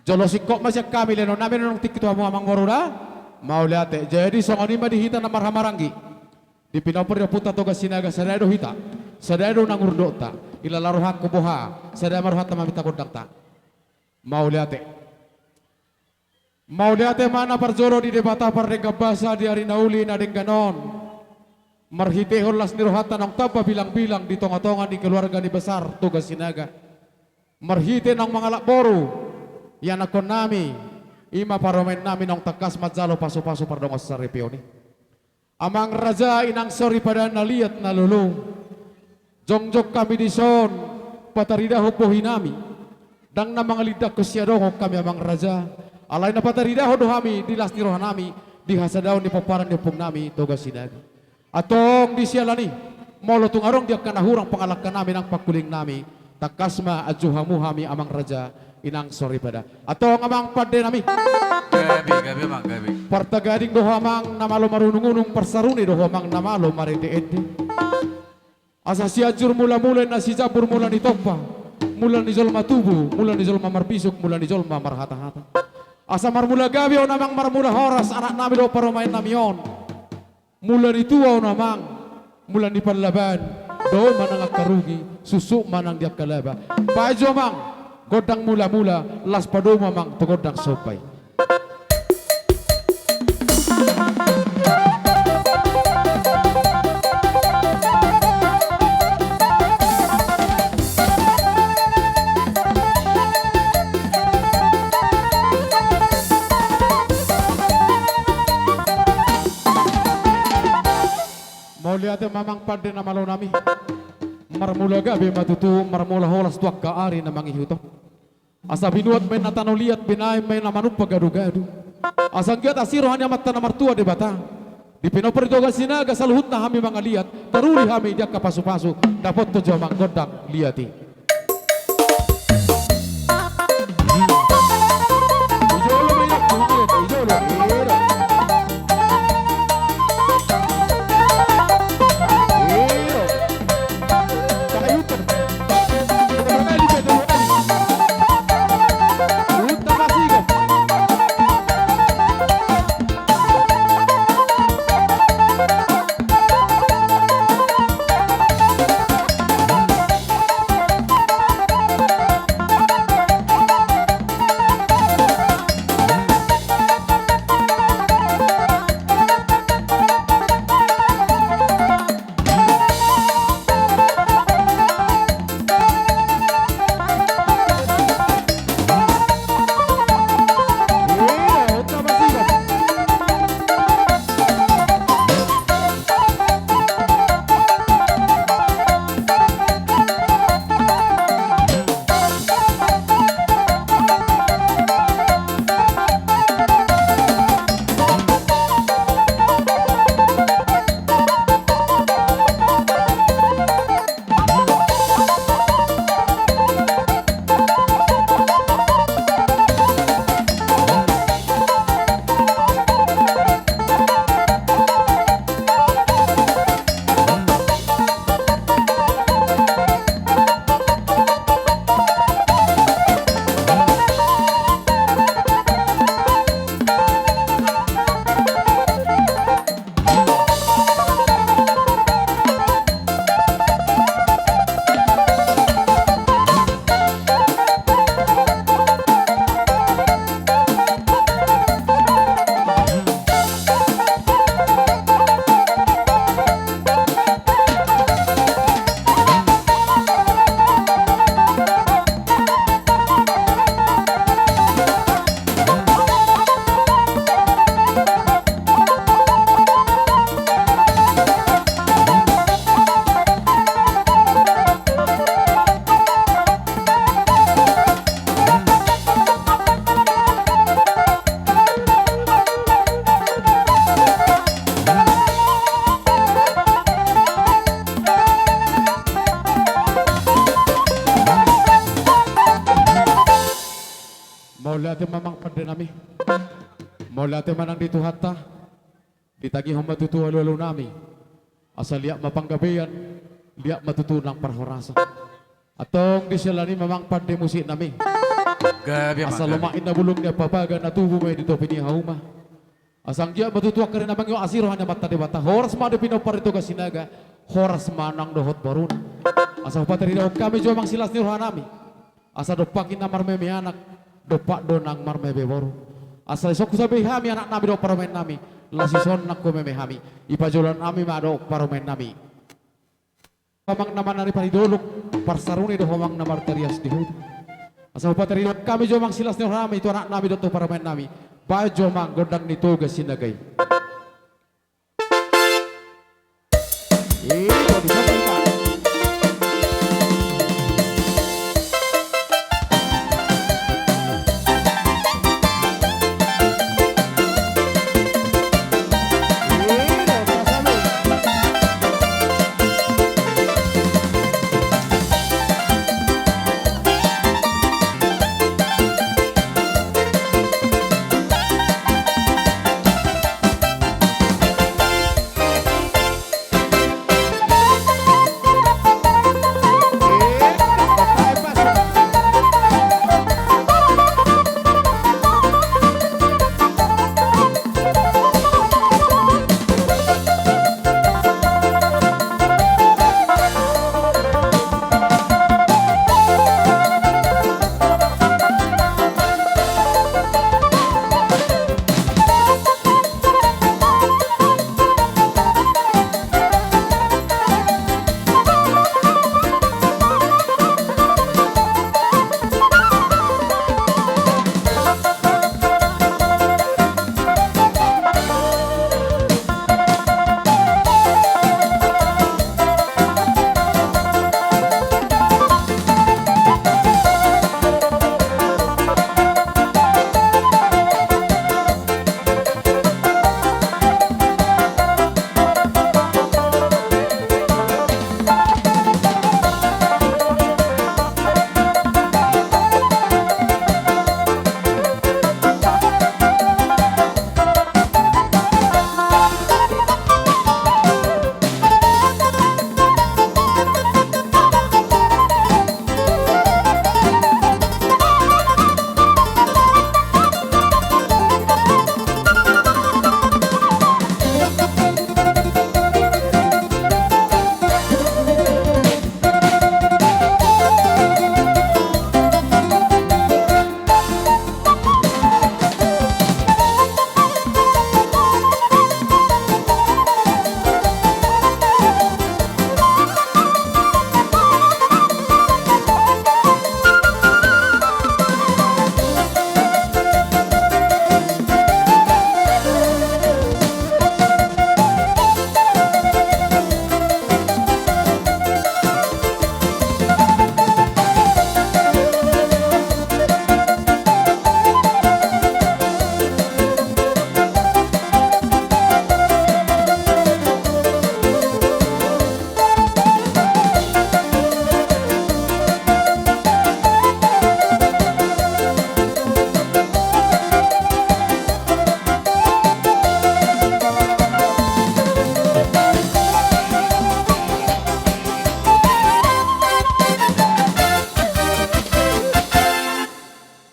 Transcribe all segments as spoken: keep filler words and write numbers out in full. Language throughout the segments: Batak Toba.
Jolo singkop ma sian hami, lehonon nami annon tingki tu hamu amang boru da. Mauliate. Jadi songon i ma di hita na marhahamaranggi. Di pinompar ni ompunta Toga Sinaga, sada do hita, sada do na mangurdota. Ilala rohangku boha, sada ma rohanta maminta gondangta. Mauliate. Mauliate ma na parjolo di Debata pardenggan basa di ari na uli na denggan on. Marhitehon las ni rohanta naung tamba bilangbilang di tongatonga ni keluarga ni besar Toga Sinaga. Marhite naung mangalap boru ianakkon nami, i ma parumaen nami naung tangkas manjalo pasupasu pardongan saripeon i. Amang raja, inang soripada na liat na lolo. Jongjong hami dison pataridahon bohi nami. Ndang na mangalindangkon siadongon hami amang raja. Alai na pataridahon do hami di las ni roha nami, di hasadaon ni pomparan ni ompung nami Toga Sinaga. Antong di siala ni, molo tung adong di angka na hurang pangalangka nami nang pangkuling nami, tangkas ma anju hamu hami amang raja, inang soripada. Antong amang pande nami. Gabe, gabe amang, gabe. Partagading do ho amang na malo marunungunung, parsarune do ho amang na malo marendeende. Asa Sianjur mulamula, na Sijambur mula ni tompa, mula ni jolma tubu, mula ni jolma marbisuk, mula ni jolma marhatahata. Asa marmula gabe on amang, marmula horas anak nami dohot parumaen nami on. Mula ni tua on amang, mula ni parlaban, do manang angka rugi, suksuk manang di angka laba. Baen jo amang gondang mulamula, laos padomu amang tu gondang somba i. Mauliate ma amang pande na malo nami. Marmula gabe ma tutu, marmula horas tu angka ari na mangihut on. Asa binuat ma inna tano liat, binahen ma inna manumpak gadugadu. Asa anggiat asi roha ni Amanta na martua Debata, di pinompar ni Toga Sinaga saluhutna hami mangaliat, taruli hami di angka pasupasu, dapothon jo amang gondang liat i. Mauliate ma amang pande nami. Mauliate ma nang di Tuhanta. Ditagihon ma tutu alualu nami. Asa liat ma panggabean, liat ma tutu nang parhorasan. Antong di siala ni ma amang pande musik nami. Gabe ma, asa gabe. Lomak inna bulung ni ampapaga na tubu ma i di topi ni hauma. Asa anggiat ma tutu angka ari na mangihut asi roha ni Amanta Debata, horas ma di pinompar di Toga Sinaga, horas ma nang dohot boruna. Asa hupatarida hon hami jo amang silas ni roha nami. Asa dompak inna marmeme anak, dompak do nang marmeme boru. Asa dison husambi hami anak nami dohot parumaen nami, laos dison nang humeme hami, i pa joloan nami ma dohot parumaen nami. Ho amang na manari paridolok, parsarune do ho amang na martarias di huta. Asa hupatarida hon hami jo amang silas ni roha nami tu anak nami dohot tu parumaen nami. Baen jo amang gondang ni Toga Sinaga i.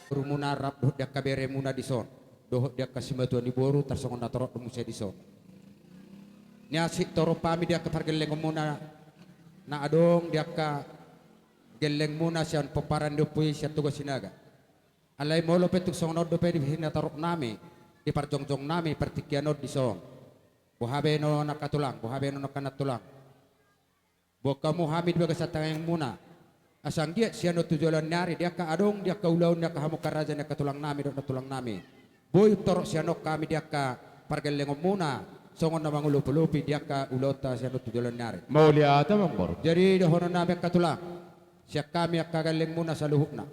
Borumuna rap dohot di angka beremuna dison, dohot di angka simatua ni boru, tarsongon na torop do muse dison. Ni asi torop hami di angka pargellengonmuna na adong di angka gellengmuna sian pomparan ni ompu i sian Toga Sinaga. Alai molo pe tung songon on dope di hinatorop nami, di parjongjong nami partingkian on dison. Boha be annon angka tulang, boha be annon angka nantulang. Boan hamu hami di bagasan tangiangmuna. Asa anggiat sian on tu joloan ni ari di angka adong di angka ulaon ni angka hamu angka raja ni angka tulang nami dohot nantulang nami, boi umtorop sian on hami di angka pargellengonmuna songon na mangolopolopi di angka ulaonta sian on tu joloan ni ari. Mauliate amang boru. Jadi dohonon nami angka tulang, sian hami angka gellengmuna saluhutna,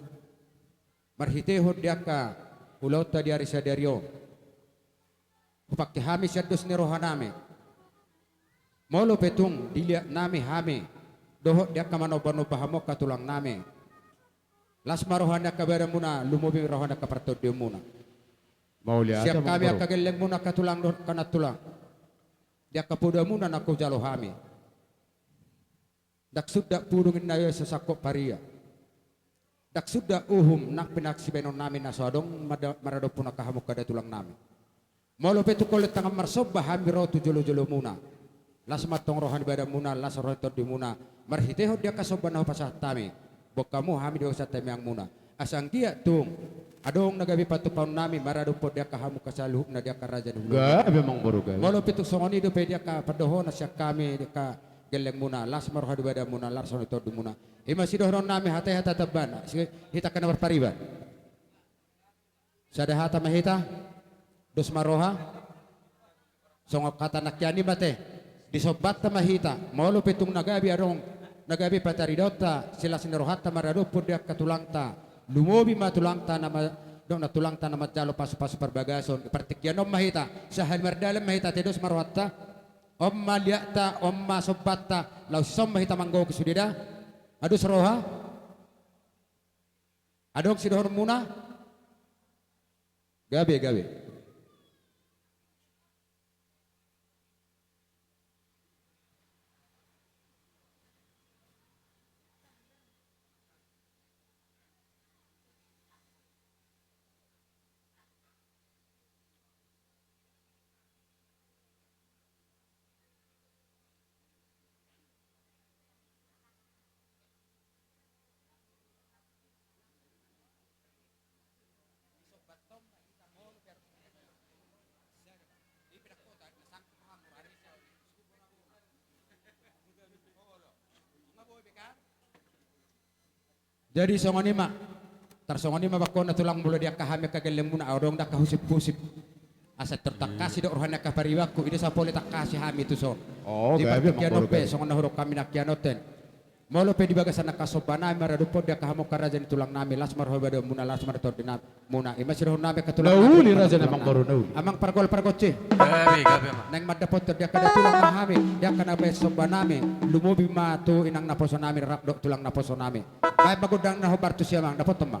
marhitehon di angka ulaonta di ari sadari on, hupangke hami sian dos ni roha nami. Molo pe tung diliat nami hami dohot di angka manombanomba hamu angka tulang nami, las ma roha ni angka badanmuna, lumobi roha ni angka partondionmuna. Mauliate amang boru. Sian hami angka gellengmuna angka tulang dohot angka nantulang, di angka podamuna na hujalo hami. Ndang sundat pudung ninna i sasangkot paria. Ndang suda uhum nang pinarsibahenonnami na so adong mada-, maradophon angka hamu angka datulangnami. Molo pe tung holan tangan marsomba hami ro tu jolojolomuna, las ma antong roha ni badanmuna, las roha ni tondimuna, marhitehon di angka somba na hupasahat hami, boan hamu hami di bagasan tangiangmuna. Asa anggiat tung adong na gabe patupaonnami maradophon di angka hamu angka saluhutna di angka raja ni hulahula. Gabe, amang boru, gabe. Molo pe tung songon i dope di angka pandohonon sian hami di angka gellengmuna, las ma roha ni badanmuna, las roha ni tondimuna. I ma sidohononnami, hata i hata tambana, si-, hita angka na marpariban. Sada hata ma hita, dos ma roha. Songon hata nangkinan i ma ate, disombanta ma hita, molo pe tung na gabe adong, na gabe pataridaonta, silas ni rohanta maradophon di angka tulangta, lumobi ma tulangta na ma-, dok na tulangta na manjalo pasupasu parbagason, partingkian on ma hita, sahali mardalan ma hita, ate, dos ma rohanta, on ma liatta, on ma sombanta, laos dison ma hita manggohi sude da, adus roha. Adong sidohononmuna? Gabe, gabe. Jadi songon i ma. Tarsongon i ma bangkona tulang, molo di angka hami angka gellengmuna, adong do angka husip-husip. Asa tor tangkas i dok roha ni angka paribanku, i do sapole tangkas i hami tuson. Oh, gabe, amang boru, gabe. Di partingkian on pe, songon na hudok hami nangkinan on ten. Molo pe di bagasan angka sombanami maradophon di angka hamu angka raja ni tulangnami, las ma roha ni badanmuna, las ma roha ni tondimuna. I ma sidohononnami angka tulang. Na uli, raja nami, amang boru, na uli. Amang pargol pargonsi. Gabe, gabe, amang. Naeng mandapothon di angka datulang ma hami, di angka na baen sombanami, lumobi ma tu inang naposonami, rap dohot tulang naposonami. Baen ma gondang na hombar tusi, amang, dapothon ma.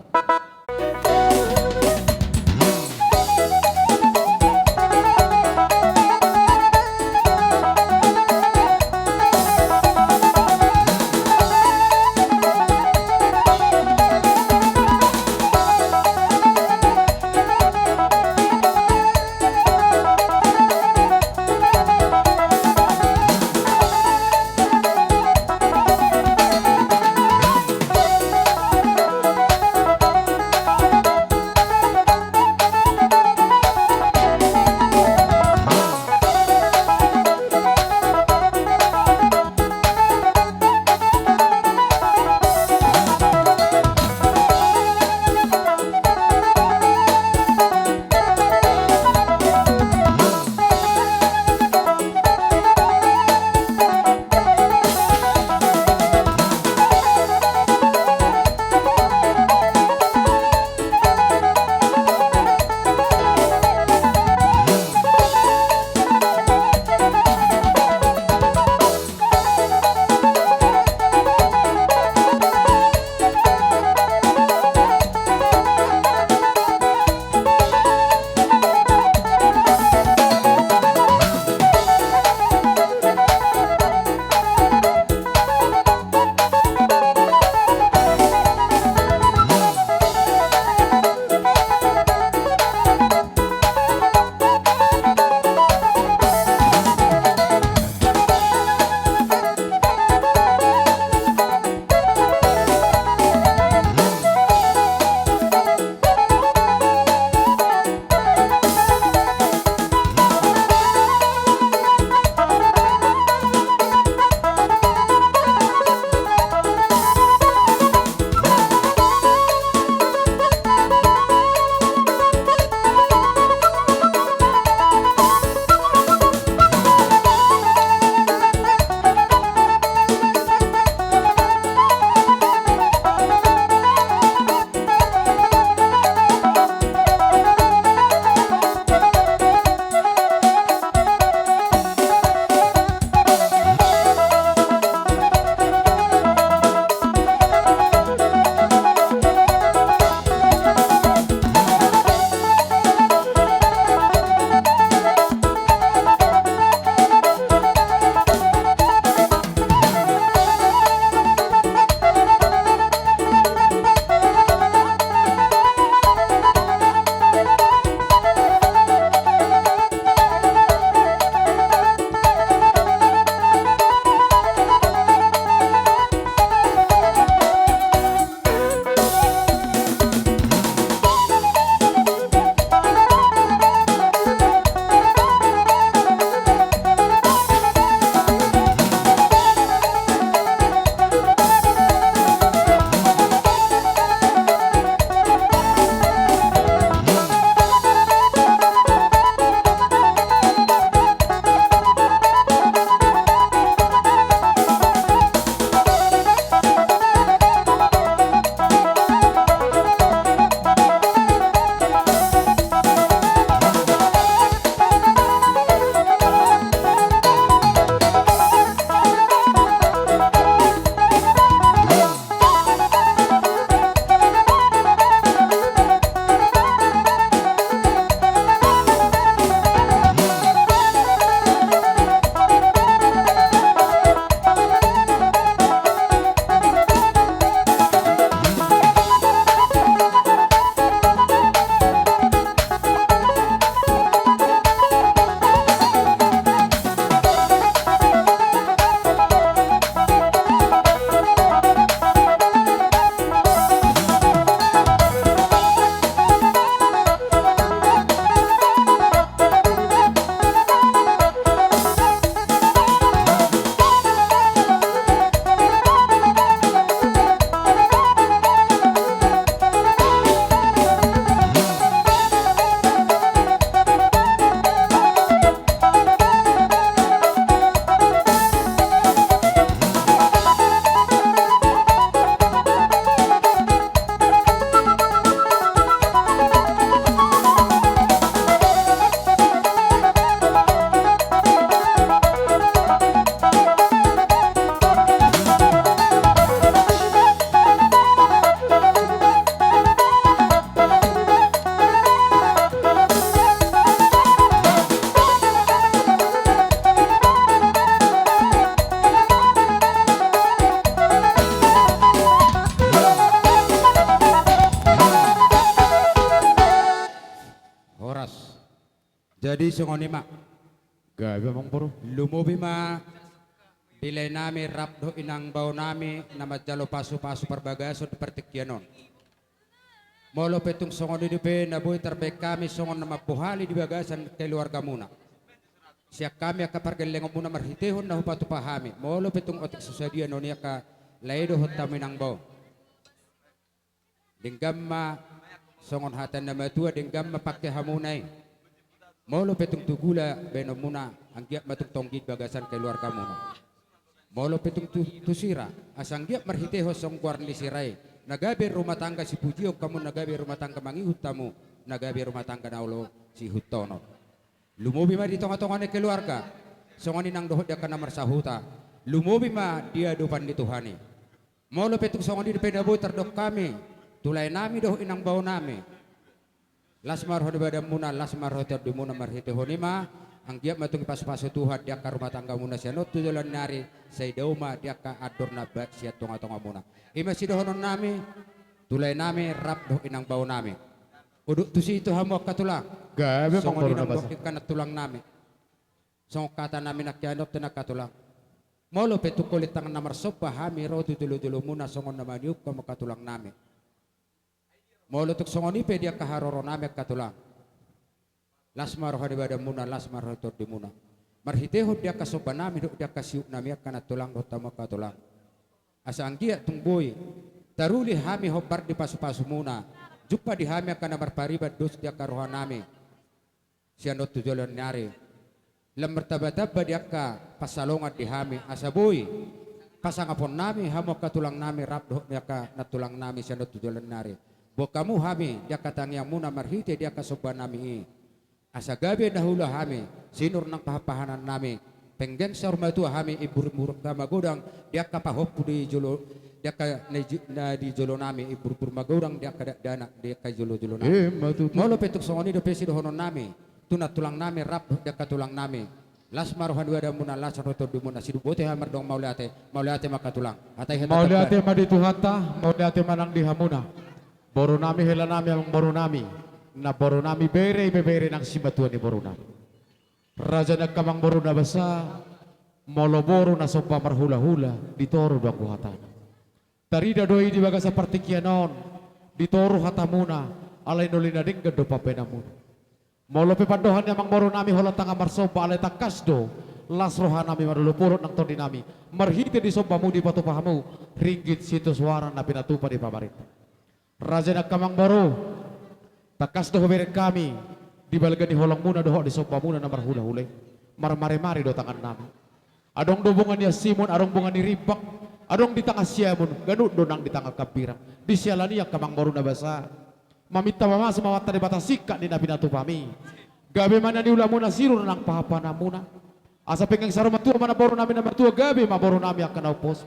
Jadi songon i ma. Gabe, amang boru. Lumobi ma di laenami rap dohot inang baonami na manjalo pasupasu parbagason di partingkian on. Molo pe tung songon i dope na boi tarbaen hami songon na mambohali di bagasan keluargamuna. Sian hami angka pargellengonmuna marhitehon na hupatupa hami. Molo pe tung otik so sadia nuaeng angka lae dohot hamu inang bao. Denggan ma songon hata ni na matua, denggan ma pangke hamuna i. Molo pe tung tu gula baenonmuna, anggiat ma tung tonggi di bagasan keluargamuna. Molo pe tung tu, tu sira, asa anggiat marhitehon songon goar ni sira i, na gabe rumah tangga sipujion hamu, na gabe rumah tangga mangihut hamu, na gabe rumah tangga na olo siihuthon. Lumobi ma di tongatonga ni keluarga, songon i nang dohot di angka na marsahuta. Lumobi ma di adopan ni Tuhan i. Molo pe tung songon i dope na boi tardok hami tu laenami dohot inang baonami, las ma roha ni badanmuna, las ma roha ni tondimuna, marhitehon i ma anggiat ma tung dipasupasu Tuhan di angka rumah tanggamuna sian on tu joloan ni ari, sai dao ma di angka andor na bahat sian tongatongamuna. I ma sidohononnami tu laenami rap dohot inang baonami. Udut tusi tu hamu angka tulang. Gabe, amang boru na basa. Songon i nang dohot angka nantulangnami. Songon hatanami nangkin on, angka tulang. Molo pe tung holit tangan na marsomba hami ro tu jolojolomuna songon na maniop hamu angka tulangnami. Molo tung songon i pe di angka haroronami angka tulang, las ma roha ni badanmuna, las ma roha ni tondimuna. Marhitehon di angka sombanami dohot di angka siuknami angka nantulang dohot hamu angka tulang, asa anggiat tung boi taruli hami hombar di pasupasumuna. Jumpa di hami angka na marpariban dos di angka rohanami sian on tu joloan ni ari. Lam martambatamba di angka pansalongan di hami, asa boi pasangaponnami hamu angka tulangnami rap dohot ni angka nantulangnami sian on tu joloan ni ari. Boan hamu hami di angka tangiangmuna marhite di angka sombanami i, asa gabe na huula hami, sinur nang pahanpahanannami. Penggeng saur matua hami, imburimburimna magodang di angka pahompu di jolo, di angka na di jolonami, imburimburim magodang di angka dakdanak di angka jolojolonami. Ima tutu. Molo pe tung songon i dope sidohononnami tu nantulangnami rap di angka tulangnami, las ma roha ni badanmuna, las roha ni tondimuna. Sidung boti hami mardongan mauliate. Mauliate ma angka tulang. Hatai hata. Mauliate ma di Tuhanta, mauliate ma nang di hamuna borunami, helanami, amang borunami, namborunami, bere, ibebere nang simatua ni borunami. Raja ni angka amang boru na basa, molo boru na somba marhulahula, di toru do anggo hatana. Tarida do i di bagasan partingkian on, di toru hatamuna, alai na uli na denggan do pambaenanmuna. Molo pe pandohan ni amang borunami holan tangan marsomba, alai tangkas do las rohanami, marlolopolop nang tondinami marhite di sombamu dipatupa hamu ringgit sitio soara na pinatupa ni pamarenta. Raja ni angka amang boru, tangkas do hubereng hami di balga ni holongmuna dohot di sombamuna na marhulahula i. Marmaremare do tangannami. Adong do bonga ni ansimun, adong bonga ni rimbang, adong di tangan siamun, ganup do nang di tangan hambirang. Di siala ni i angka amang boru na basa, maminta mamasu ma hata Debata singkat ni na pinatupami. Gabe ma na niulamuna, sinur nang pahanpahananmuna. Asa penggeng saur matua ma namborunami na matua, gabe ma borunami angka na umposo.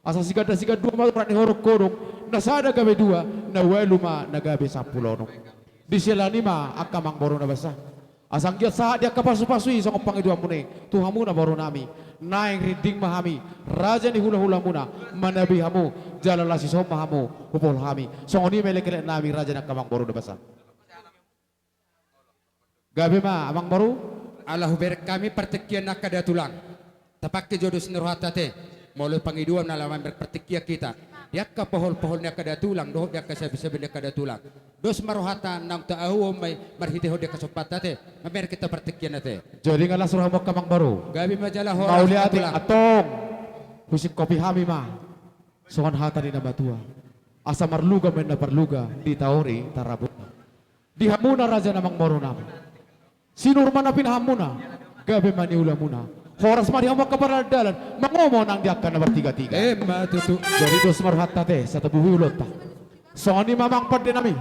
Asa siganda sigandua ma urat ni horongkondang, na sada gabe dua, na ualu ma na gabe sampulu onom. Di siala ni i ma angka amang boru na basa, asa anggiat sahat di angka pasupasu i songon pangidoanmuna i tu hamuna borunami. Naeng rinding ma hami, raja ni hulahulamuna, manabi hamu, jala las ison ma hamu hupaul hami. Songon i ma elekeleknami, raja ni angka amang boru na basa. Gabe ma amang boru. Ala hubereng hami partingkian angka datulang. Tapangke jo dos ni rohanta ate. Molo pangidoan ala mamereng partingkian hita di angka pohol-pohol ni angka datulang dohot di angka sabisabi ni angka datulang. Dos ma rohanta naung taahuhon ma i marhitehon di angka sombanta ate. Mamereng hita partingkian ate. Jadi nga las rohamu angka amang boru. Gabe ma jala horas. Mauliate. Antong husingkopi hami ma songon hata ni na matua: Asa marluga ma inna parluga, ditaori tarabuna. Di hamuna raja ni amang borunami, sinur ma na pinahanmuna, gabe ma niulamuna. Horas ma di hamu angka pardalandalan, mangomo nang di angka na martigatiga. Ima tutu. Jadi dos ma rohanta ate, satabuhi ulaonta. Songon i ma amang pandenami.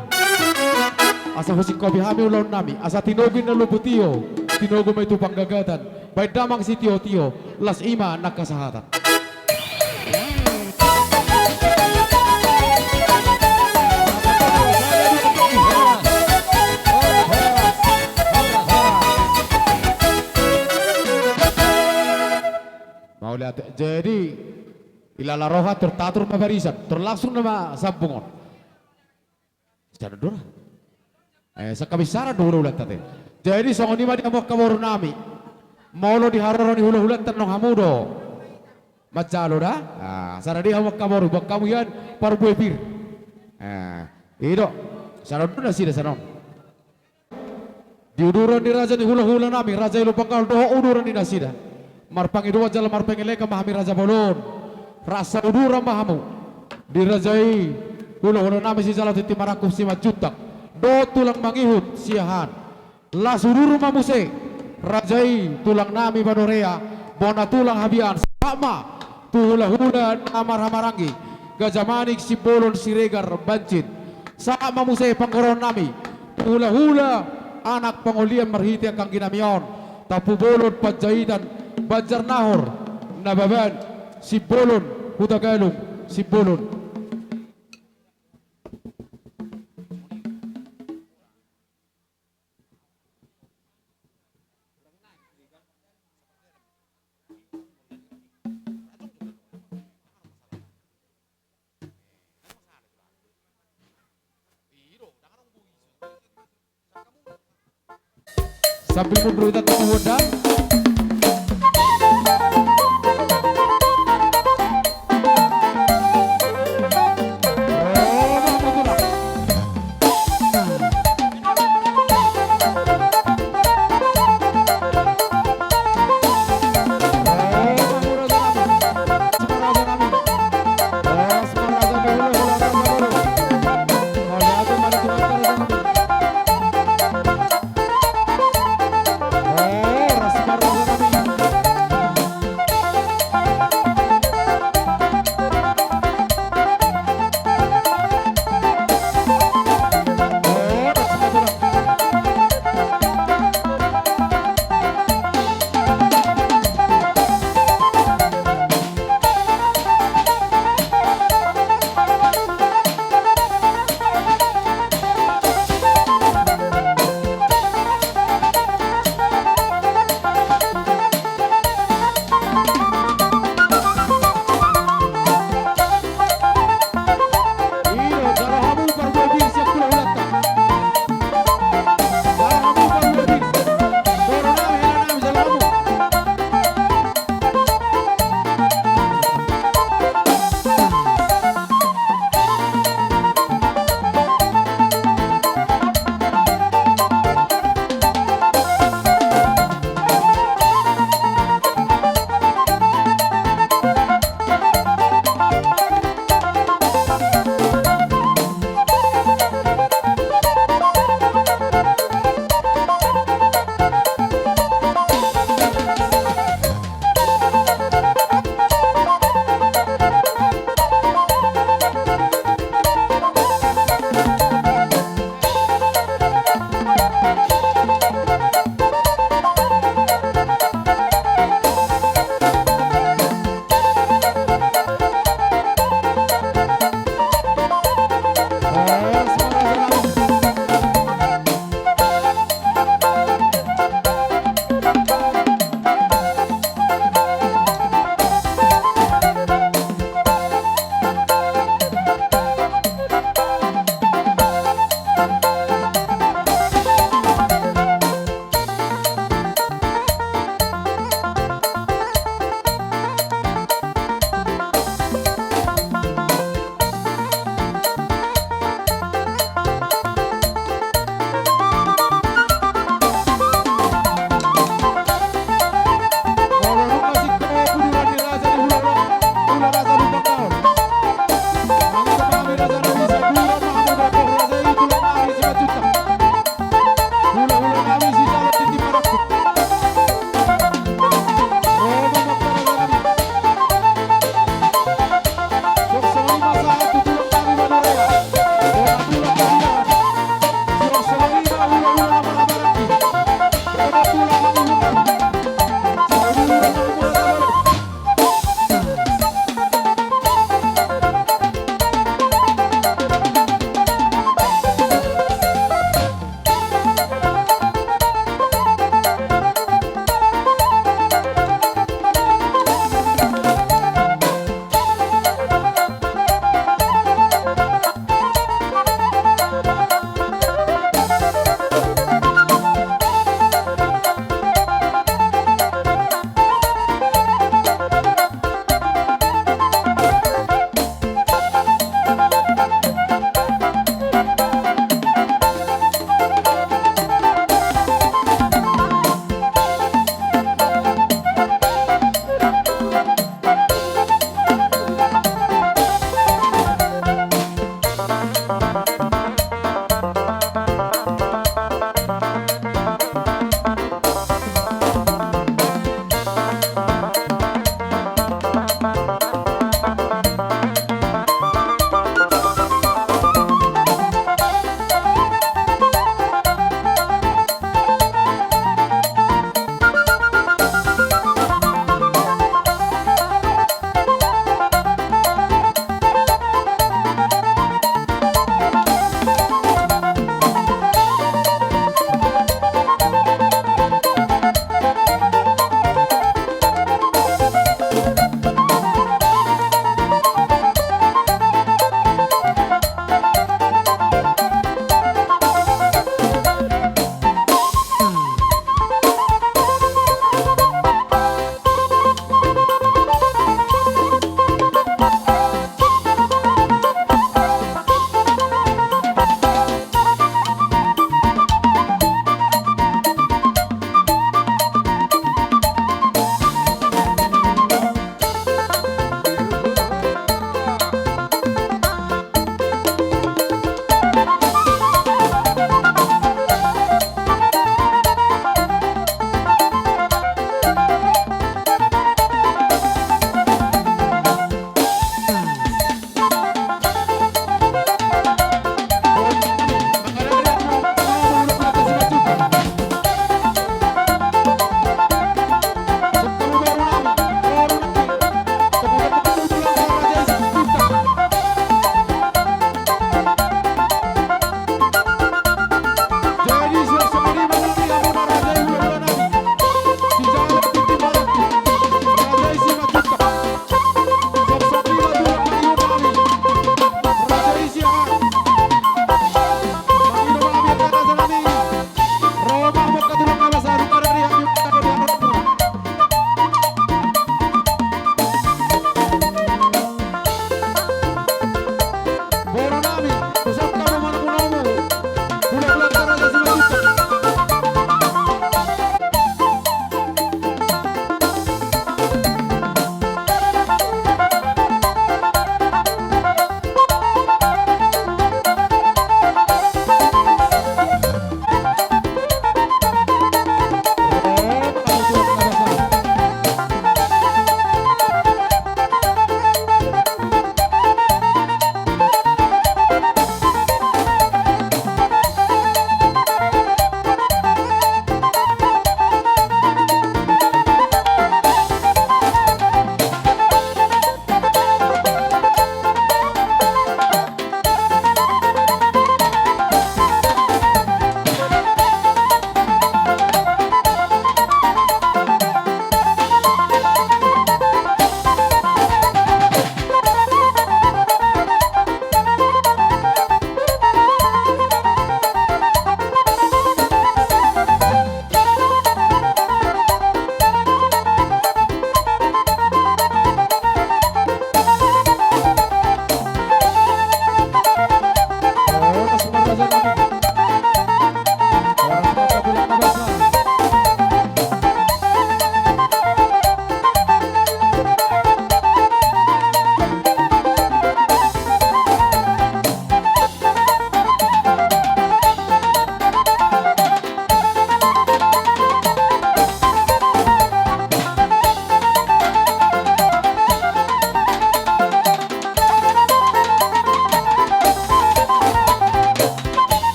Asa husingkopi hami ulaonnami, asa tinogu inna lombu tio, tinogu ma i tu panggagatan, baen damang sitiotio, las i ma nang hasahatan. Mauliate. Jadi, ilala roha, tor tator ma barisan, tor langsung nama sambung on. Sada dua. Eh, sangkabinsaran do ulaonta ate. Jadi songon i ma di hamu angka boru nami. Molo di haroro ni hulahulanta nang hamu do manjalo da. Ah, sada di hamu angka boru, buat hamu ian parbue pir. Ah, i do. Sada do nasida sanon. Di uduran ni raja ni hulahula nami, raja i Lumban Gaol dohot uduran ni nasida. Marpangidoan jala marpangelekan ma hami raja bolon. Rasa uduran ma hamu. Di raja i hulahula nami sijalo tintin marangkup simanjuntak. Dohot tulang mangihut siahaan. Las udur ma muse. Raja i tulang nami Badorea. Bona tulang Habian. Sahat ma. Tu hulahula na marhahamaranggi, Gajah Manik Simbolon Siregar Banjin. Sahat ma muse panggoraon nami, tu hulahula anak pangolian marhite anggi nami on, Tampubolon Panjaitan Banjarnahor, Nababan Simbolon, Hutagalung Simbolon. Sambil mundur kita tunggu Honda.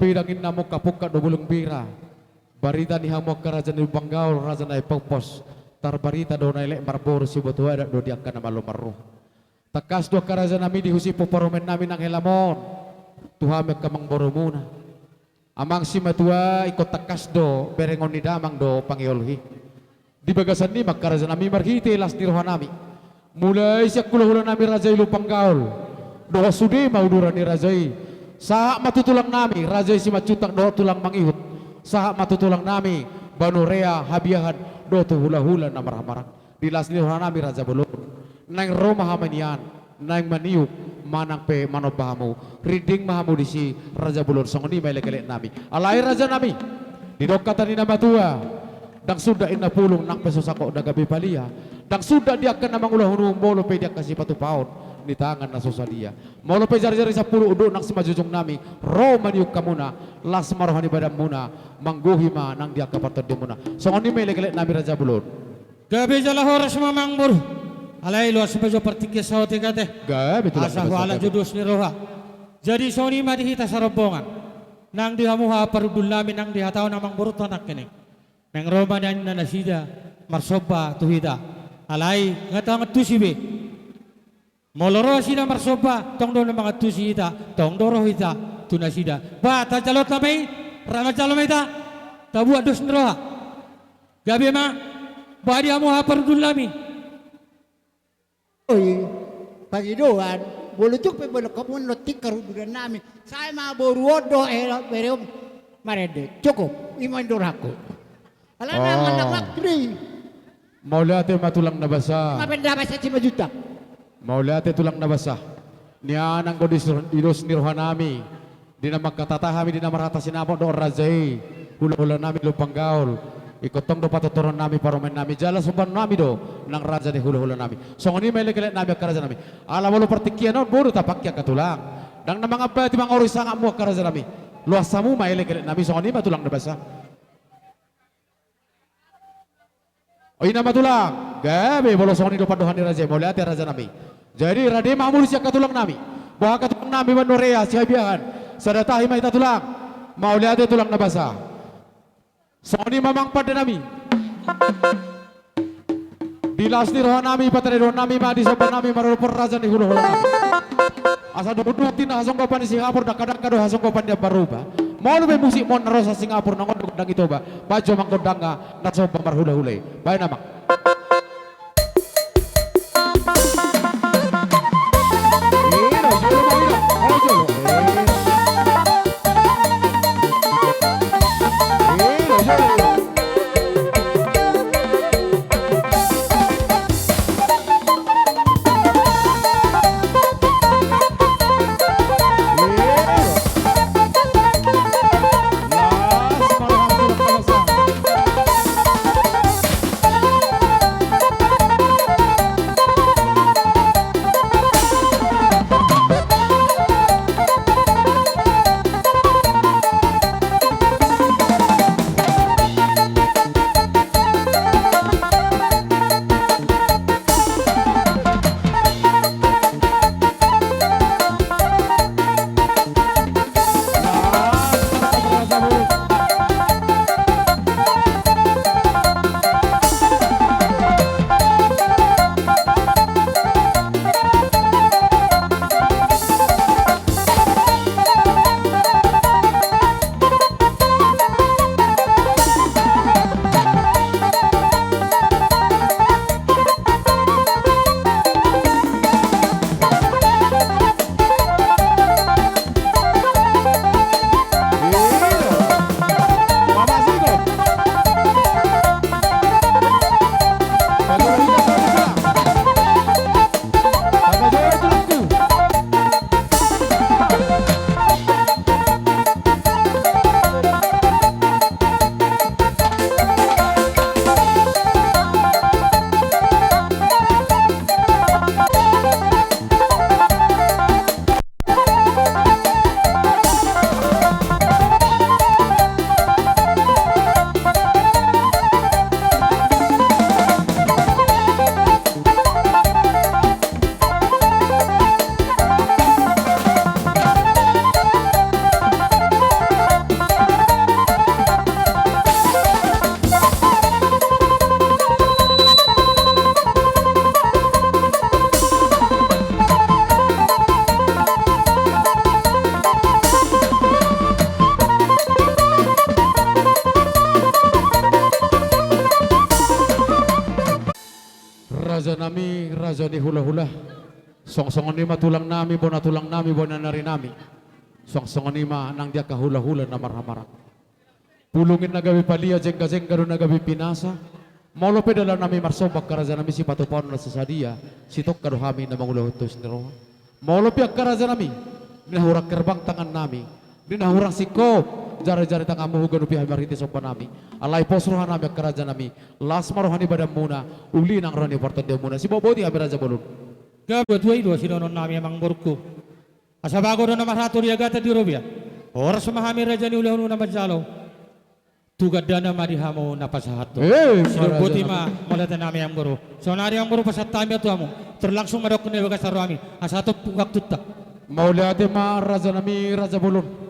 Bidang inna mungkapungkap do bulung bira. Barita ni hamu angka raja ni Lumban Gaol, raja na ipompos. Tarbarita do na elek marboru, siboto adat do di angka na malo marroha. Tangkas do angka raja nami di husipu parumaen nami nang hela on. Tu hami angka amangborumuna. Amang simatua, ingkon tangkas do berengon ni damang do pangiolhi. Di bagasan i ma angka raja nami marhite las ni roha nami. Mulai sian hulahula nami raja i Lumban Gaol. Dohot sude ma uduran ni raja i. Sahat ma tu tulang nami, raja i Simanjuntak dohot tulang mangihut. Sahat ma tu tulang nami, Banurea, Habiahan, dohot tu hulahula na marhamarang. Di las ni roha nami raja bolon. Naeng ro ma hami nian. Naeng maniuk, manang pe manomba hamu. Rinding ma hamu disi, raja bolon, songon i ma elekelek nami. Alai raja nami. Didok hata ni na matua. Ndang sundat inna pulung nang pe so sangkot na gabe palia. Ndang sundat di angka na mangulahon uhum molo pe di angka sipatupaon. Ni tangan na so sadia. Molo pe jarijari sampulu unduk nang simanjujung nami. Ro maniuk hamuna. Las ma roha ni badanmuna. Manggohi ma nang di angka partondimuna. Songon i ma elekelek nami raja bolon. Gabe jala horas ma amangboru. Alai loas ma jo partingkian saotik ate. Gabe tulang na basa. Asa hualang jo dos ni roha. Jadi songon i ma di hita sarombongan. Nang di hamu haha parhundul nami nang di hata on amangboru tu anak kening. Naeng ro ma nian nasida marsomba tu hita. Alai nga tau mangantusi be. Molo ro nasida marsomba, tong do na mangantusi hita, tong do ro hita tu nasida. Ba, tajalot nama i, ra manjalo ma hita, tabuat dos ni roha. Gabe ma, ba di hamu haha parhundul nami. Oi, pangidoan, molo tung pe molo hamu on tingkar hundulan nami. Sai ma boru on do, eh, bere on. Marende, cukup, i ma indoranku. Alana. Oh. Manang waktu. Mauliate ma tulang na basa. Mapen da basa Simanjuntak. Mauliate tulang na basa. Nian anggo di sur-, di dos ni roha nami. Di na mangkatata hami di na marhata sinamot dohot raja i. Hulahula nami Lumban Gaol. Ingkon tong do patortoron nami parumaen nami jala sombaon nami do nang raja ni hulahula nami. Songon i ma elekelek nami angka raja nami. Ala molo partingkian on boru tapangke angka tulang. Ndang na mangambati mangorui sangapmu angka raja nami. Loas hamu ma elekelek nami songon i ma tulang na basa. O, i nama tulang, gabe molo songon i do pandohan ni raja i, mauliate raja nami. Jadi rade ma hamu disi angka tulang nami. Boha angka tulang nami Banurea, Sihabiahan. Sada tahi ma hita tulang. Mauliate tulang na basa. Songon i ma amang pande nami. Di las ni roha nami, pataridahon nami ma di somba nami marolopon raja ni hulahula nami. Asa dohot-dohot i na hasonggopan ni Singapur, dangka-dangka do hasonggopan ni Ambaruba. Molo pe musik mon na ro sian Singapur, nang on do gondang i Toba. Baen jo amang gondangna na somba marhulahula i. Baen amang. Raja nami, raja ni hulahula. Suang songon i ma tulang nami, bona tulang nami, bona nari nami. Suang songon i ma nang di angka hulahula na marhamaranggi. Pulungin na gabe palia, jenggajengga do na gabe pinasa. Molo pe dalan nami marsomba, angka raja nami, sipatupaon na sasadia, sitongka do hami na mangulahon tois ni roha. Molo pe, angka raja nami, di na hurang herbang tangan nami, di na hurang singkop jarijari tanganmu, huganupi hami marhite somba nami. Alai pos roha nami, angka raja nami, las ma roha ni badanmuna, uli nang roha ni partondianmuna. Sibotboti hami, raja bolon. Gabe tutu i do sidohonon nami, amang borungku. Asa bago do na marhato di agatan di robean. Horas ma hami, raja ni hulahula, na manjalo tu gandana ma di hamu na pasahathon. Eh, boti ma, mauliate nami, amang boru. Saonari, amang boru, pasahat hami ma tu hamu. Tor langsung ma dohonon di bagasan roha nami, asa hatop waktunta. Mauliate ma, raja nami, raja bolon.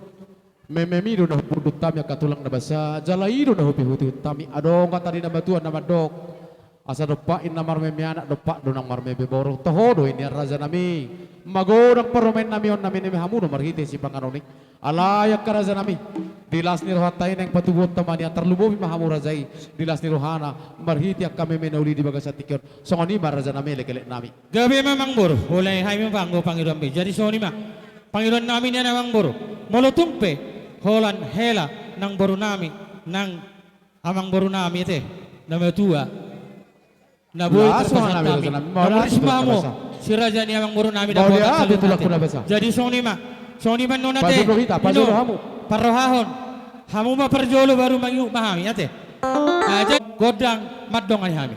Mememi do na hupundut hami, angka tulang na basa, jala i do na hupihutihut hami. Adong hata ni na matua na mandok: Asa dompak inna marmeme anak, dompak do nang marmeme boru. Toho do i nian, raja nami. Magodang parumaen nami on, na mememe hamu do marhite sipanganon i. Alai, angka raja nami, di las ni rohanta i naeng patubuhonta ma nian, tarlumobi ma hamu raja i di las ni rohana marhite angka meme na uli di bagasan tingki on. Songon i ma, raja nami, elekelek nami. Gabe ma, amang boru, holan hami ma panggo pangidoanmi. Jadi songon i ma pangidoan nami nian, amang boru. Molo tung pe holan hela nang boru nami, nang amang boru nami, ate, na matua, na boi tarpasahat hami, na maulis ma hamu, si raja ni amang boru nami, dapotan sahali on, ate. Jadi songon i ma, songon i ma annon, ate. Parrohahon hamu ma parjolo, baru mangihut ma hami, ate. Jadi gondang mandongani hami.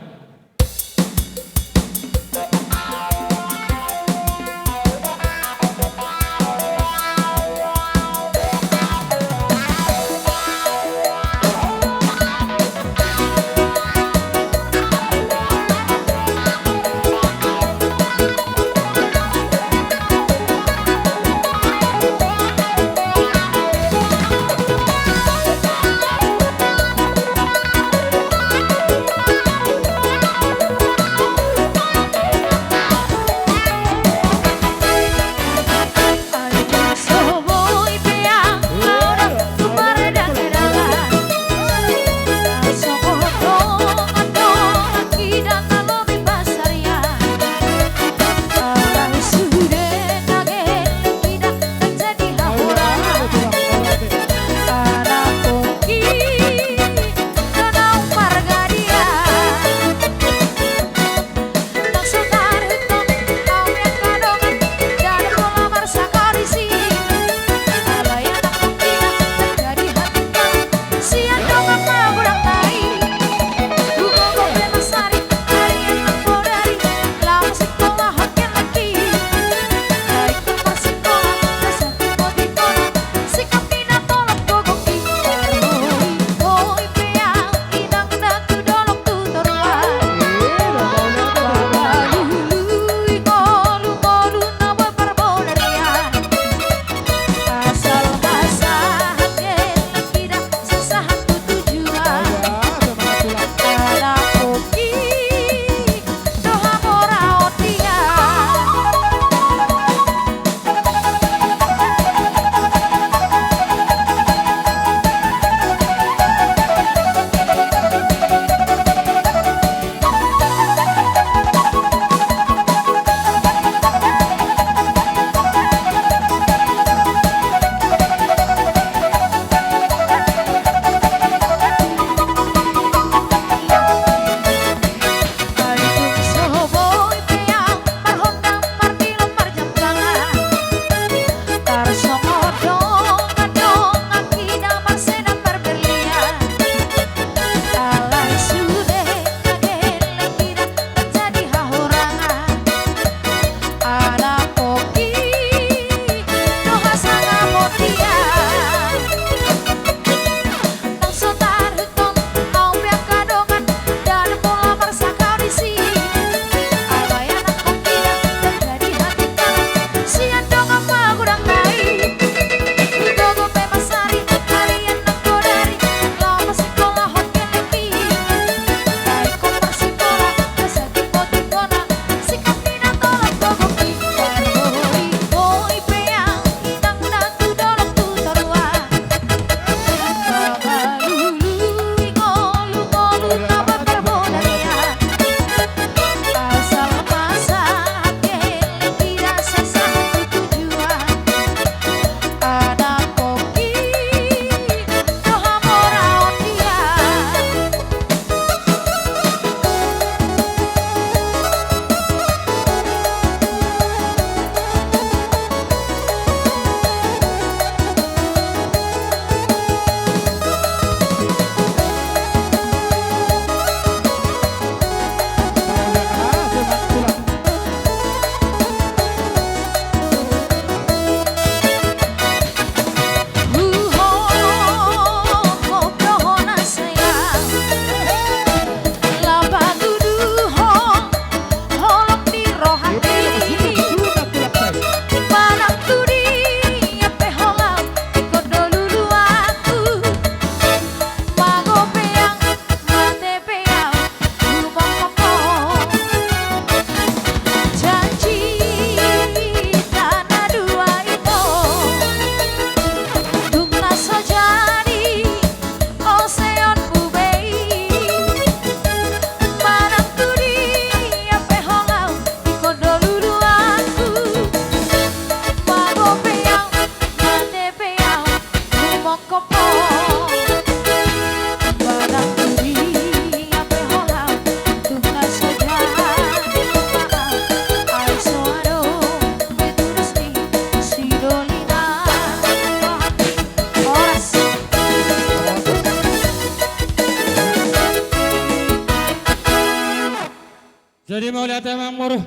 Jadi mauliate ma amang boru.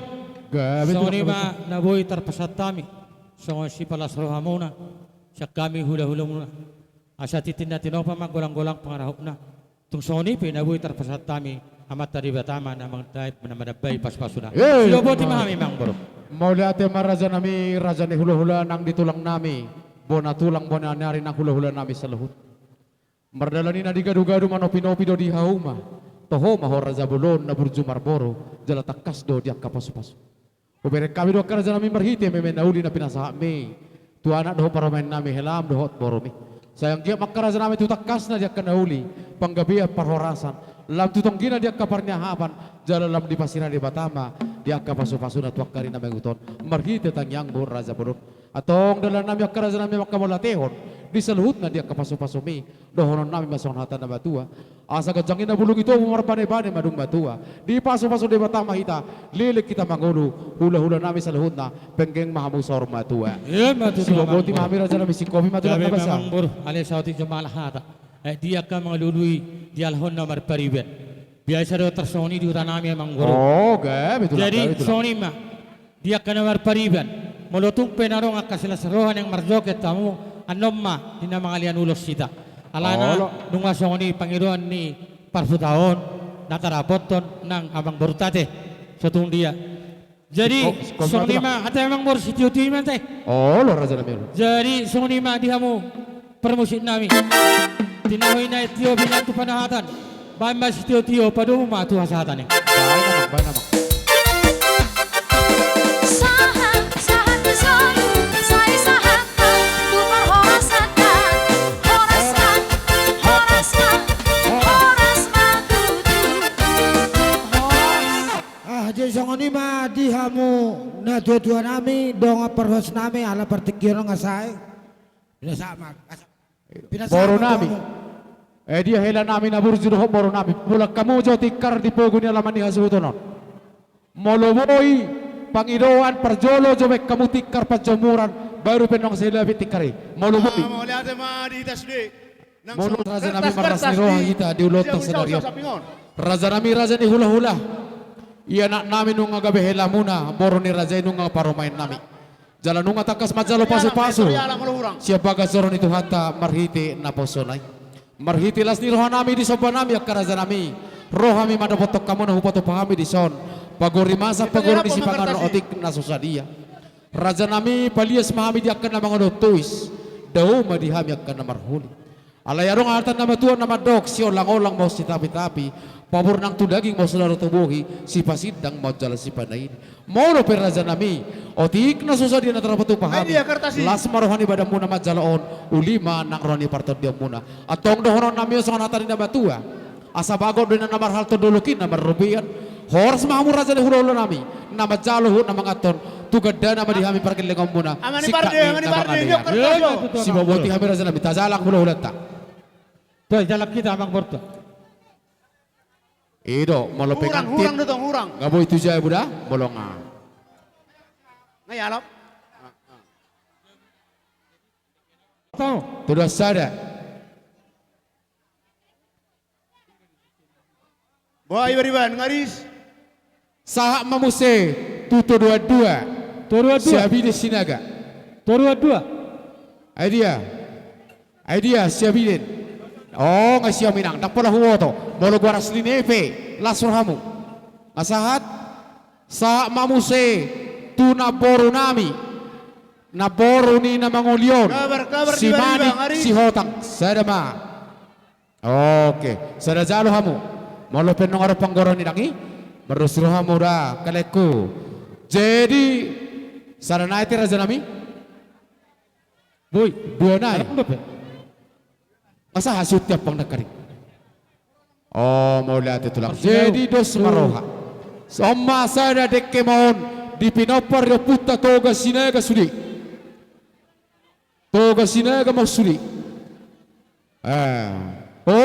Gabe songon i ma na boi tarpasahat hami songon sipalas rohamuna sian hami hulahulamuna. Asa tintin na tinopa manggolanggolang pangarahutna. Tung songon i pe na boi tarpasahat hami Amanta Debata ma na mandambai pasupasuna. Sidok boti ma hami amang boru. Mauliate ma raja nami, raja ni hulahula nang di tulang nami, bona tulang bona ni ari nang hulahula nami saluhut. Mardalan i na di gadugadu manopinopi do di hauma. Toho ma ho raja bolon na burju marboru, jala tangkas do di angka pasupasu. Hubereng hami do angka raja nami marhite meme na uli na pinasahatmi tu anak dohot parumaen nami helam dohot borumi. Sai anggiat ma angka raja nami tu tangkasna di angka na uli panggabean parhorasan, lam tu tonggina di angka parniahapan, jala lam dipasirang Debata ma di angka pasupasuna tu angka ari na mangihut on. Marhite tangiangmu raja bolon. Antong dalan nami angka raja nami manghamauliatehon di saluhutna di angka pasupasumi. Dohonon nami ma songon hata na matua. Asa ganjang i na bulung i tubu marbanebane ma dung matua. Dipasupasu Debata ma hita, leleng hita mangolu, hulahula nami saluhutna, penggeng ma hamu saur matua. Sidok boti ma hami raja nami, singkopi ma tulang na basa. Gabe ma amang boru, alai saotik jomala hata. Eh, di angka mangalului dialahon na marpariban. Biasa do tarsongon i di huta nami amang boru. Jadi songon i ma. Di angka na marpariban, molo tung pe na adong angka silas roha naeng marjoget hamu, annon ma di na mangalean ulos hita. Alana nunga songon i pangidoan ni parhutaon na tarapothon nang amang boru ate. Sotung dia. Jadi songon i ma ate amang boru, sitiotio i ma ate. Olo raja nami. Jadi songon i ma di hamu parmusik nami. Tinahu i na tio bilang tu panahatan. Baen ma sitiotio, padomu ma tu hasahatan i. Baen amang, baen amang. Sahat, sahat tu solu, sai sahat ma tu parhorasan na. Horas ma, horas ma, horas ma tutu. Ah, jadi songon i ma di hamu na tuatua nami, dongan parhorasan nami, ala partingkian on nga sae. Pinasahat ma. Boru nami. Eh, dia hela nami na burju dohot boru nami. Mulak hamu jo tingkar di pogu ni alaman ni hasuhuton on. Molo boi pangidoan parjolo jo baen hamu tingkar panjomuran, baru pe nunga sai lape tingkar i. Molo boi. Molo raja nami marlas ni roha hita di ulaonta sadari on. Raja nami raja ni hulahula. Ia anak nami nunga gabe helamuna, boru ni raja i nunga parumaen nami. Jala nunga tangkas manjalo pasupasu sian bagas joro ni Tuhanta marhite naposona i. Marhite las ni roha nami disomba nami angka raja nami, ro hami mandapothon hamu na hupatupa hami dison. Pagori masa pagori ni sipanganon, otik na so sadia. Raja nami, palias ma hami di angka na mangalului, dao ma di hami angka na marhuli. Alai adong hata na matua na mandok, siolangolang ma on sitapitapi, pabur nang tu daging ma on sadari tu bohi, sipasindang ma on jala sipanaili. Molo pe raja nami, otik na so sadia na tarpatupa hami, las ma roha ni badanmuna manjalo on, uli ma nang roha ni partondionmuna. Antong dohonon nami on songon hata ni na matua. Asa bagot do inna na marhalto, dolok i na marrobean. Horas ma hamu raja ni hulahula nami, na manjalo huhut na manganhon, tu gandana ma di hami pargellengonmuna. Singkat ni na mangalean. Sidok boti hami raja nami, tajalang hulahulanta. Tajalang hita amang boru. I do, molo pe hurang, hurang do tong, hurang. Nga boi tu jabu da, molo nga. Nga i alap. Tong. Tuduan sada. Boha iba-iba, nga ris. Sahat ma muse tu todoan dua. Todoan dua. Siabide Sinaga. Todoan dua. Ai dia. Ai dia siabiden. O, nga sian inang, ndang pola huboto. Molo goar asli ni i pe, las rohamu. Nga sahat. Sahat ma muse tu namboru nami. Namboru ni na mangoli on. Kabar, kabar ni iba-iba, nga ris. Simanik Sihotang. Sada ma. Oke, sada jalo hamu. Molo pe nunga ro panggoraon ni inang i, mardos rohamu da, kalekku. Jadi, sada nai ate raja nami? Boi, dua nai. Nga sahat sian tiap pangdangkaring. O, mauliate tulang. Jadi dos ma roha. On ma sada dengke ma on, di pinompar ni ompunta Toga Sinaga sude. Toga Sinaga ma on sude. Eh, o?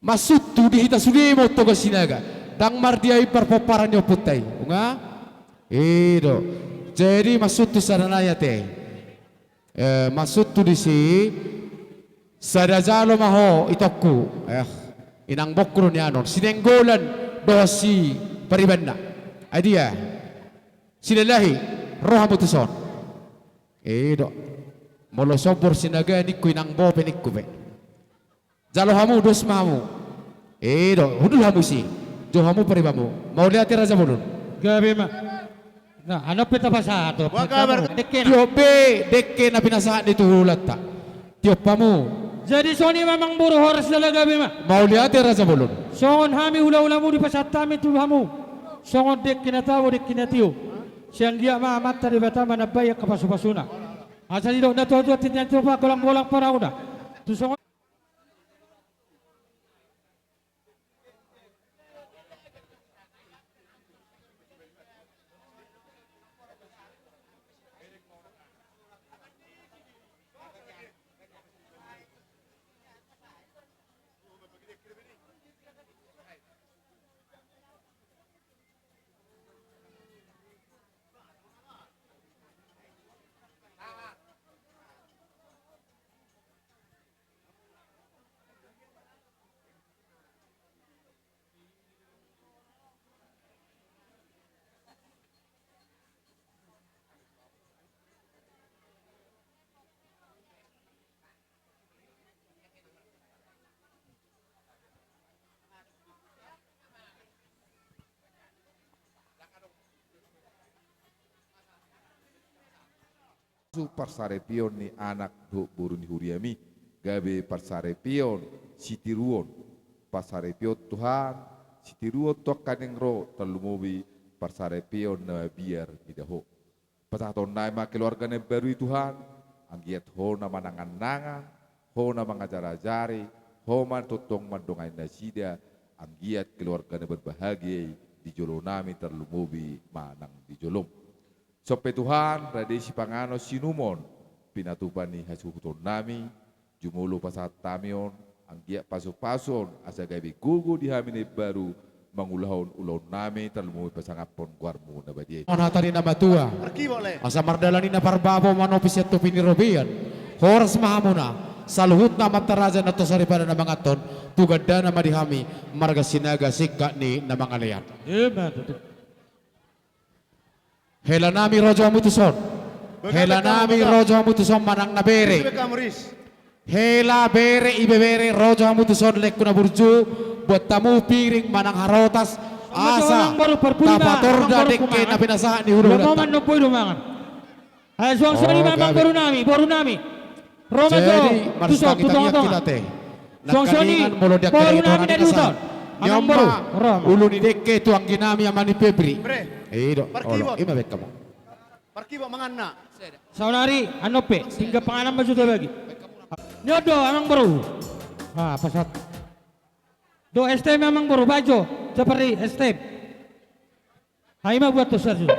Mansuntu di hita sude ma on Toga Sinaga. Ndang mardia i parpomparan ni ompunta i. Nga? I do. Jadi mansuntu sada nai ate. Eh, mansuntu disi. Sada jalo ma ho itongku. Eh, inang bongku do nian on. Sinenggolan dohot si paribanna. Ai dia? Silalahi, ro hamu tuson. I do. Molo sombor Sinaga ningku, inang bope ningku pe. Jalo hamu, dos ma hamu. I do, hundul hamu disi. Jou hamu paribanmu. Mauliate Raja Bolon. Gabe ma. Na, anon pe tapasahat. Tiop be dengke na pinasahat ni tuhulanta. Tiop hamu. Jadi songon i ma amangboru, horas jala gabe ma. Mauliate Raja Bolon. Songon hami hulahulamu dipasahat hami tu hamu songon dengke na tabo, dengke na tio. Sai anggiat ma Amanta Debata manambai angka pasupasuna. Asa didok na tuatua, tintin tupa, golanggolang parauna. Tu songon Parsaripeon ni anak dohot boru ni huriami, gabe parsaripeon sitiruon. Parsaripeon Tuhan, sitiruon tu angka naeng ro, tarlumobi parsaripeon na mabiar mida Ho. Pasahatonnami ma keluarga na imbaru i Tuhan, anggiat Ho na mananganangan, Ho na mangajarajari, Ho ma tongtong mandongani nasida, anggiat keluarga na berbahagia i di jolonami, tarlumobi manang di jolom. Songon i pe Tuhan, rade sipanganon sinumon, pinatupa ni hasuhutonnami, jumolo pasahat hami on, anggiat pasupasu on, asa gabe gogo di hami na imbaru, mangulahon ulaonnami, tarlumobi pasangaphon goarmu na badia i. On hata ni na matua. Asa mardalan i na parbabo, manopot sian topi ni robean. Horas ma hamuna, saluhutna amanta raja na tua saripada na manganhon, tu gandana ma di hami, marga Sinaga singkat ni na mangalean. Ima tutu. Hela nami ro jo hamu tuson. Hela nami ro jo hamu tuson manang na bere. Hela, bere, ibebere, ro jo hamu tuson, lengku na burju, buat hamu piring manang harotas, asa tapatorda dengke na pinasahat ni hulahulanta. Ai suang songon i ma amangboru nami, boru nami. Ro ma jo tuson tu tongatonga. Suang songon i, boru nami na di huta on. Amangboru, ro ma. Ulu ni dengke tu anggi nami, ama ni Febri. I do, olo, ima baen hamu. Parkibot manganna. Saonari, anon pe, pinggan panganan ma jo tabagi. Ni on do, amangboru. Ah, pasahat. Do, S T M amangboru, baen jo, seperti S T M. Ai ima buat tu serju.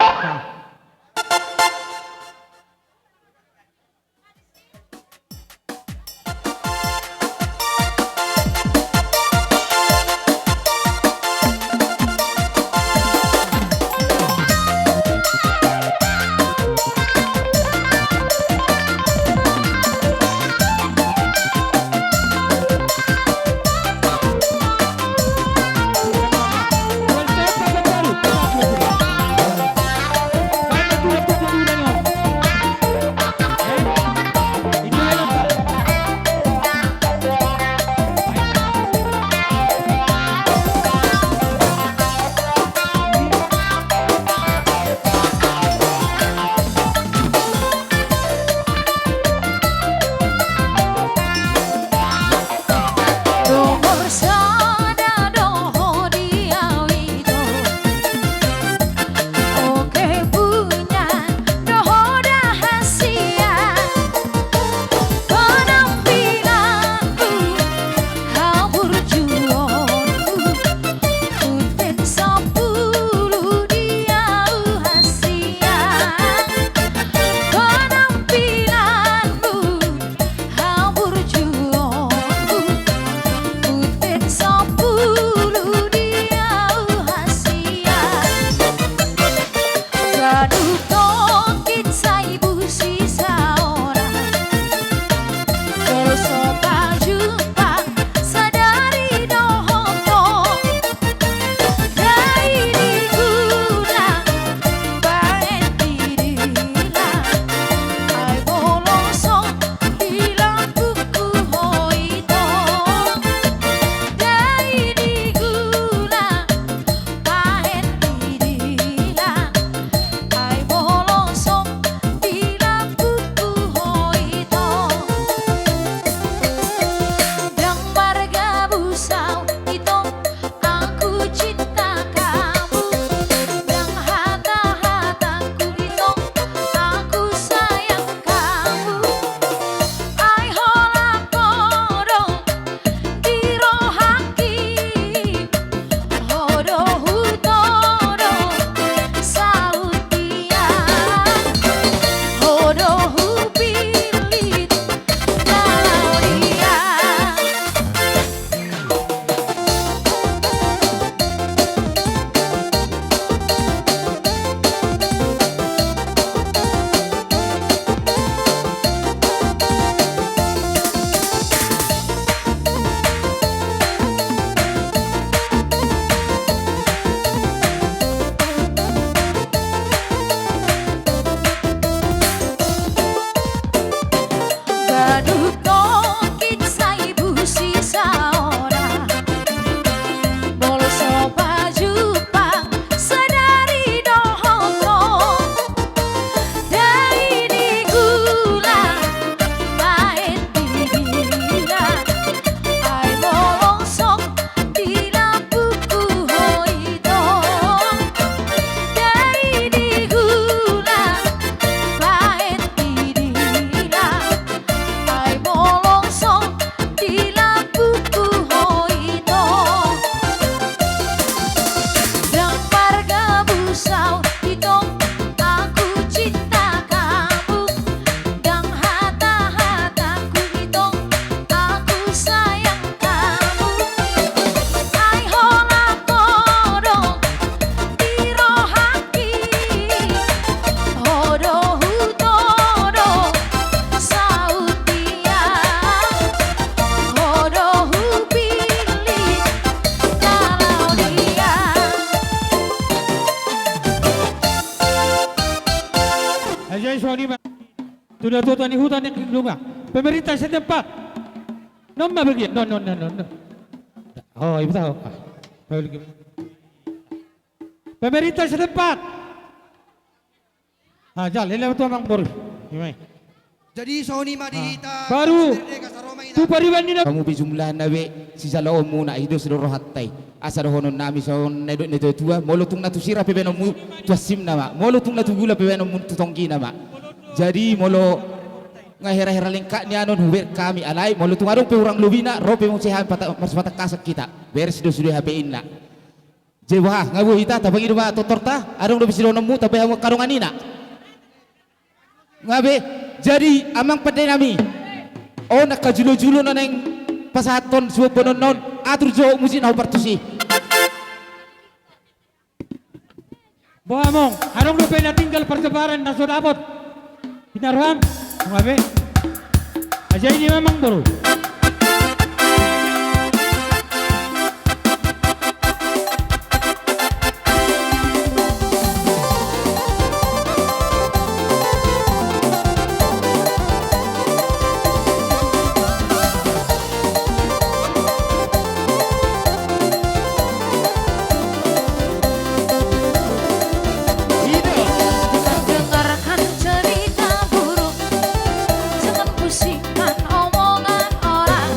Songon i ma. Tuda tuda ni huta ni Kidunga. Pemerintah setempat. Non ma bagian. Non, non, non, non, non. Oh, ibu tahu. Ah. Pemerintah setempat. Ah, jal, ela tu amang boru. Ima i. Jadi songon i ma di hita. Baru tu pariban ni na. Hamu pe jumlahna be sijaloonmuna, i do sidok rohanta i. Asa dohonon nami songon na nidok ni natuatua, molo tung na tu sira pe baenonmu tu ansimna ma, molo tung na tu gula pe baenonmu tu tonggina ma. Jadi molo nga hera-hera lengkap ni anon huber hami alai, molo tung adong pe hurang lobina, ro pe muse hami pata-, marsipatakkasan hita. Beres do sude hape inna. Jadi boha, nga boi hita, tapangido ma tortorta, adong dope sidohononmu, tabahen hamu angka dongan ina. Nga be, jadi amang pande nami. On angka julo-julo na naeng pasahathon siboanboanon on, atur jo musik na hombar tusi. Boha amang, adong dope na tinggal parjabaran na so dapot. Pinaroham, nga be. Aja i ma amang boru. Dengarkan cerita burung, jangan pusingkan omongan orang.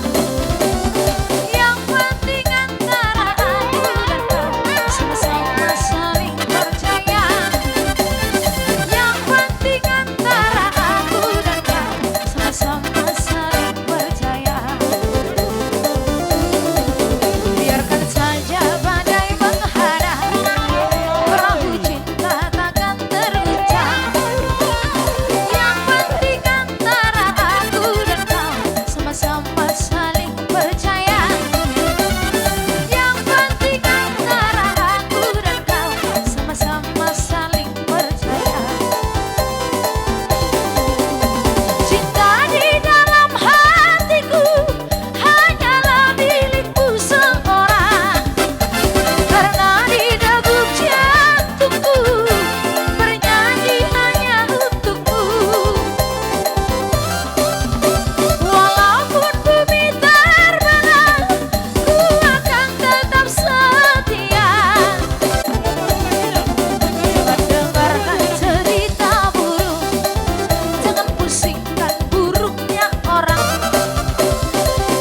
Yang penting antara aku dan kau sama-sama saling percaya. Yang penting antara aku dan kau sama-sama saling percaya. Biarkan saja badai menghadang, perahu cinta takkan terguncang. Yang penting antara aku dan kau sama-sama saling percaya. Yang penting antara aku dan kau sama-sama saling percaya. Cinta di dalam hatiku hanyalah milikmu seorang. Karena di degup jantungku bernyanyi hanya untukmu. Walaupun bumi terbelah, ku akan tetap setia. Jangan dengarkan cerita burung, jangan pusingkan burungnya orang.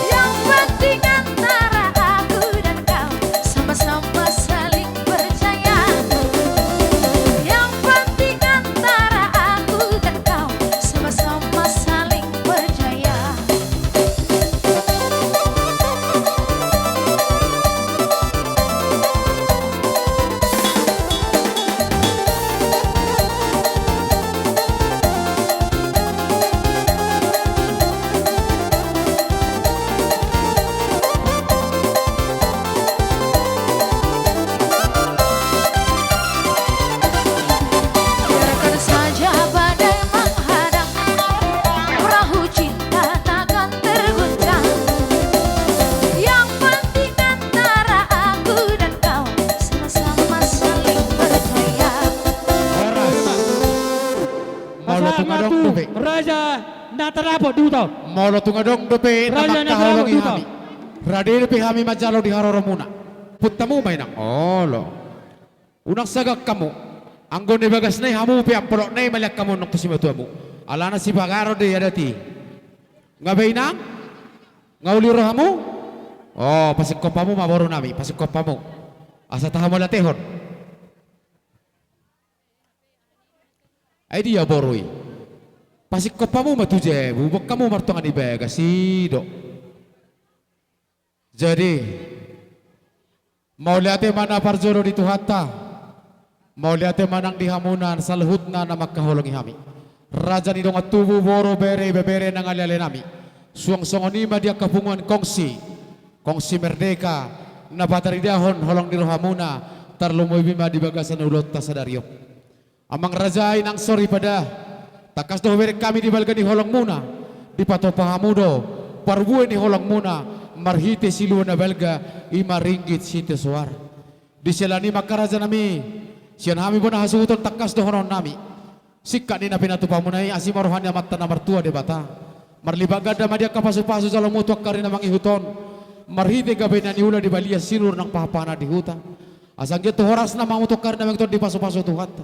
Yang penting antara aku dan kau sama-sama saling percaya. Yang penting antara aku dan kau sama-sama saling percaya. Biarkan saja badai menghadang, perahu cinta takkan terguncang. Yang penting antara aku dan kau sama-sama saling percaya. Horas. Molo tung adong dope raja na tardapot di huta on. Molo tung adong dope na mangkaholongi hami, rade dope hami manjalo di haroromuna. Puntamu ma inang. Olo. Unang sagang hamu. Anggo na di bagasna i hamu pe ampolokna i malean hamu annon tu simatuamu. Alana sipagaron do i adat i. Nga be inang? Nga uli ro hamu? O, pasingkop hamu ma boru nami, pasingkop hamu. Asa taha mauliatehon. Ai dia boru i? Pasingkop hamu ma tu jabu, boan hamu martonga ni bagas i do. Jadi, mauliate ma na parjolo di Tuhanta, mauliate ma nang di hamuna saluhutna na mangkaholongi hami. Raja ni dongan tubu, boru, bere, ibebere nang aleale nami. Suang songon i ma di angka punguan kongsi, Kongsi Merdeka, na pataridahon holong ni rohamuna, tarlumobi ma di bagasan ulaonta sadari on. Amang raja, inang soripada, tangkas do hubereng hami di balga ni holongmuna, dipatupa hamu do parbue ni holongmuna marhite silua na balga, i ma ringgit sitio soara. Di siala ni i ma angka raja nami, sian hami bona hasuhuton tangkas dohonon nami. Singkat ni na pinatupamuna i, asi ma roha ni Amanta na martua Debata. Marlipat ganda ma di angka pasupasu jaloonmu tu angka ari na mangihut on. Marhite gabe na niula di balian, silur nang pahanpahanan di huta. Asa anggiat tu horasna ma hamu tu angka ari na mangihut on dipasupasu Tuhanta.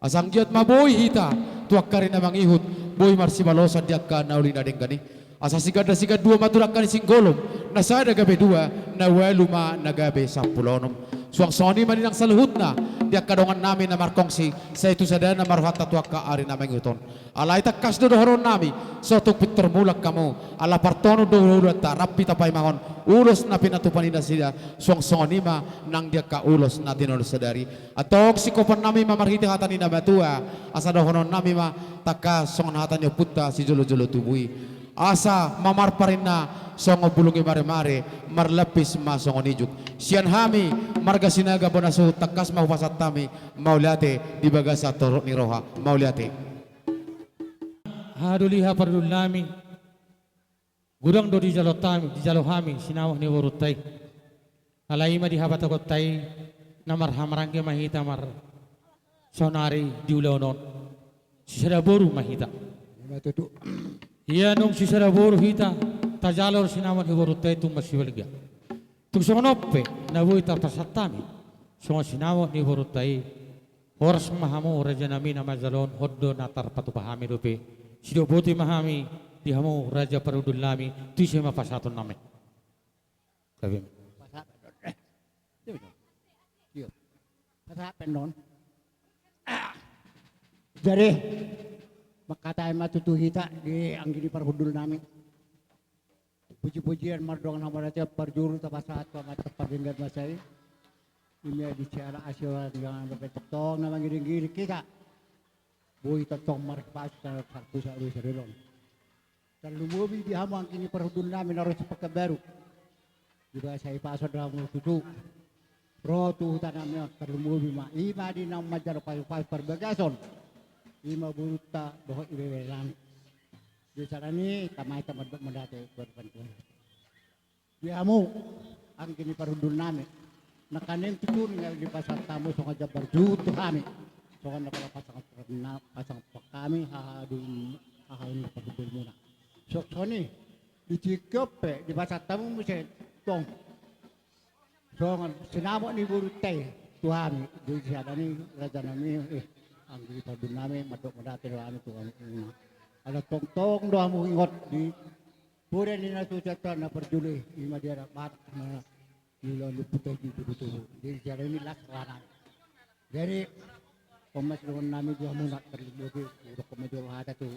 Asa anggiat ma boi hita tu angka ari na mangihut, boi marsibalosan di angka na uli na denggan i. Asa siganda sigandua ma tu dangka ni singgolom, na sada gabe dua, na ualu ma na gabe sampulu onom. Suang songon i ma ninna saluhutna di angka dongannami na markongsi, sai tu sadana ma rohanta tu angka ari na mangihut on. Alai tangkas do dohononnami, so tung pintor mulak hamu, ala partonun do ulaonta, rap hita paimahon ulos na pinatupa ni nasida, suang songon i ma nang di angka ulos na tinonun sadari. Antong singkopannami ma marhite hata ni na matua, asa dohononnami ma tangkas songon hata ni ompunta sijolojolo tubu i. Asa mamarpar inna songon bulung i maremare, marlapis ma songon ijuk. Sian hami marga Sinaga bona suhut, tangkas ma hupasahat hami mauliate di bagasan torop ni roha. Mauliate. Haha doli haha parhundulnami. Godang do dijalo hami, dijalo hami sinamot ni borunta i. Alai i ma di habatahonta i, na marhahamaranggi ma hita mar saonari di ulaon on. Sisada boru ma hita. Ima tutu. Ia nung sisada boru hita, tajalo do sinamot ni borunta i tung marsibalga. Tung songon on pe na boi tarpasahat hami songon sinamot ni borunta i. Horas ma hamu rajanami na manjalo on, on do na tarpatupa hami dope. Sidok boti ma hami di hamu raja parhundulnami, tu ise ma pasahatonnami. Gabe ma. Pasahat pe on. Eh. Iyo. Pasahat pe on. Ah. Jadi mangkatai ma tutu hita di anggi ni parhundulnami. Pujipujian mardongan hamuliateon parjuru tapasahat tu Amanta Pardenggan Basa i. Ima di siala asi ora di gangan bapak tongtong na mangiringiring hita. Boi tongtong marpasu sarpusat do i sadari on. Tarlumobi di hamu anggi ni parhundulnami na ro sian Pekanbaru. Di bagasan i paso do hamu tutu. Ro tu hutanami on tarlumobi ma. Ima di naung manjalo pasupasu parbagason. Ima borunta dohot ibebere nami. Di siala ni i, tama hita mandok mauliate tu Tuhan. Di hamu anggi ni parhundulnami, nangkaning tutu nunga dipasahat hamu songon jambar juhut tu hami, songon na pola pasang, na pasang hami haha doli, haha doli parhundulmuna. Suang songon i, di tingki on pe dipasahat hamu muse tong songon sinamot ni borunta i tu hami. Di siala ni i rajanami, eh, anggi ni parhundulnami, mandok mauliate do hami tu hamu. Ala tongtong do hamu ingot di poda ni na so sian Tuhan na parjolo i, ima di adat Batak na niula ni ompunta i di tubutubu. Jadi siala ni i las rohanami. Jadi on ma sidongannami tu hamuna, tarlumobi hudokkon ma jolo hata tu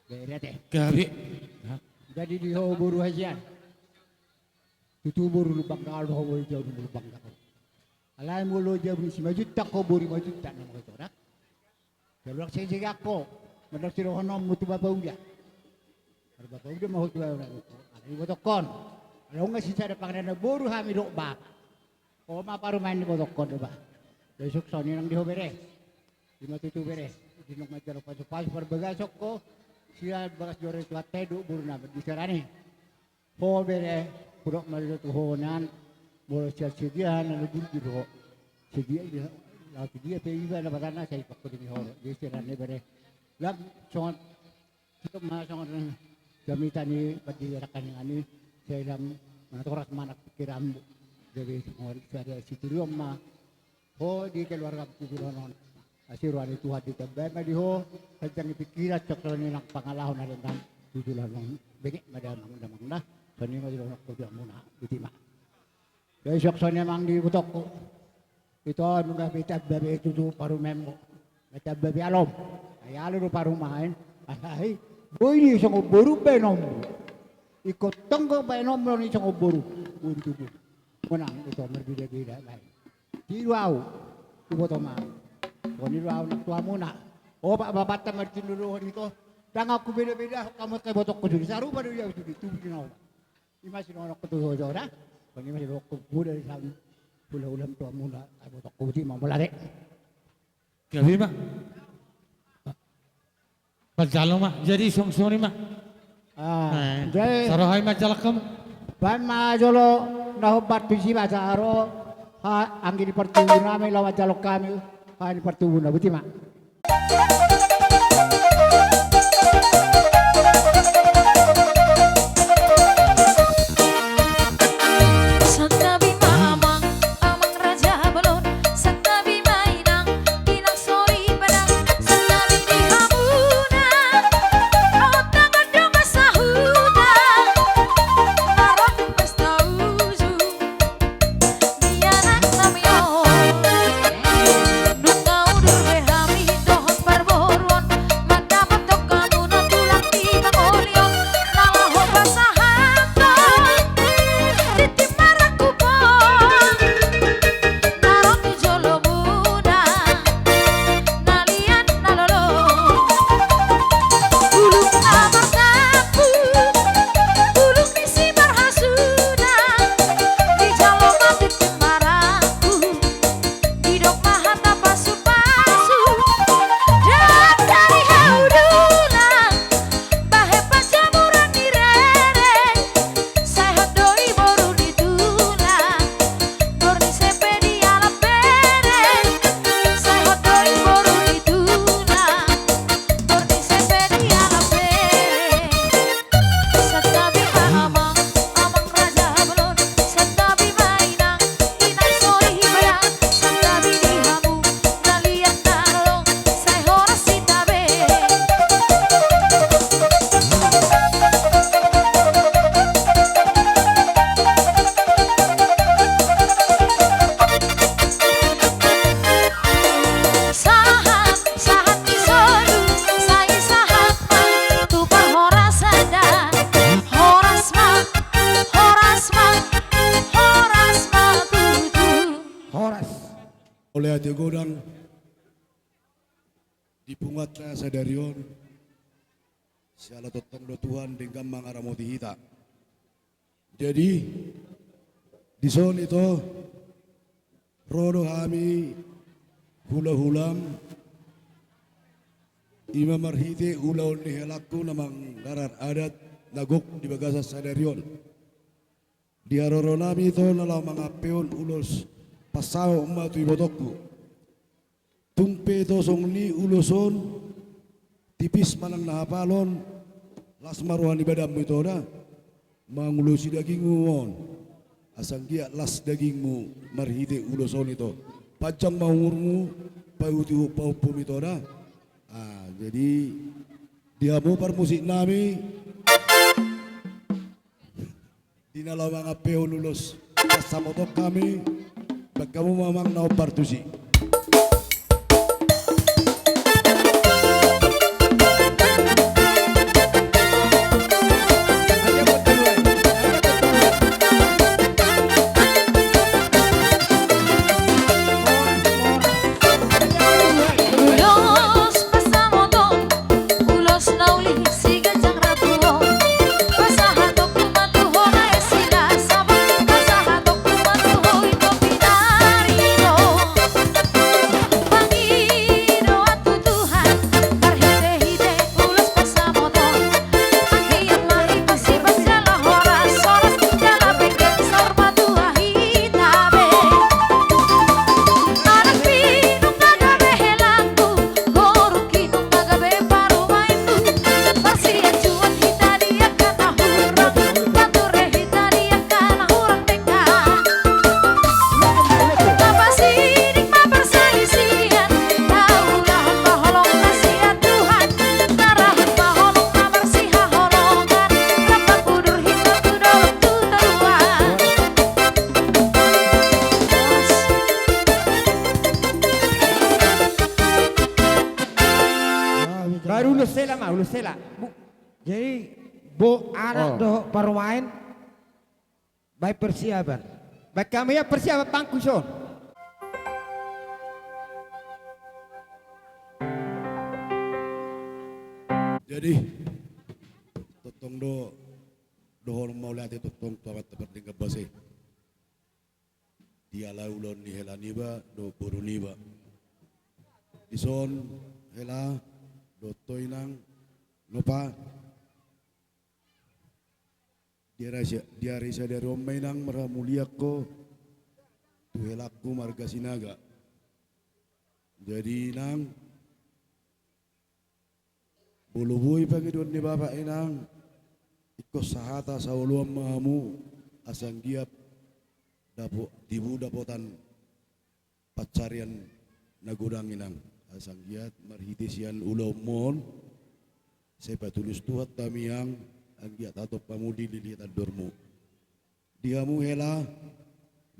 bere ate. Gabe. Jadi di ho boru hasian. Tutu boru Lumban Gaol do ho, boru jabu ni Lumban Gaol. Alai molo jabu ni Simanjuntak ho, boru Manjuntak nama ho, corak. Jolo dang sesegean ho, mandok sidohononmu tu bapa uda. Marbapa uda ma ho tu anak, anak ni ibotongkon. Ala nunga sisada pangaranna boru hami dohot bapa. Ho ma parumaen ni ibotongkon do ba. Jadi suang songon i nang di ho bere. Ima tutu bere. Di naung manjalo pasupasu parbagason ho, sian bagas joro ni Tuhanta i dohot borunami di siala ni i. Ho bere, hudok ma jo tu ho nian, molo sian sude na bujur ho. Sude, laho sude pe iba na batana sai pangkudi ni ho do. Jadi siala ni i bere. Lam songon, songon jamita ni pandita nangkaningan i, sai lam manat horas manat pikiranmu. Jadi songon sada siturion ma ho di keluarga pujur on. Asi roha ni Tuhan ditambai ma di ho, hanjang ni pikiran, suang songon i nang pangalaho na denggan, tu joloan on benget ma damang, damang na, songon i ma jolo nang tu hamuna, iti ma. Jadi suang songon i amang di ibotongku. Ito nunga be tamba be tutu parumaenmu. Be tamba be alom. Ai alo do parumaen. Alai boi do songon boru baenonmu. Ingkon tonggo baenonmu on i songon boru. Boru tubu. Menang ito marbeda-beda lain. Tiru au, iboto ma. Songon i do au nang tu hamuna. Opat bapanta ma di tindodohon ito. Ndang au hubeda-bedahon hamu angka ibotongku sude. Sarupa do di au sude, tubu di na opat. Ima sidohononku tu ho jora. Songon i ma sidohononku poda di sian hulahula tu hamuna angka ibotongku, boti ma, mauliate. Gabe ma. Manjalo ma, jadi suang songon i ma. Ah, eh, jadi saroha i manjalo hamu. Baen ma jolo na hombar tusi ma, asa ro ha anggi ni partubu nami laho manjalo hami, ha anggi ni partubu na, boti ma. Santabi ma amang, amang raja bolon, santabi ma inang, inang soripada, santabi di hamuna. Otak gondong sahuta, marok pesta ujung. Di anak nami on, nunga udur be hami dohot parboruon, mandapothon hamuna tulang di pangolion, na laho pasahathon tintin marangkuphon, na ro tu jolomuna. Na liat na lolo, bulung na martampuk, bulung ni simarhasuda, dijalo ma tintin marangkup, didok ma hata pasupasu, dan dari hau dulang, bahen panjamuran ni rere. Sai hot do i boru ni tulang, dor ni sempe dialap bere. Sai hot do i boru ni tulang, dor ni sempe dialap bere. Santabi ma amang, amang raja bolon, santabi ma inang, inang soripada, santabi di hamu na liat na lolo, sai horas hita be. Sahat, sahat ni solu, sai sahat ma tu parhorasan da. Horas ma, horas ma, horas ma tutu. Horas. Mauliate godang. Di punguanta sadari on, siala tongtong do Tuhan denggan mangaramoti hita. Jadi, dison ito, ro do hami hulahulam, i ma marhite ulaon ni helangku na manggarar adat na gok di bagasan sadari on. Di haroronami ito na laho mangampehon ulos pansamot ma tu ibotongku. Tung pe ito songon i ulos on, tipis manang na hapal on, las ma roha ni badanmu ito da, mangulosi dagingmu on, asa anggiat las dagingmu marhite ulos on ito. Panjang ma umurmu, paihutihut pahompum ito da. Ah, jadi, di hamu parmusiknami, di na laho mangampehon ulos pansamoton hami, bahen hamu ma amang na hombar tusi. Ulos pansamoton, ulos na uli si ganjang ratu on. Pasahatonku ma tu ho na esila sabang, pasahatonku ma tu ho ito pinaribot. Pangidoan tu Tuhan marhitehite ulos pansamoton. Anggiat ma hita sipasjala horas, horas jala bengke, saur matua hita be. Anakpi nunga gabe helangku, borungki nunga gabe parumaenku. Marsianjuan hita di angka na hurang, pature hita di angka na hurang denggan. Tapasiding ma parsalisian, taulahon ma holong na sian Tuhan, tarahon ma holong na marsihaholongan, rap mangudur hita tu dolok tu toruan. Baru ulos hela ma, ulos hela. Bu-, jadi, bo anak dohot parumaen, baen persiapan. Baen hami ma persiapan pangku son. Jadi, tongtong do, dohonon mauliate tongtong tu Amanta Pardenggan Basa i. Diala ulaon ni hela niba dohot boru niba. Dison hela dohot ho inang, nopa. Di ari sa-, di ari sadari on ma inang marhamulian ho tu helangku marga Sinaga. Jadi inang, Molo boi pangidoan ni Bapak, Inang, ingkon sahata saoloan ma hamu, asa anggiat dapo-, tibu dapotan pansarian na godang, Inang, asa anggiat marhite sian ulaonmu on, sai patulus Tuhan tangiang, anggiat hatop hamu dilehon andormu. Di hamu hela,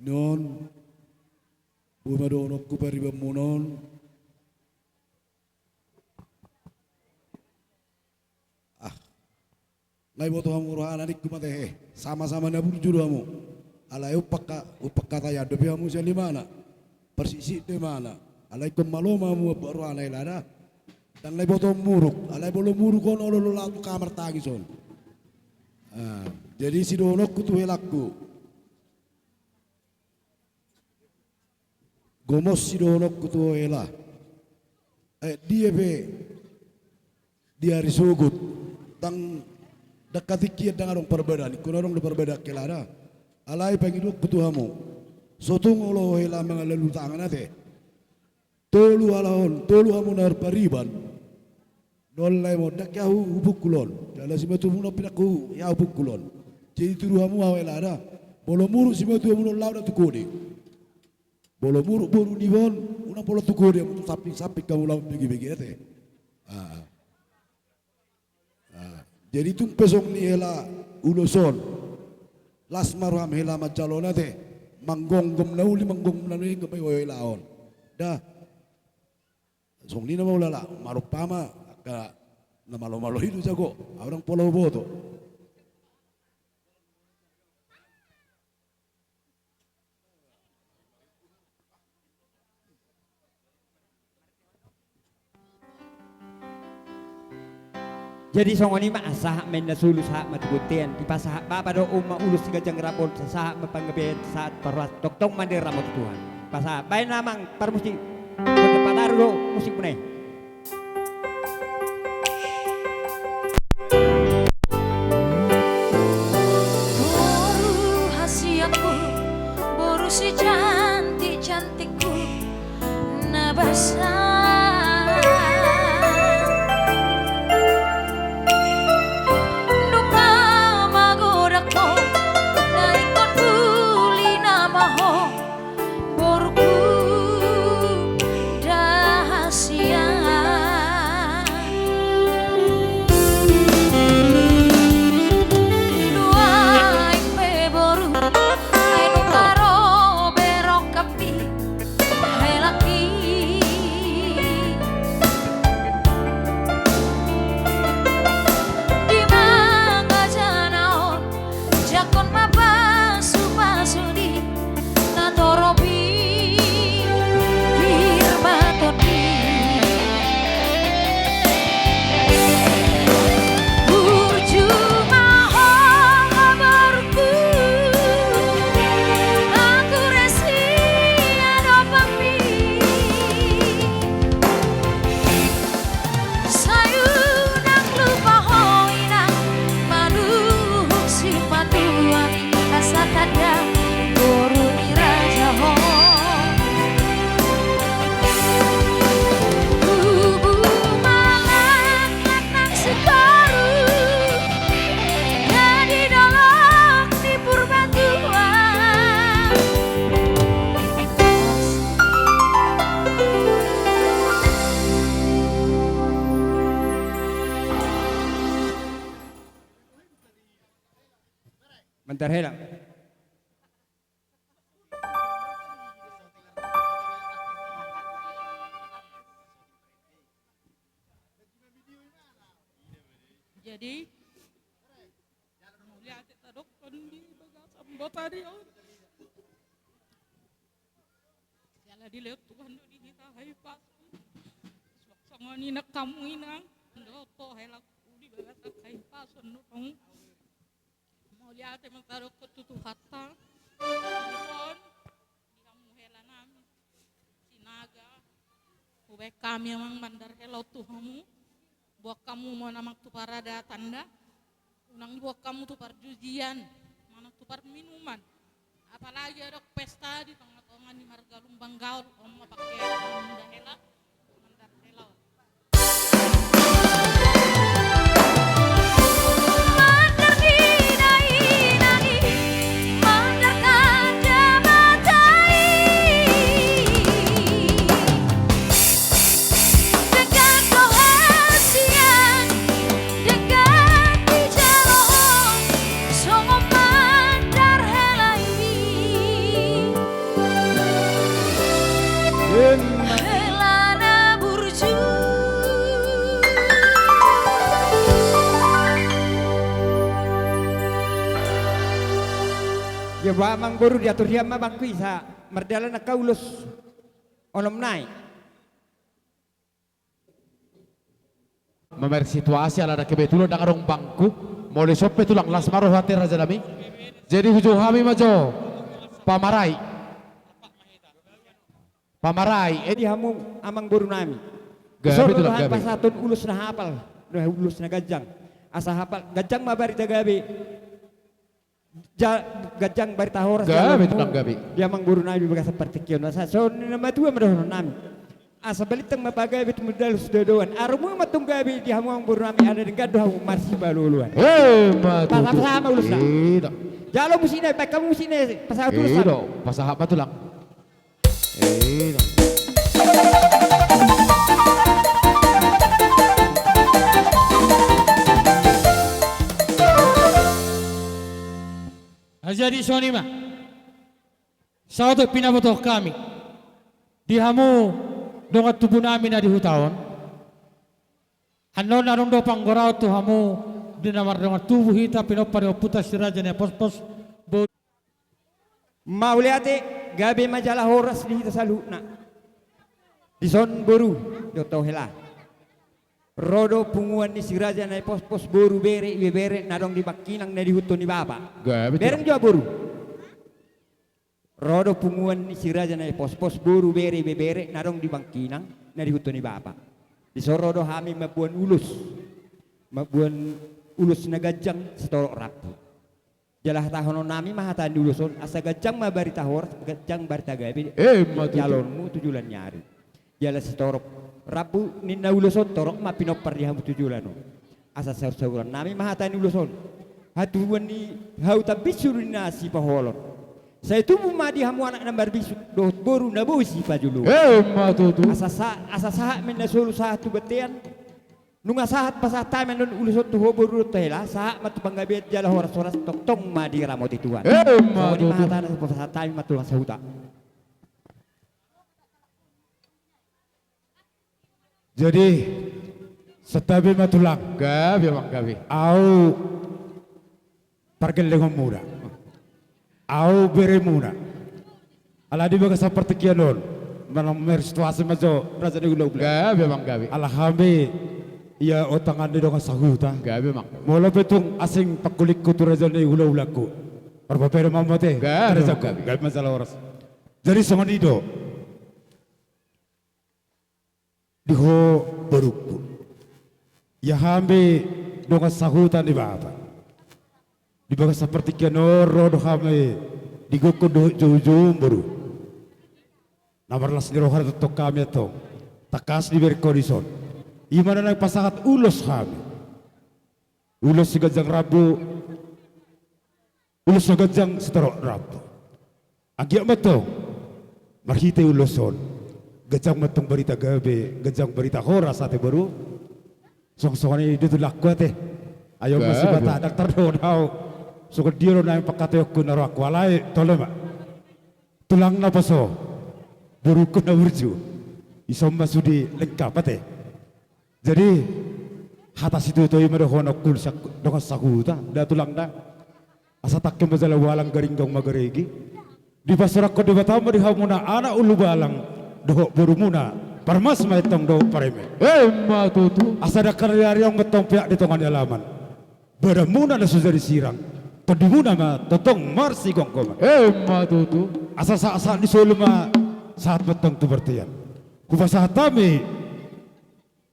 non, boi ma dohononku paribanmuna on. Ah. Nga iboto hamu rohana, ningku ma tehe. Sama-sama na burju do hamu. Alai umpat ha-, umpat hata i dope hamu sian imana. Parsisik do imana. Alai ingkon malo ma hamu, umpat rohana hela da. Ndang na iboto muruk. Alai molo muruk on, olo, olo, laho tu kamar tangis on. Ah, jadi sidohononku tu helangku. Gomos sidohononku tu ho hela. Eh, dia pe, di ari sogot. Ndang, dangka tingki an ndang adong parbadaan. Ingkon adong do parbadaan hela da. Alai pangidoanku tu hamu. So tung olo ho hela mangalului tangan ate. Tolu halak on, tolu hamu na marpariban. Nol lai mo, ndang hea hupungkul on. Jala simatuamuna on pe ndang hu-, hea hupungkul on. Jadi tudu hamu ahu hela da. Molo muruk simatuamuna on, laho da tu kode. Molo muruk boru niba on, unang pola tu kode hamu, tu samping-samping hamu laho bege-bege ate. Ah. Ah. Jadi tung pe songon i hela ulos on. Las ma roham hela manjalo on ate. Manggomgom na uli, manggomgom na uli, nunga bai ho hela on. Da. Songon i nama ulala, marupa ma, angka na malo-malo i do jago, ahu ndang pola huboto. Jadi songon i ma, sahat ma inna solu, sahat ma tu bontean, dipasahat Bapa dohot Omak ulos siganjang rap on, sahat ma panggabean, sahat parhorasan, tongtong ma diramoti Tuhan. Pasahat baen amang parmusik, pataru do musikmuna i. Boru hasianku, boru sicantik-cantikku, na basa. Nunga magodang ho, na ingkon uli nama ho, boruku da hasian. Nuaeng pe boru, ai nunga ro be rongkapmi, helangki. Di mangajana on, jangkon ma pasu-pasu di na torop i, pir ma tondi. Burju ma ho, boruku, ahu resi adopanmi. Sai unang lupa ho inang, manungkun sipatuami, asa tanda boru ni raja ho. Tubu ma langlak nang sitoru, na di dolok ni Purbatua. Mandar hela. Jadi, mauliate tadokkon di bagasan botari on. Jala dilehon Tuhan do di hita hahipason. Suang songon i nang hamu inang, dohot ho helangku, di bagasan hahipason do hamu. Mauliate ma tadokkon tu Tuhanta. Songon i di hamu hela nami Sinaga. Hubaen hami amang mandar hela on tu hamu. Boan hamu ma on amang tu paradatan da. Unang boan hamu tu parjujian, manang tu parminuman. Apalagi adong pesta di tonga-tonga ni marga Lumban Gaol, on ma pangkeon mandar hela, mandar hela on. Ia ba amang boru, diatur hian ma bangku i asa mardalan angka ulos onom nai. Mamereng situasi ala na kebetulan ndang adong bangku. Molo ison pe tulang, las ma roha ate raja nami. Jadi hujou hami ma jo pamarai. Pamarai, eh. Di hamu amang boru nami. Gabe tulang, gabe. Pasahaton ulos na hapal, na ulos na ganjang. Asa hapal, ganjang ma barita gabe. Ja, ganjang barita horas. Gabe tulang, gabe. Di amang boru nami bagasan partingkian on, asa songon na matua ma dohonon nami. Asa balintang ma pagabe tumundalhon sidoadoan. Arumu ma tong gabe di hamu amang boru nami, ala denggan do hamu marsipaolooloan. Eh, ma tutu. Pasahat ma ulos na. Jalo musik na, baen hamu musik na, pasahat ulos na. Pasahat ma tulang. Eh, na. Ah, jadi songon i ma. Saotik pinabotohon hami di hamu dongan tubu nami na di huta on. Annon adong do panggoraon tu hamu di na mardongan tubu hita pinompar ni ompunta si Raja Nai Pospos, bo- Mauliate, gabe ma jala horas di hita saluhutna. Dison boru, dohot hela. Ro do punguan ni si Raja Nai Pospos boru bere ibebere na adong di Bangkinang na di huta ni bapa. Gabe tulang. Bereng jo boru. Ro do punguan ni si Raja Nai Pospos boru bere ibebere na adong di Bangkinang na di huta ni bapa. Dison ro do hami mamboan ulos. Mamboan ulos na ganjang sitorop rambu. Jala hatahonon nami ma hata ni ulos on, asa ganjang ma barita horas, ganjang barita gabe. Eh, ma tutu. Di jalonmu tu joloan ni ari. Jala sitorop rambu ninna ulos on, torop ma pinompar di hamu tu joloan on. Asa saur-sauran nami ma hata ni ulos on. Hatubuan ni hau tambin sudu ni na sipaholon. Sai tubu ma di hamu anak na marbisuk dohot boru na boi sipajolo. Eh, ma tutu. Asa sa-, asa sahat ma ninna solu sahat tu bontean. Nunga sahat pasahat hami annon ulos on tu ho boru dohot hela, sahat ma tu panggabean jala horas-horas tongtong ma diramoti Tuhan. Eh, ma tutu. Songon i ma hata na pasahat hami ma tulang sahuta. Jadi, santabi ma tulang. Gabe, amang, gabe. Ahu pargellengonmuna. Ahu beremuna. Alai di bagasan partingkian on, manang mamereng situasi ma jo raja ni hulahula. Gabe, amang, gabe. Ala hami ia otangan ni dongan sahuta. Gabe, amang. Molo pe tung asing pangkulingku tu raja ni hulahulangku, marpapeda ma hamu ate. Gabe, amang, gabe. Gabe ma jala horas. Jadi songon i do. Di ho borungku. Ia hami dongan sahuta ni bapa. Di bagasan partingkian on ro do hami di gokhon dohot joujoum boru. Na marlas ni roha do tongtong hami antong. Tangkas dibereng ho dison. I ma na naeng pasahat ulos hami. Ulos siganjang rambu. Ulos na ganjang sitorop rambu. Anggiat ma antong marhite ulos on ganjang ma antong barita gabe, ganjang barita horas ate boru. Songon-songon i do tulangku ate. Ai on ma sipata ndang tardohot ahu songon dia do naeng pangkataionku na rohangku, alai tole ma. Tulang na poso, borungku na burju. Ison ma sude lengkap ate. Jadi hata situtu i ma dohononku, dongan sahuta da tulang da. Asa tangke ma jala ualang, garinggang ma garege. Dipasaorhon Debata ma di hamuna anak ulubalang dohot borumuna, parmas ma antong dohot pareme. Emma tutu. Asa dangka ni ari on ma antong peak di tonga ni alaman. Badanmuna na so jadi sirang, tondimuna ma tongtong marsigomgoman. Emma tutu. Asa sahat-sahat ni solu ma sahat ma antong tu bontean. Hupasahat hami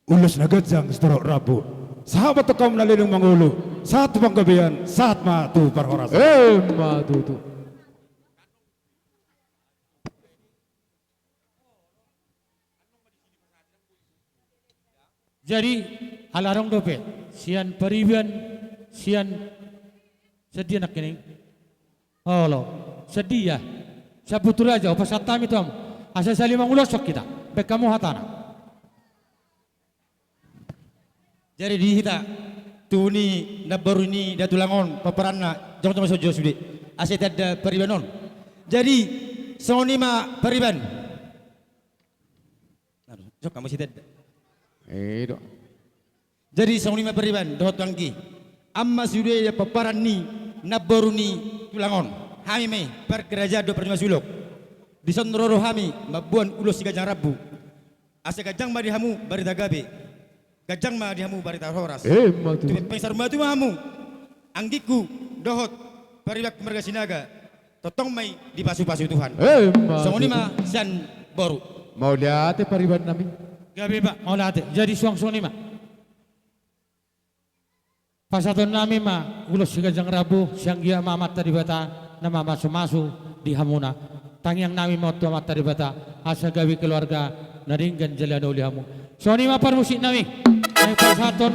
ulos na ganjang sitorop rambu. Sahat ma antong hamu na leleng mangolu, sahat tu panggabean, sahat ma tu parhorasan. Emma tutu. Jadi ala adong dope sian pariban, sian sedia nangkining. Olo, sedia. Sabutu raja, hupasahat hami tu hamu. Asa sali manguloshon hita. Baen hamu hatana. Jadi di hita tubu ni namboru ni datulang on, pomparanna jongjong ma songon i jo sude. Asa tanda pariban on. Jadi songon i ma pariban. Aduh, jok kamu si tanda. Eh, do. Jadi songon i ma pariban dohot anggi. Amma sude pomparan ni namboru ni tulang on. Hami ma i parkerajaan dohot parjolo masulok. Dison ro do hami mamboan ulos si ganjang rambu. Asa ganjang ma di hamu barita gabe. Ganjang ma di hamu barita horas. Emma tutu. Tupe pe saur matua ma hamu, anggingku dohot paribanku marga Sinaga. Tongtong ma i dipasupasu Tuhan. Emma tutu. Songon i ma sian boru. Mauliate pariban nami. Gabe, Pak, mauliate. Jadi suang songon i ma. Pasahaton nami ma ulos si ganjang rambu, sai anggiat ma Amanta Debata na mamasumasu di hamuna. Tangiang nami ma on tu Amanta Debata, asa gabe keluarga na denggan jala na uli hamu. Songon i ma parmusik nami, naeng pasahaton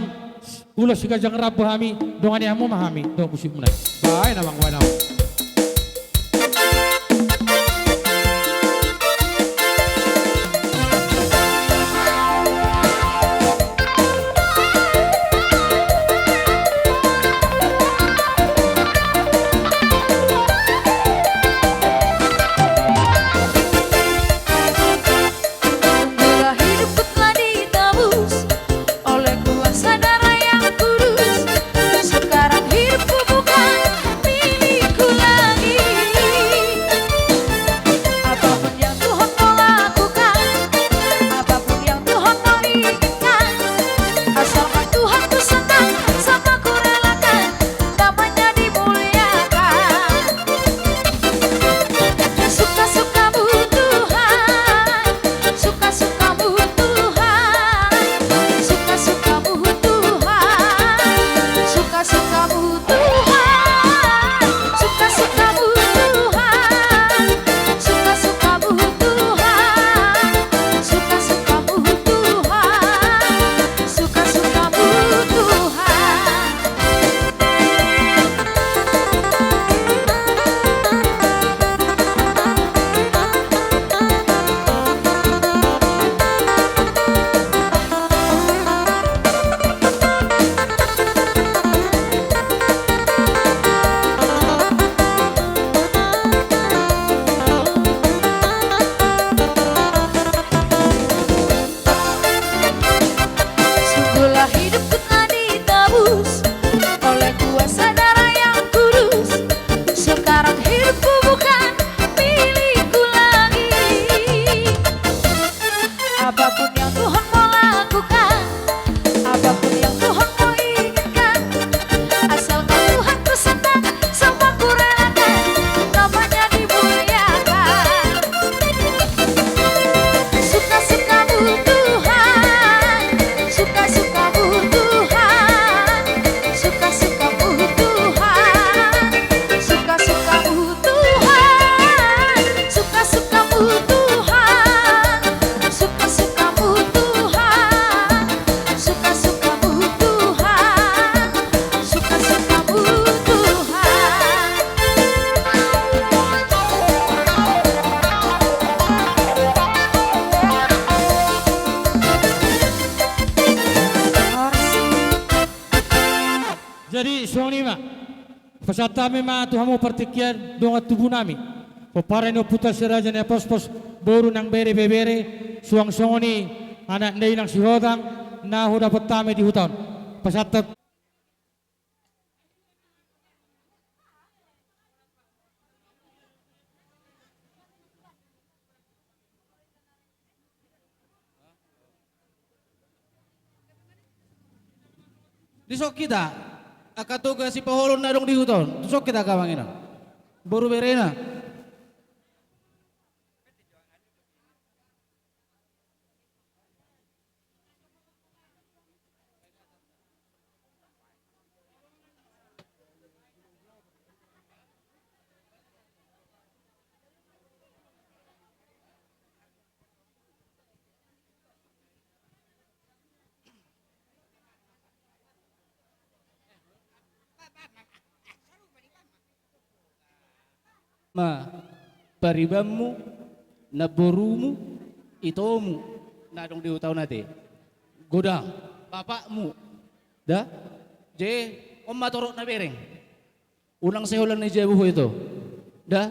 ulos si ganjang rambu hami, dongani hamu ma hami dohot musik muna i. Baen amang, baen amang. Mula hidupku telah ditebus oleh kuasa darah yang kudus. Sekarang hidupku bukan milikku lagi. Apapun yang Tuhan mau lakukan, apapun yang Tuhan mau inginkan, asalkan Tuhan ku senang, semua ku relakan, namanya dimuliakan. Suka-sukamu Tuhan, suka-sukamu Tuhan, suka-sukamu Tuhan, suka-sukamu Tuhan, suka-sukamu Tuhan, suka-sukamu Tuhan, suka-sukamu Tuhan, suka-sukamu Tuhan. Sungguhlah hidupku telah ditebus oleh kuasa darah yang kudus. Sekarang hidupku bukan milikku lagi. Apapun yang Tuhan mau lakukan, apapun yang Tuhan mau inginkan, asalkan Tuhan ku senang, semua ku relakan, namanya dimuliakan. Suka-sukamu Tuhan, suka-sukamu Tuhan, suka-sukamu Tuhan, suka-sukamu Tuhan, suka-sukamu Tuhan, suka-sukamu Tuhan, suka-sukamu Tuhan, suka-sukamu Tuhan. Jadi songon i ma. Pasahat hami ma tu hamu partingkian dongan tubu nami, pomparan ni ompunta si Raja Napospos, boru nang bere, ibebere, suang songon i anak ni inang Sihotang na hudapot hami di huta on. Pasahat. Dison hita angka toga sipaholon na adong di huta on, dison hita angka amang inang, boru berena. Ma paribanmu, namborumu, itomu na adong di huta on ate, godang bapakmu, da? Jadi on ma torop na bereng. Unang sai holan ni jabu ho ito, da?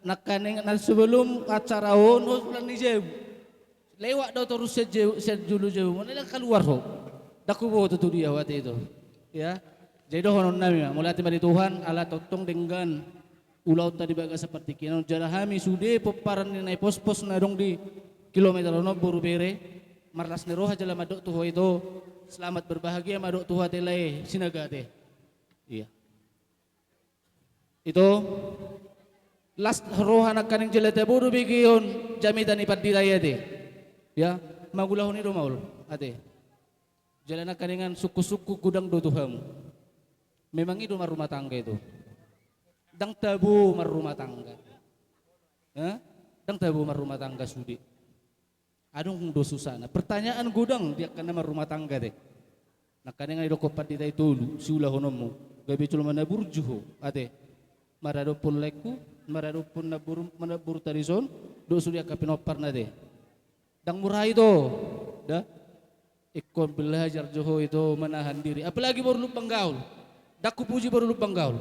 Nangkaning na sebelum acara on ho holan ni jabu. Lewat do torus sian jabu, sian jolo jabu, molo na kaluar ho, ndang huboto tu dia ho ate ito. Ya. Jadi dohonon nami ma, mauliate ma di Tuhan ala tongtong denggan ulaonta di bagasan partingkian on, jala hami sude pomparan ni Naipospos na adong di kilometer onom, boru bere, marlas ni roha jala mandok tu ho ito, selamat berbahagia mandok tu ho ate lae Sinaga ate. Iya. Ito, las roha nangkaning jala tabo do begeon jamita ni pandita i ate. Ya, mangulahon i do maol ate. Jala nangkaningan sungkun-sungkun godang do tu hamu. Memang i do marrumah tangga ito. Ndang tabo marrumah tangga. Hah? Ndang tabo marrumah tangga sude. Adong do susahna. Pertanyaan godang di angka na marrumah tangga ate. Nangkaningan didokkon pandita i tolu siulahononmu. Gabe jolma na burju ho ate. Maradophon laengku, maradophon namboru, namboruta dison, dohot sude angka pinomparna ate. Ndang mura ito, da. Ingkon belajar jo ho ito manahan diri. Apalagi boru Lumban Gaol. Ndang hupuji boru Lumban Gaol.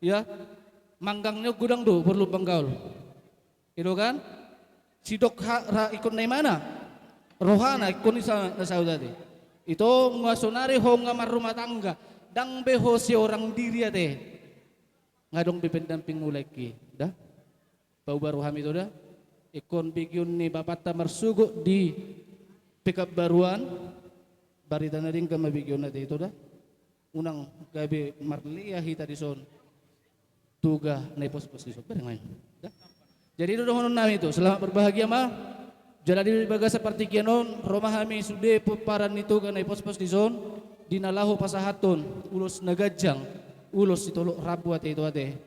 Ya, manggang ni on godang do boru Lumban Gaol. I do kan? Sidok ha, ra, ingkon na imana. Rohana ingkon i sa, na saut ate. Ito, nunga sonari ho nunga marrumah tangga. Ndang be ho seorang diri ate. Nga adong be pendampingmu laengki, da? Pauba roham ito da. Ingkon begeon ni bapanta marsogot di Pekanbaru an. Barita na denggan ma begeon ate ito da. Unang gabe marlea hita dison. Toga Naipospos dison. Bareng ma i. Da? Jadi i do dohonon nami ito. Selamat berbahagia ma. Jala di bagasan partingkian on, ro ma hami sude pomparan ni Toga Naipospos dison, di na laho pasahathon ulos na ganjang, ulos sitorop rambu ate ito ate.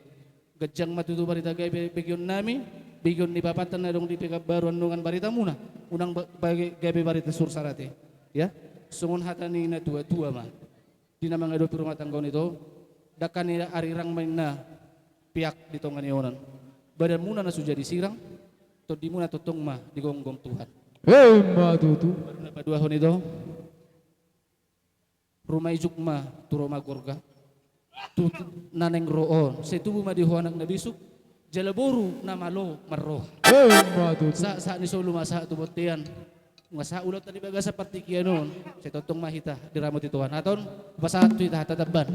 Ganjang ma tutu barita gabe begeon nami, begeon ni bapanta na adong di Pekanbaru an dongan baritamuna, unang ba, bage, gabe barita sursar ate. Ya, songon hata ni na tua-tua ma. Di na mangadopi rumah tangga on ito, dangka ni arirang ma inna piak di tonga ni onan. Badanmuna na so jadi sirang, tondimuna tongtong ma digonggom Tuhan. Emma tutu. Baru na paduahon ito. Ruma ijuk ma tu ruma gorga. Tu na naeng ro on, sai tubu ma di ho anak na bisuk. Jala boru na malo marroha. Emma tutu. Sa, sahat ni solu ma sahat tu bontean. Nunga sahat ulaonta di bagasan partingkian on, sai tongtong ma hita diramoti Tuhan. Antong, pasahat tu hita hata tamban.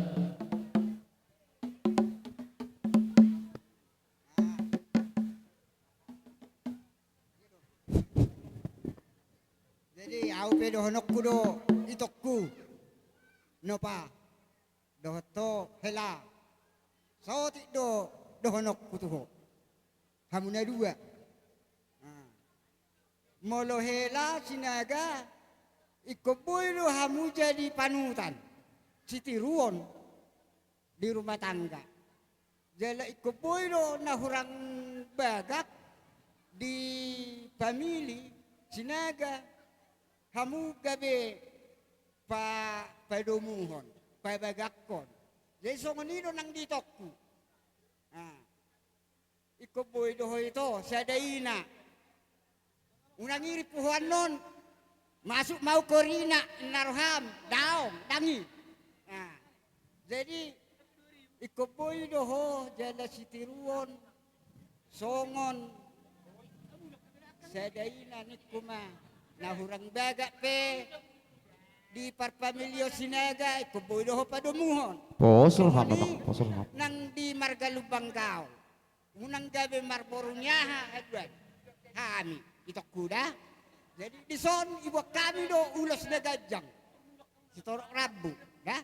Jadi, au pe dohononku do itongku. Nopa. Dohot ho hela. Saotik do dohononku tu ho. Hamu na dua. Nah. Molo hela Sinaga, ingkon boi do hamu jadi panutan. Sitiruon di rumah tangga. Jala ingkon boi do na hurang bagak di pamili Sinaga, hamu gabe pa, padomuhon, pabagakkon. Jadi songon i do nang di itongku. Nah, ingkon boi do ho ito, sada ina. Unang irimpu ho annon, masuk ma au korina, inna roham, daong, ndang i. Nah, jadi, ingkon boi do ho jala sitiruon, songon sada ina ningku ma, na hurang bagak pe, di parpamilion Sinaga, ingkon boi do ho padomuhon. Pos roham, songon i, Bang, pos roham. Nang di marga Lumban Gaol. Unang gabe marboru ni aha, aduan. Hami, itongku da. Jadi, dison, ibuat hami do ulos na ganjang. Sitorop rambu, da.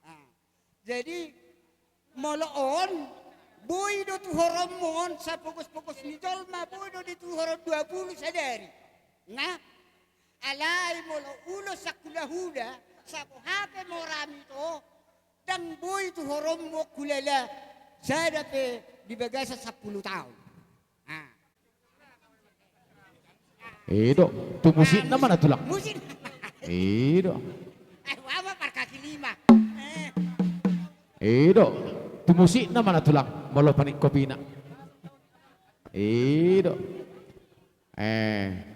Ah. Jadi, molo on, boi do tuhoronmu on, sapogos-pogos ni jolma, boi do dituhoron dua pulu sadari. Nah, alai molo ulos sangkula-hula, saboha pe mora mi to, ndang boi tuhoronmu on hulala sada pe di bagasan sampulu taon. Ah. I do, tu musikna ma na tulang. Musik. I do. Eh, apa par kaki lima? Eh. I do, tu musikna ma na tulang, molo paningkopina. I do. Eh.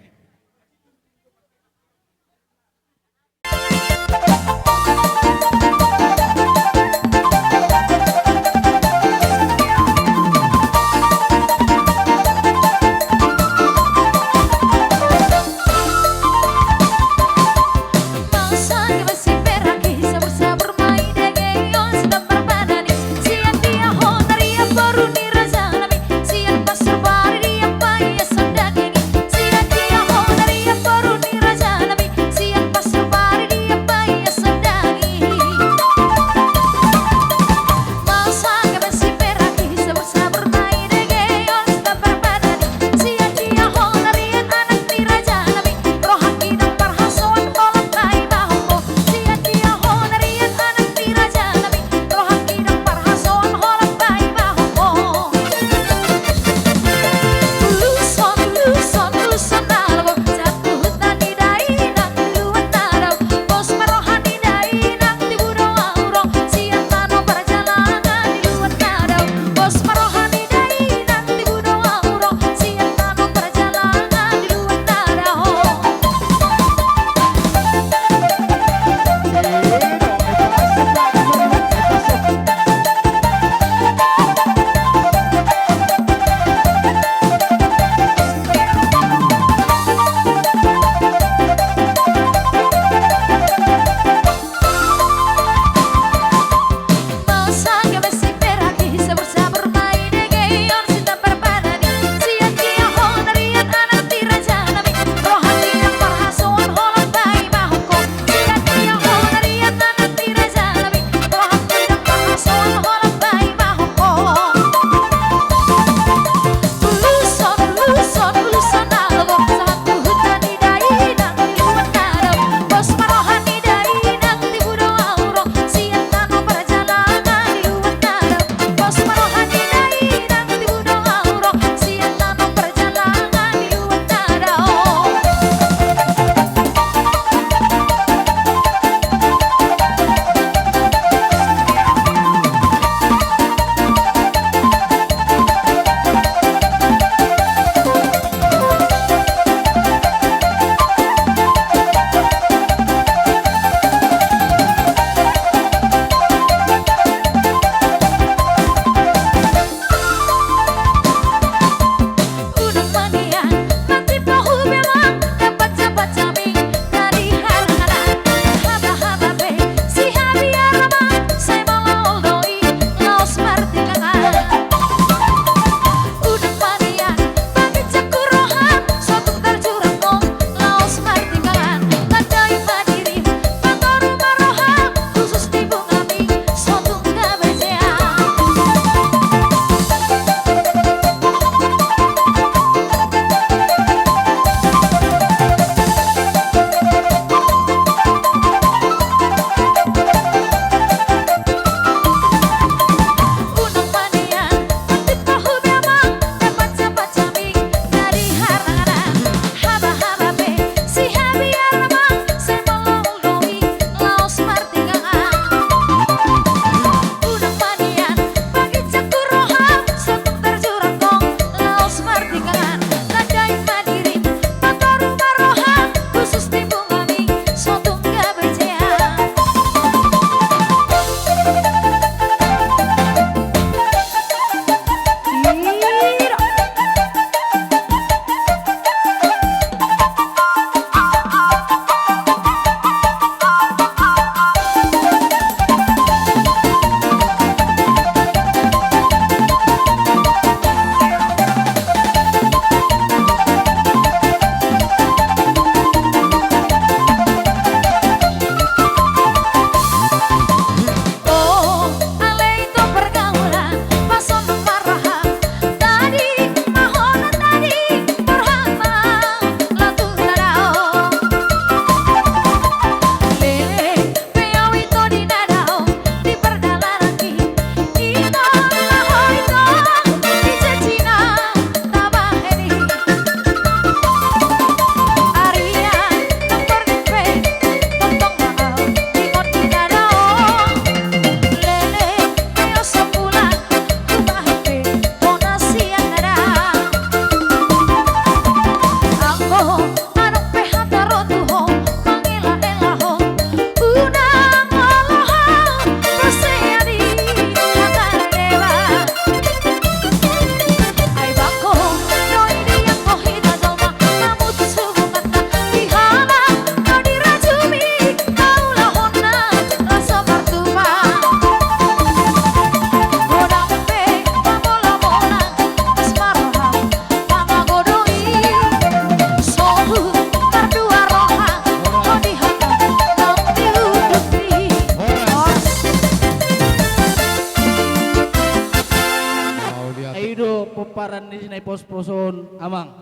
na i pos-pos on, amang.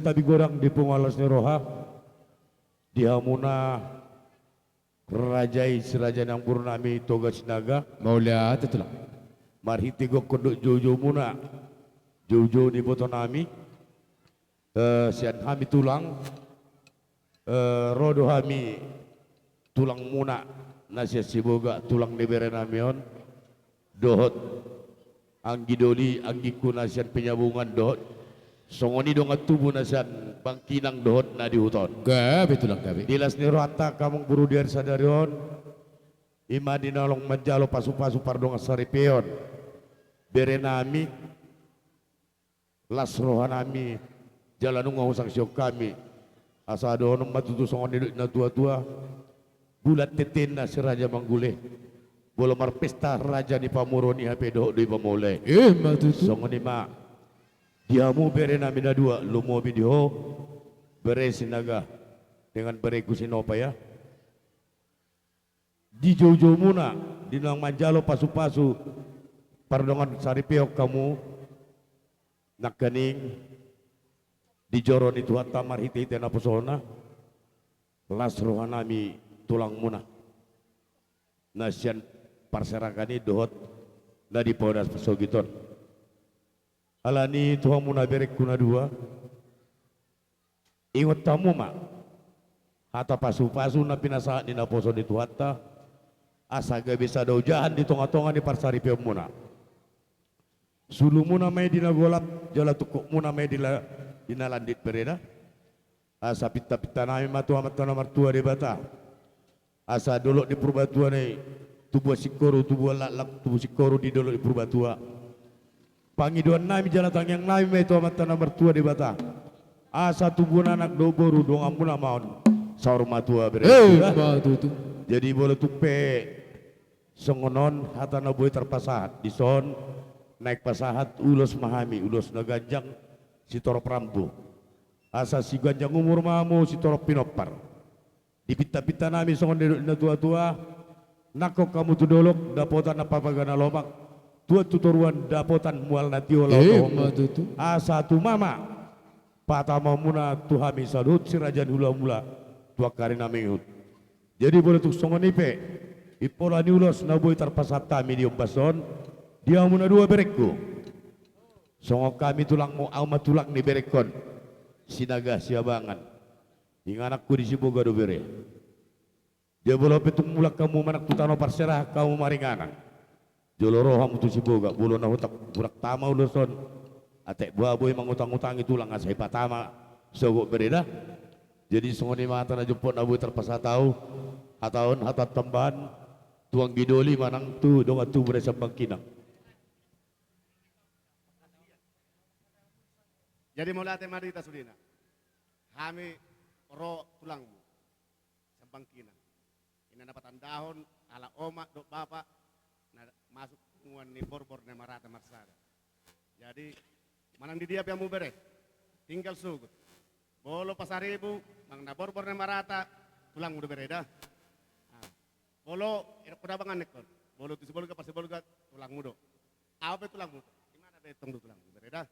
Tabi godang di punguan las ni roha, di hamuna raja i, si raja ni amangborunami Toga Sinaga. Mauliate tulang. Marhite gokhon dohot joujoumuna, joujou ni ibotonami, eh, sian hami tulang, eh, ro do hami tulangmuna na sian Siboga, tulang ni berenami on, dohot anggi doli, anggingku na sian Penyabungan, dohot songon i dongan tubu na sian Bangkinang dohot na di huta on. Gabe tulang, gabe. Di las ni rohanta angka amangboru di ari sadari on, i ma di na laho manjalo pasupasu pardongan saripeon berenami, las rohanami jala nunga husaksihon hami. Asa dohonon ma tutu songon nidok ni natuatua: Bulat tentenna si raja manggule, molo marpesta raja ni pamoruon i, hape dohot do i pamolai. Ima tutu. Songon i ma di hamu berenami na dua, lumobi di ho bere Sinaga dengan bereku Sinopa, ya. Di joujoumuna di na manjalo pasupasu pardongan saripeon hamu, nangkaning di joro ni Tuhanta marhitehite naposona, las rohanami tulangmuna na sian parserahan i dohot na di pahodas pasogit on. Alani i tu hamuna bereku na dua, ingot hamu ma hata pasupasu na pinasahat ni naposo ni Tuhanta, asa gabe sada ojahan di tongatonga ni parsaripeonmuna. Sulumuna ma i di na golap, jala tungkotmuna ma i di la-, di na landit, bereda. Asa pintapintanami ma tu Amanta na martua Debata, asa dolok ni Purbatua na i tubuan singkoru, tubuan laklak, tubu singkoru di dolok ni Purbatua. Pangidoannami jala tangiangnami ma i tu Amanta na martua Debata, asa tubuan anak dohot boru, donganmuna ma on saur matua, bereda. Ima tutu. Jadi molo tung pe songon on hata na boi tarpasahat, dison naeng pasahat ulos ma hami, ulos na ganjang sitorop rambu. Asa siganjang umur ma hamu sitorop pinompar. Di pintapintanami songon nidok ni natuatua: Nangkok hamu tu dolok, dapotan na papaga na lomak, tuat tu toruan, dapotan mual na tio, laho tu hamu. Ima tutu. Asa tumama patamuanmuna tu hami saluhut si raja ni hulamula tu angka ari na mangihut. Jadi molo tung songon i pe impola ni ulos na boi tarpasahat hami di ombas on, di hamu na dua bereku, songon hami tulangmu, ahu ma tulang ni berengkon, Sinaga Siabangan, ingananku di Siboga do, bere. Jadi molo pe tung mulak hamu manang tu tano parserahan hamu maringanan, jolo ro hamu tu Siboga, molo na hutang, hurang tama ulos on, atik boha boi mangutangutangi tulang asa ipatama sogot, bereda. Jadi songon i ma hata na jompot na boi tarpasahat ahu, hata on hata tambahan tu anggi doli manang tu dongan tubu na sian Bangkinang. Jadi mauliate ma di hita sudena. Hami ro tulangmu sian Bangkinang. I na patandahon ala omak dohot bapak na masuk punguan ni Borbor na marata marsada. Jadi manang di dia pe hamu, bere, tinggal sogot. Molo Pasaribu manang na Borbor na marata, tulangmu do, bereda. Nah, molo, eh, Podabangan ningkon, molo tu Sibolga, Parsibolga, tulangmu do. Ahu pe tulangmu do. Imana be tong do tulangmu, bereda.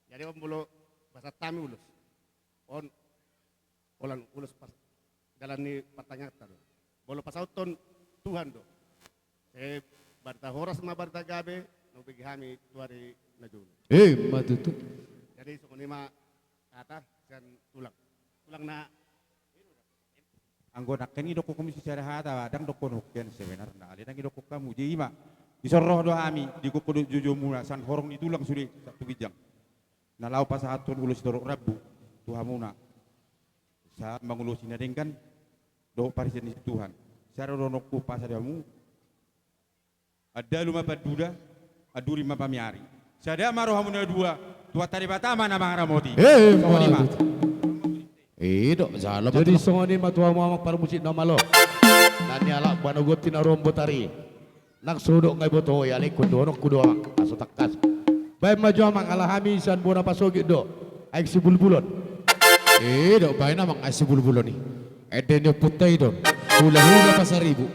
Jadi on molo pasahat hami ulos on, holan ulos pas dalan ni partangianganta do. Molo pasauthon Tuhan do. Sai barita horas ma, barita gabe na hubege hami tu ari na jolo. Ima tutu. Jadi songon i ma hata sian tulang. Tulang na Anggo nangkin idokkon hamu sisada hata, ndang dokkon hukkian sebenarna, alai ndang idokkon hamu. Jadi ima, dison ro do hami, di gokhon dohot joujoumuna, sian horong ni tulang sude sahat tu ginjang, na laho pasahathon ulos sitorop rambu tu hamuna, sahat mangulosi na denggan dohot parisian ni Tuhan. Sada do dohononku pasada hamu. Andalu ma panduda, anduri ma pamiari. Sada ma rohamu na dua, Tuhanta Debata ma na mangaramoti. Eh, songon i ma. Songon i do, jalo ma. Jadi songon i ma tu hamu amang parmusik na malo. Na nialap banogot i na ro on botari. Nang so hudok nga iboto ho, alai ingkon dohononku do amang, asa tangkas. Baen ma jo amang, ala hami sian bona pasogit do. Aek Sibulbulon. Eh, do, baen amang, Aek Sibulbulon i. Ende ni ompunta i do. Hulahula Pasaribu.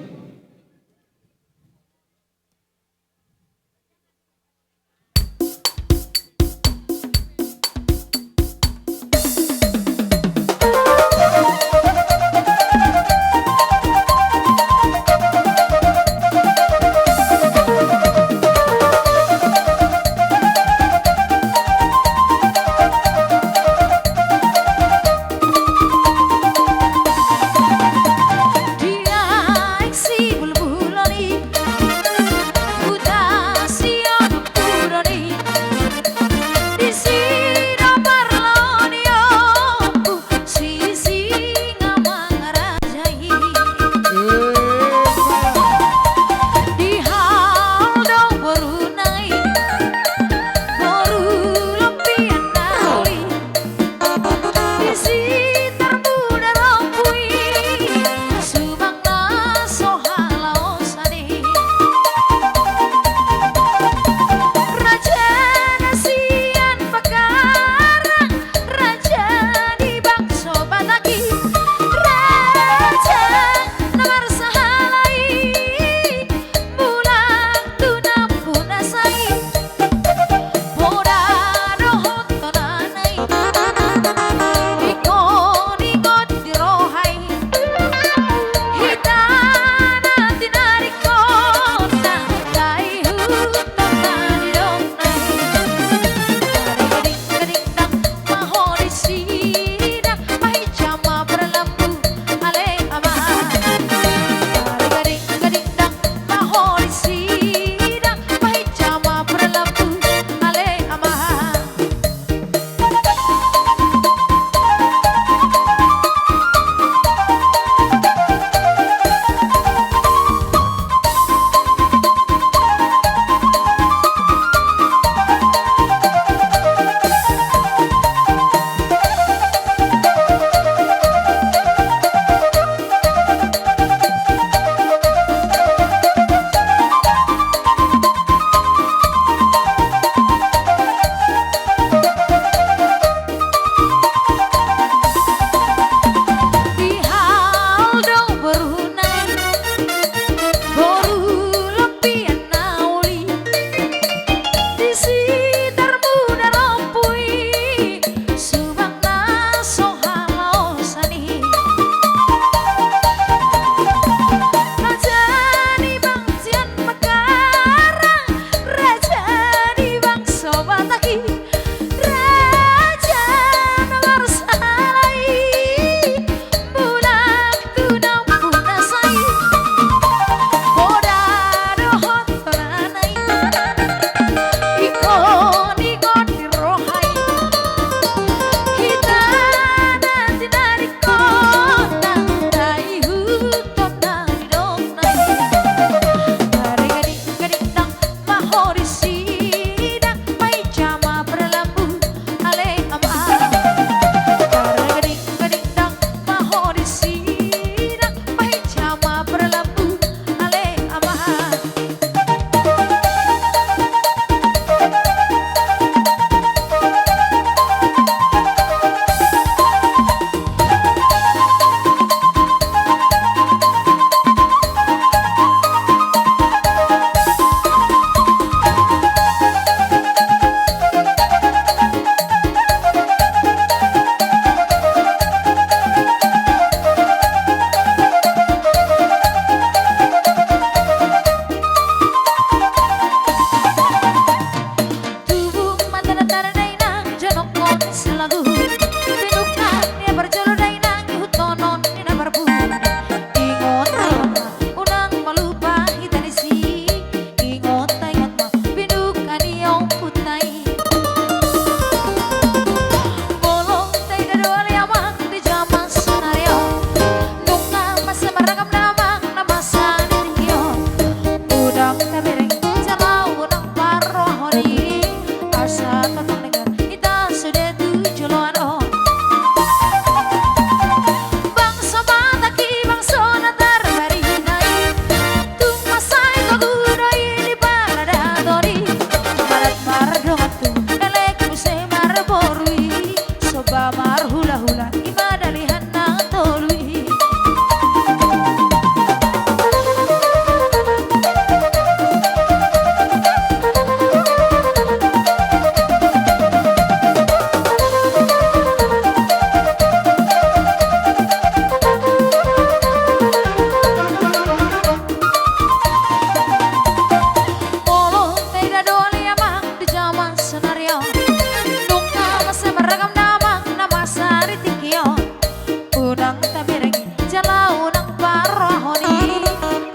Jala unang parrohahon i,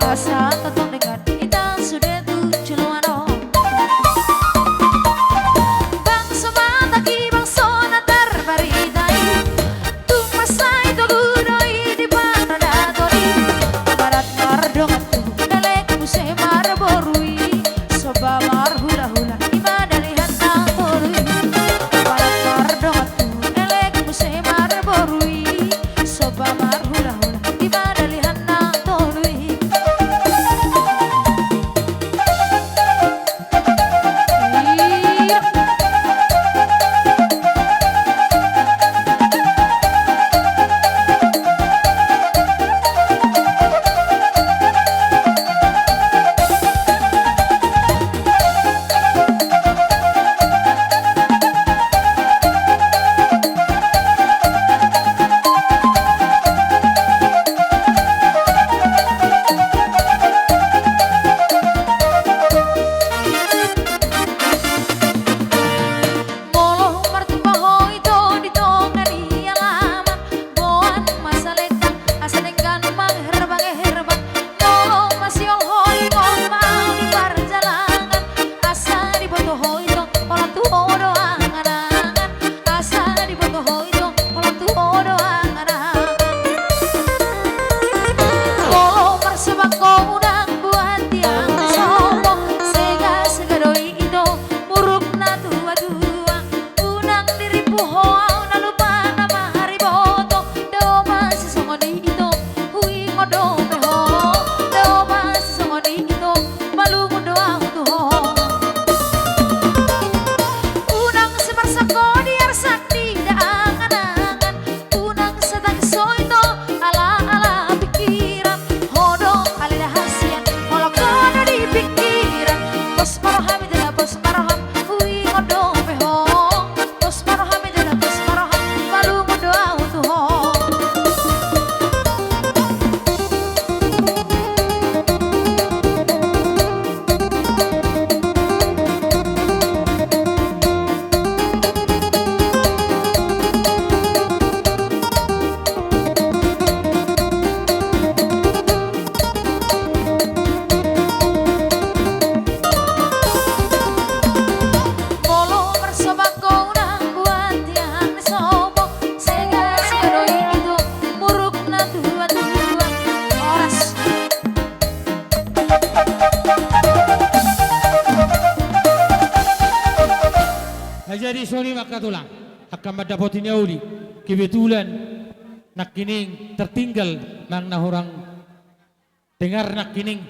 asa tongtong denggan hita sude tu joloan on. Bangso Batak i bangso na tarbarita i, tung mansai togu do i di paradaton i. Padat mardongan tu elek muse marboru i, somba marhulahula i ma dalihan na tolu i. Padat mardongan tu elek muse marboru i, somba marhulahula i ma dalihan na tolu i. Molo martupa ho ito di tonga ni alaman, boan ma salendang asa denggan mangherbang-herbang. Molo masiol ho ingot ma di parjalangan, asa diboto ho ito holan tu ho do angan-angan. Asa diboto ho ito holan tu ho do angan-angan. Molo marsobang ho unang buat tiang sopo, sega-sega do i ito muruk na tua-tua. Unang dirimpu ho au na lupa na mariboto. Dao ma sisongon i ito, huingot dope ho. Dao ma sisongon i ito, malungun do au tu ho. Unang simarsak ho di arsak ni da angan-angan. Unang satangis ho ito ala-ala pingkiran. Ho do ale da hasian, holong ho do di pingkiran. Pos ma roham ito da, pos ma roham, huingot dope ho. Pos ma roham ito da, pos ma roham, malungun do au tu ho. Molo marsobang ho unang buat tiang sopo, sega-sega do i ito muruk na tua-tua. Horas. Nah, jadi songon i ma angka tulang, angka mandapoti na uli, kebetulan nangkining tertinggal manang na hurang dengar nangkining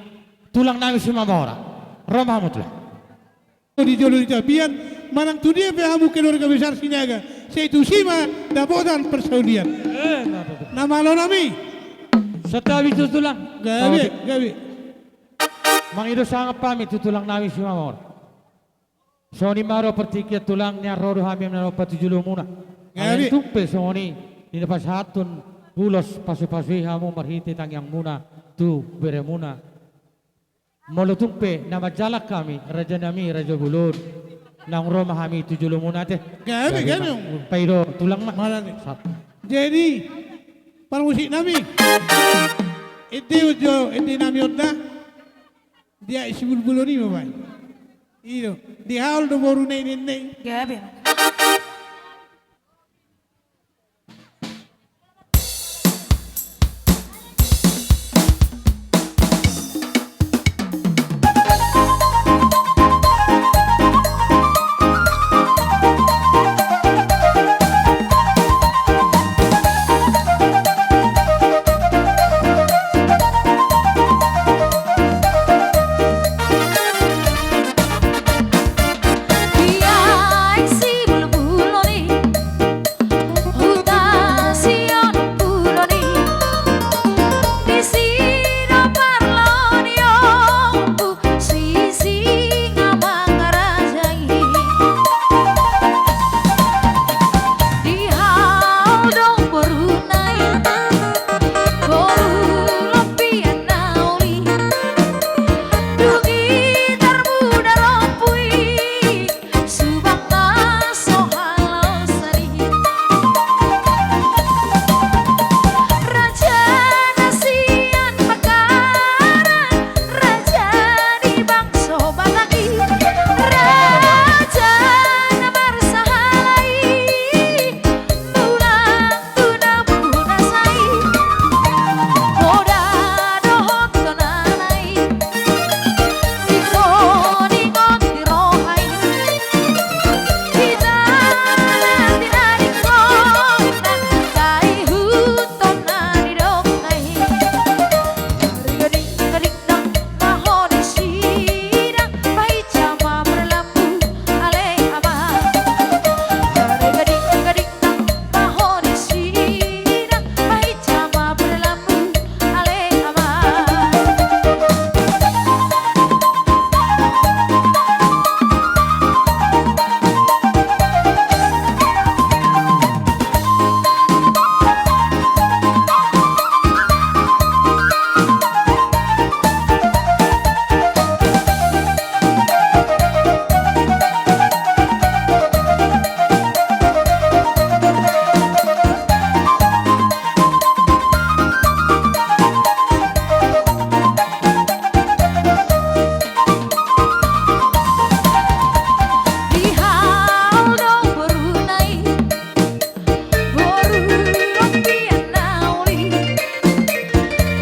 tulang nami Simamora. Ro ma hamu tulang. Di jolo ni tapian, manang tu dia pe hamu keluarga besar Sinaga, sai tusi ma dapotan parsaulian. Eh, na, na, na. Na malo nami. Santabi tu tulang. Gabe, gabe. Mangido sangap hami tu tulang nami Simamora. Songon i ma ro partingkian tulang, nian ro do hami na lompa tu jolomuna. Gabe. Alai tung pe songon i, di na pasahathon ulos pasupasu i hamu marhite tangiangmuna tu beremuna. Molo tung pe na manjalang hami, raja nami, raja bolon, naung ro ma hami tu jolomuna ate. Gabe, gabe. Gabe, gabe. Paido tulang ma. Mala ni. Sat. Jadi, parmusik nami. Ende on jo, ende nami on da. Dia isi bulbulon i ma baen. I do. Dihahol do boru na i ninna i. Gabe.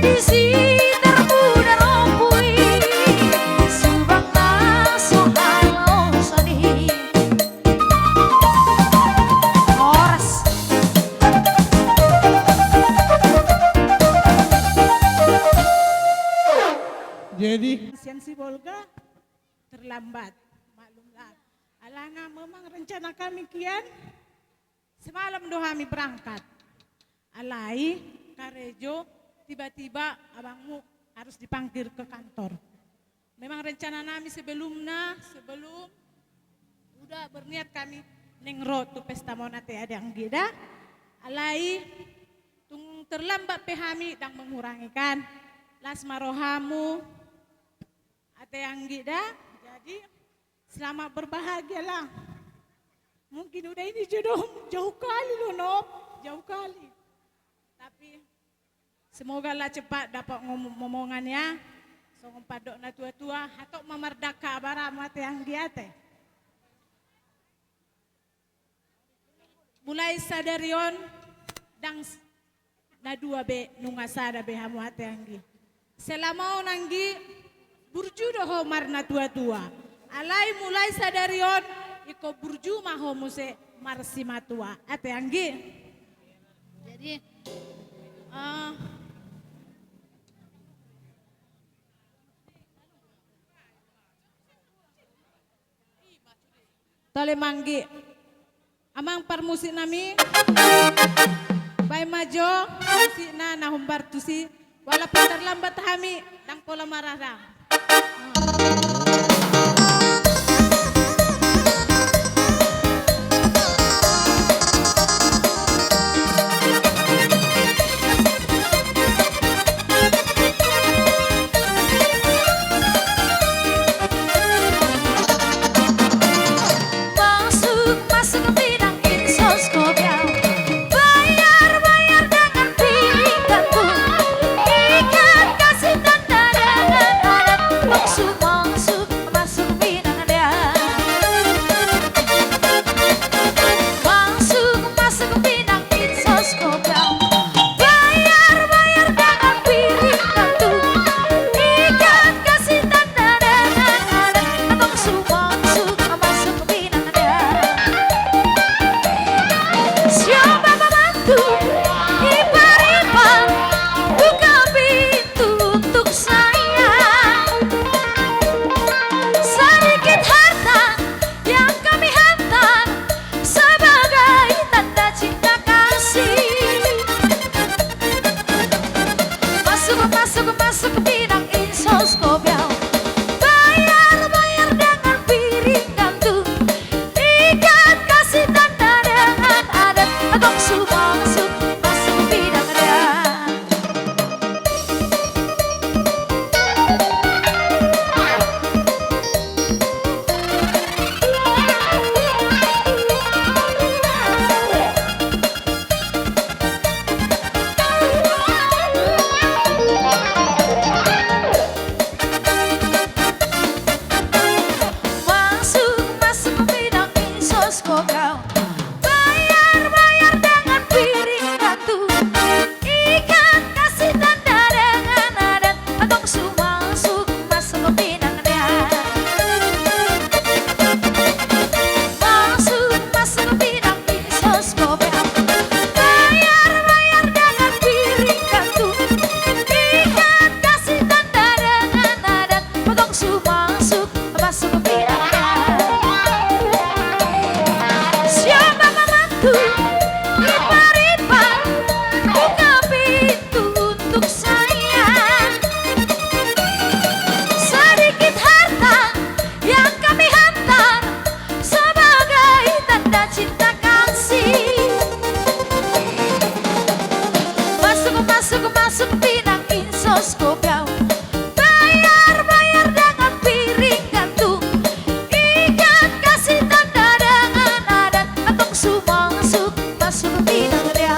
Isi termuda rompu i, subang na so halosan i. Horas. Jadi, sian Sibolga terlambat, maklumlah. Alana memang rencana kami kian semalam do hami berangkat. Alai karejo, tiba-tiba abangmu harus dipanggil ke kantor. Memang rencana nami sebelumna, sebelum udah berniat kami naeng ro tu pesta on, ate anggi da. Alai tung terlambat pe hami, ndang mengurangi kan. Las ma rohamu, ate anggi da. Jadi, selamat berbahagia lah. Mungkin udah ini jodoh jauh kali lo, Nop, jauh kali. Tapi semoga lah cepat dapat ngom-, momongan ya. Songon pandok na tua-tua, hatop ma mardangka abaramu, ate anggi, ate. Mulai sadari on, ndang s-, na dua be, nunga sada be hamu, ate anggi. Selama on anggi, burju do ho marnatua-tua. Alai mulai sadari on, ingkon burju ma ho muse marsimatua, ate anggi. Jadi, eh, tole ma anggi. Amang parmusik nami, baen ma jo musikna na hombar tusi, walaupun terlambat hami, ndang pola marada. Masuk, masuk pinang insos kopiau. Bayar, bayar dengan piring gantung. Ikat kasih tanda dengan adat. Bongsu, bongsu, masuk pinang dia. Masuk, masuk pinang insos kopiau. Bayar, bayar dengan piring gantung. Ikat kasih tanda dengan adat. Bongsu, bongsu, masuk pinang dia. Siapa membantu? Ipar, ipar, buka pintu untuk saya. Sedikit harta yang kami hantar sebagai tanda cinta kasih. Masuk, masuk, masuk pinang insos kopiau. Bayar, bayar dengan piring gantung. Ikat kasih tanda dengan adat. Bongsu, bongsu, masuk pinang dia. Masuk, masuk pinang insos kopiau. Bayar, bayar dengan piring gantung. Ikat kasih tanda dengan adat. Bongsu, bongsu, masuk pinang dia. Masuk, masuk pinang insos kopiau. Bayar, bayar dengan piring gantung. Ikat kasih tanda dengan adat. Bongsu, bongsu, masuk pinang dia. Siapa membantu? Ipar, ipar, buka pintu untuk saya. Sedikit harta yang kami hantar sebagai tanda cinta kasih. Masuk, masuk, masuk pinang insos kopiau. Bayar, bayar dengan piring gantung. Ikat kasih tanda dengan adat. Bongsu, bongsu, masuk pinang dia.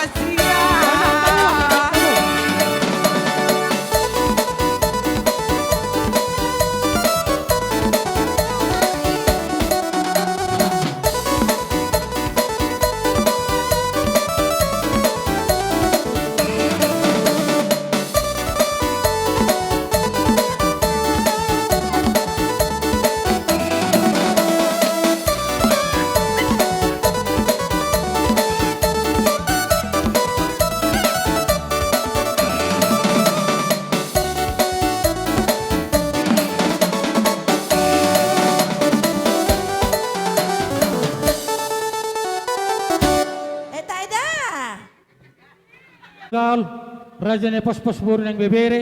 Rahasia. Eda, eda. Gal, raja ni pospos boru nang bebere,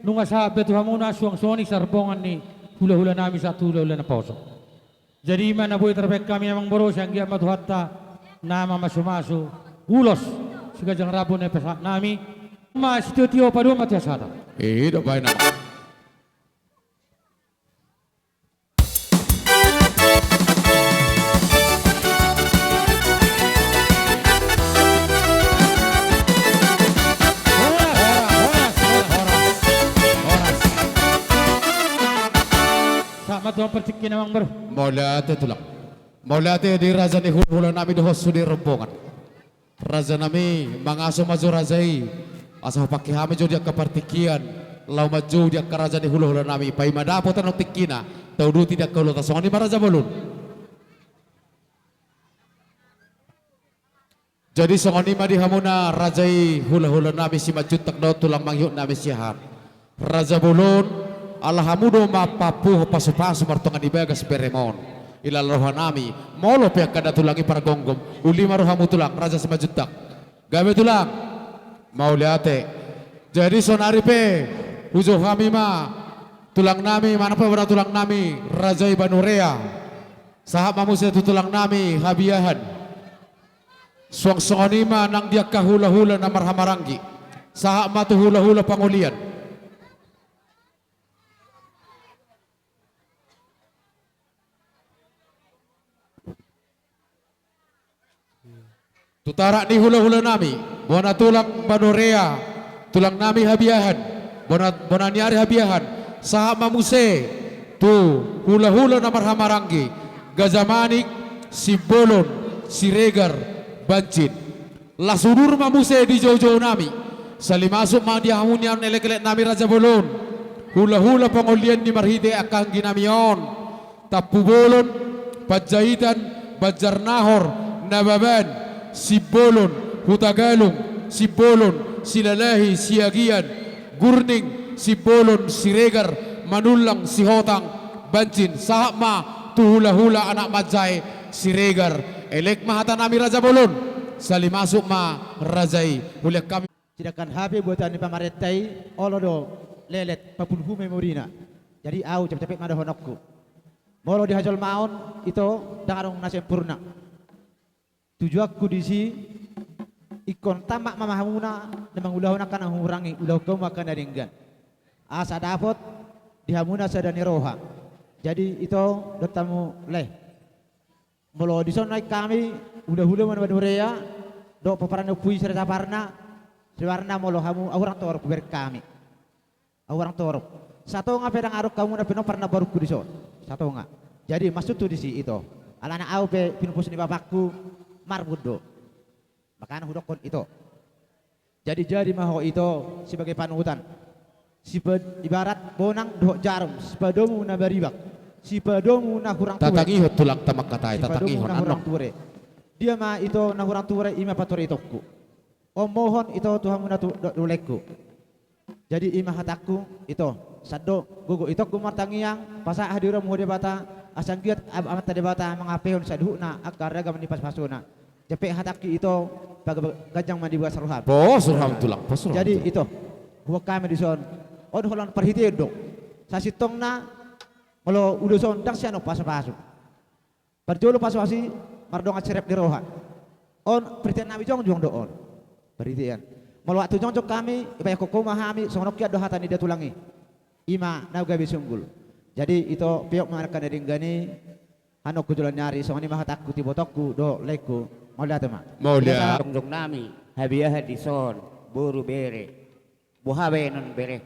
nunga sahat be tu hamuna suang songon i sarbongan ni hulahula nami sahat tu hulahula na poso. Jadi ima na boi tarbahen hami amang boru, sai anggiat ma Tuhanta na mamasumasu ulos siganjang rambu na pasahat nami. Ma sitio-tio padomu ma tu hasahatan. I do baen. Sahat ma tu partingkian amang boru. Mauliate tulang. Mauliate di raja ni hulahula nami dohot sude rombongan. Raja nami, mangaso ma jo raja i, asa hupangke hami jo di angka partingkian, laho manjou di angka raja ni hulahula nami, paima dapot annon tingkina, tauduti di angka ulaonta, songon i ma raja bolon. Jadi songon i ma di hamuna raja i hulahula nami Simanjuntak dohot tulang mangihut nami Siahaan. Raja bolon, ala hamu do ma pampuhon pasupasu martonga ni bagas berem on. Ilala roha nami, molo pe angka na tulang i pargomgom, uli ma rohamu tulang, raja Simanjuntak. Gabe tulang, mauliate. Jadi saonari pe, hujou hami ma, tulang nami, manang pe bona tulang nami, raja i Banurea. Sahat ma muse tu tulang nami, Habiahan. Suang songon i ma nang di angka hulahula na marhahamaranggi. Sahat ma tu hulahula pangolian. Tu tarak ni hulahula nami, bona tulang Banurea, tulang nami Habiahan, bona, bona ni ari Habiahan, sahat ma muse tu hulahula na marhahamaranggi, Gajah Manik, Simbolon, Siregar, Banjin. Las udur ma muse di joujou nami. Sali masuk ma di hamu nian elekelek nami raja bolon. Hulahula pangolian ni marhite angka anggi nami on. Tampubolon, Panjaitan, Banjarnahor, Nababan, Simbolon, Hutagalung, Simbolon, Silalahi, Siagian, Gurning, Simbolon, Siregar, Manullang, Sihotang, Banjin, sahat ma tu hulahula anak manjae Siregar. Elek ma hata nami raja bolon. Sali masuk ma raja i. Hulehon hami. Sidangkan hape buatan ni pamarenta i, olo do lelet, papulhu memorina. Jadi au capek-capek ma dohononku. Molo di hajolmaon, ito, ndang adong na sempurna. Tujuanku disi, ingkon tamak ma hamuna, na mangulahon angka na hurang i, ulahon hamu angka na denggan. Asa dapot di hamuna sada ni roha. Jadi ito, dohot hamu leh. Molo dison naik hami, hulahula ma na Banurea, dohot pomparan ni ompu i Sirataparna, Sibarna molo hamu, au hurang torop hubereng hami. Au hurang torop. Satonga pe ndang adong hamuna pe na parna borungku dison. Satonga. Jadi, maksudhu disi ito. Alana au pe pinupus ni bapakku, marbun do. Makana hudokkon ito. Jadi, jadi ma ho ito sebagai panutan. Sipa-, ibarat bonang dohot jarum, sipadomu na maribak, sipadomu na hurang tua. Tatangihon tulang ta mangkatai, sipadomu tatangihon na hurang annon. Tua. Dia ma ito na hurang tua, i ma pature itongku. Humohon ito tu hamuna tu do-, dolengku. Jadi i ma hatangku, ito, sandok, gogo itongku martangiang, pasahat hadirinmu ho Debata, asa anggiat Am-, Amanta Debata mangampehon saluhutna angka ragam ni pasupasuna. Jempek hatangki ito, paga-, ganjang ma di bagas roham. Pos roham tulang, pos roham tulang. Jadi ito, huboan hami dison, on holan parhitean do. Sasintongna, molo ulos on ndang sian on pasupasu. Parjolo pasupasu i mardongan sirep ni roha. On parhitean nami jongjong do on. Parhitean. Molo waktu jongjong hami, ibaen ho ma hami, songon on hian do hata ni da tulang i. I ma na gabe sunggul. Jadi ito peop ma angka na denggan i, annon tu joloan ni ari, songon i ma hatangku tu ibotongku dohot laengku. Mauliate ma. Mauliate. Jongjong nami, habiahan dison, boru bere. Boha baenon bere.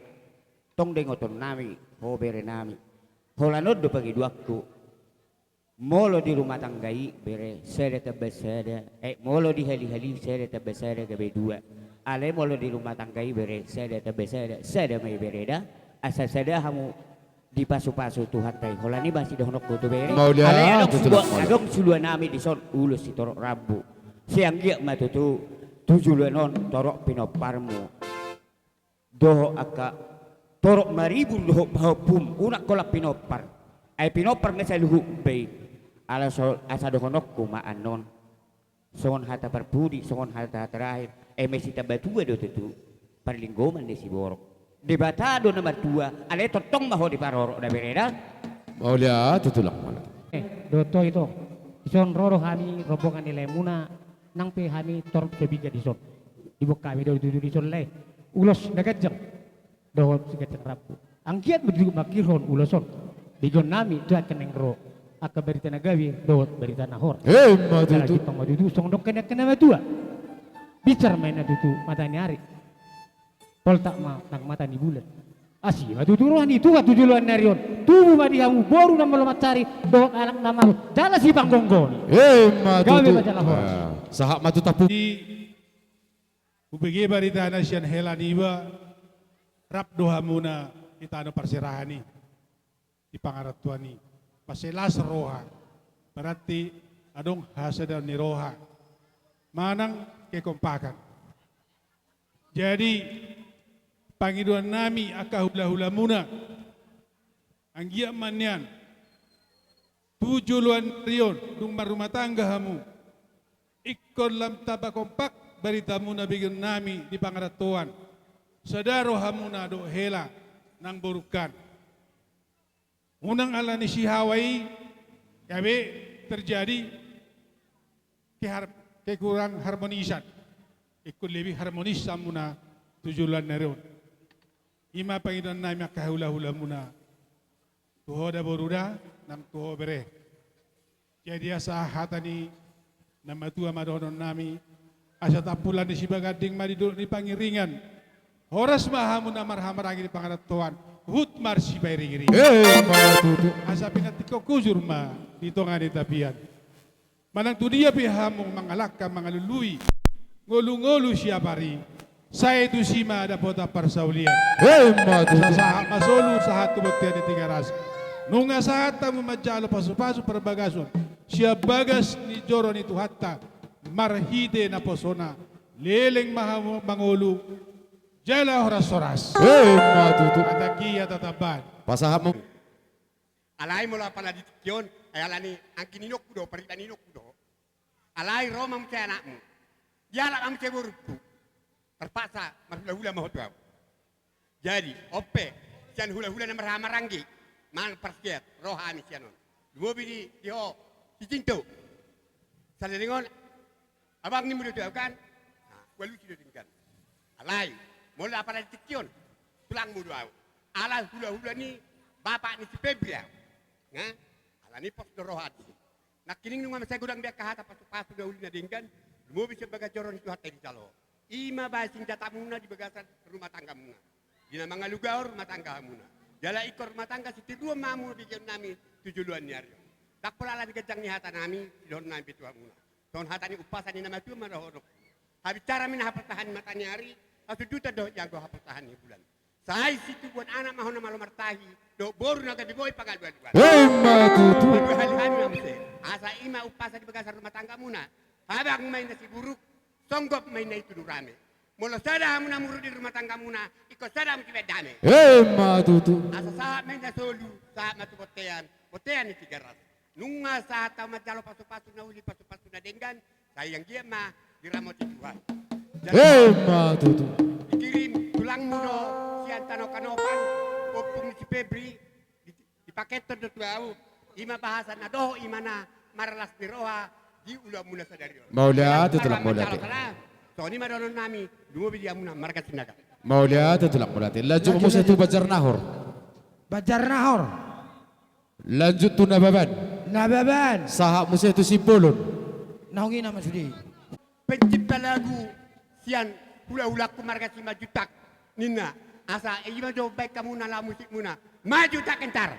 Tong da ingoton nami, ho bere nami. Holan on do pangidoanku. Molo di rumah tangga i bere, sada tambah sada, eh, molo di hali-hali sada tambah sada gabe dua. Alai molo di rumah tangga i bere, sada tambah sada, sada ma i bere da. Asa sada hamu dipasupasu Tuhanta i. Holan i ma sidohononku tu bere. Mauliate. Alai adong tu tulang, sulu-, mauliate, adong suluan nami dison ulos sitorop rambu. Sai anggiat ma tutu tu joloan on torop pinomparmu. Dohot angka torop maribur dohot pahompum, unang holan pinompar. Ai pinompar ma saluhutna i. Ala so-, asa dohononku ma annon. Songon hata parpudi, songon hata terakhir. Eme sitamba tua do tutu. Parlinggoman ni siborok. Debata do na martua, alai tongtong ma ho diparorot da bere da. Mauliate tu tulang, mauliate. Eh, dohot ho ito. Dison ro do hami rombongan ni laemuna, nang pe hami torop so piga dison. Diboan hami do tutu dison lae. Ulos na ganjang. Dohot siganjang rambu. Anggiat ma tutu mangkirhon ulos on. Begeon nami tu angka naeng ro. Angka barita na gabe, dohot barita na horas. Ima tutu. Jala jumpang ma tutu, songon dok ni angka na matua. Binsar ma inna tutu, mata ni ari. Poltak ma nang mata ni bulan. Asi ma tutu roha ni Tuhan tu joloan ni ari on. Tubu ma di hamu boru na malo mansari, dohot anak na malo. Jala sipanggonggoni. Ima tutu. Gabe ma jala horas. Ah, sahat ma tutu tapu. Di Hubege baritana sian hela niba, rap do hamuna di tano parserahan i, di pangarantoan i. Pas las roha, berarti adong hasadaon ni roha manang kekompakan. Jadi, pangidoan nami angka hulahulamuna, anggiat ma nian tu joloan ni ari on, dung marrumah tangga hamu, ingkon lam tamba kompak baritamuna begeon nami di pangarantoan. Sada rohamuna dohot hela nang borungkan. Unang ala ni si Hawa i gabe terjadi kehar-, kekurang harmonisan. Ingkon lebih harmonis hamuna tu joloan ni ari on. Ima pangidoan nami angka hulahulamuna. Tu ho da boru da, nang tu ho bere. Jadi asa hata ni na matua ma dohonon nami, asa tampulan ni Sibaganding ma di dolok ni Pangiringan. Horas ma hamu na marhahamaranggi di pangarantoan, huhut marsipairingiringan. Ima tutu. Asa pinantikhon hujur ma di tonga ni tapian. Manang tu dia pe hamu mangalangka mangalului ngolungolu siapari, sai tusi ma dapotan parsaulian. Ima tutu. Asa sahat ma solu, sahat tu bontean ni Tigaras. Nunga sahat hamu manjalo pasupasu parbagason sian bagas ni joro ni Tuhanta, marhite naposona, leleng ma hamu mangolu jala horashoras. Ima tutu. Hatangki hata tambahan. Pasahat ma. Alai molo apala di tingki on, ai ala ni anggi ni inongku do, parida ni inongku do. Alai ro ma muse anakmu. Dialap ma muse borungku. Terpaksa marhulahula ma ho tu ahu. Jadi, on pe, sian hulahula na marhahamaranggi, manang parsehat, ro hami sian on. Lumobi di, di ho, si Cinto. Saleleng on, abang nimmu do tu ahu kan? Nah, ualusi do denggan. Alai, molo apala di tingki on, tulangmu do ahu. Ala hulahula ni bapak ni si Febri ahu. Nah, ala ni pos do roha di. Nangkining nunga mansai godang be angka hata pasupasu na uli na denggan, lumobi sian bagas joro ni Tuhanta i dijalo. Ima bahen sinjatamuna di bagasan rumah tanggamuna. Di na mangalugahon rumah tangga hamuna. Jala ingkon rumah tangga sitiruon ma hamu begeon nami tu joloan ni ari on. Ndang pola ala ni ganjang ni hata nami, sidohonon nami pe tu hamuna. Songon hata ni umpasa ni na matua ma dohonon. Habinsaran ma na haportahan ni mata ni ari, hasundutan dohot janggo haportahan ni bulan. Sai situbuan anak ma ho na malo martahi, dohot boru na gabe boi pangalualuan. Ima tutu. Dua hali hami ma muse. Asa ima umpasa di bagasan rumah tanggamuna. Habang ma inna siburuk, songgop ma inna i tudu rame. Molo sada hamu na muruk di rumah tanggamuna, ingkon sada hamu sibaen dame. Ima tutu. Asa sahat ma inna solu, sahat ma tu bontean, bontean ni Tigaras. Nunga sahat hamu manjalo pasupasu na uli, pasupasu na denggan, sai anggiat ma diramoti Tuhan. Ima tutu. Dikirim tulangmu do sian tano Kanopan, ompung ni si Febri, di, dipaketon do tu ahu, ima bahasa na dohot imana, marlas ni roha di ulaonmuna sadari on. Mauliate, Tulang, mauliate. Songon i ma dohonon nami, lumobi di hamuna marga Sinaga. Mauliate, Tulang, mauliate. Lanjut muse tu Banjar Nahor. Banjar Nahor. Lanjut tu Nababan. Nababan. Sahat muse tu Simbolon. Naung i nama sude. Pencipta lagu sian hulahulangku marga Simanjuntak ninna. Asa i ma jo baen hamuna laho musikmuna. Maju tak gentar.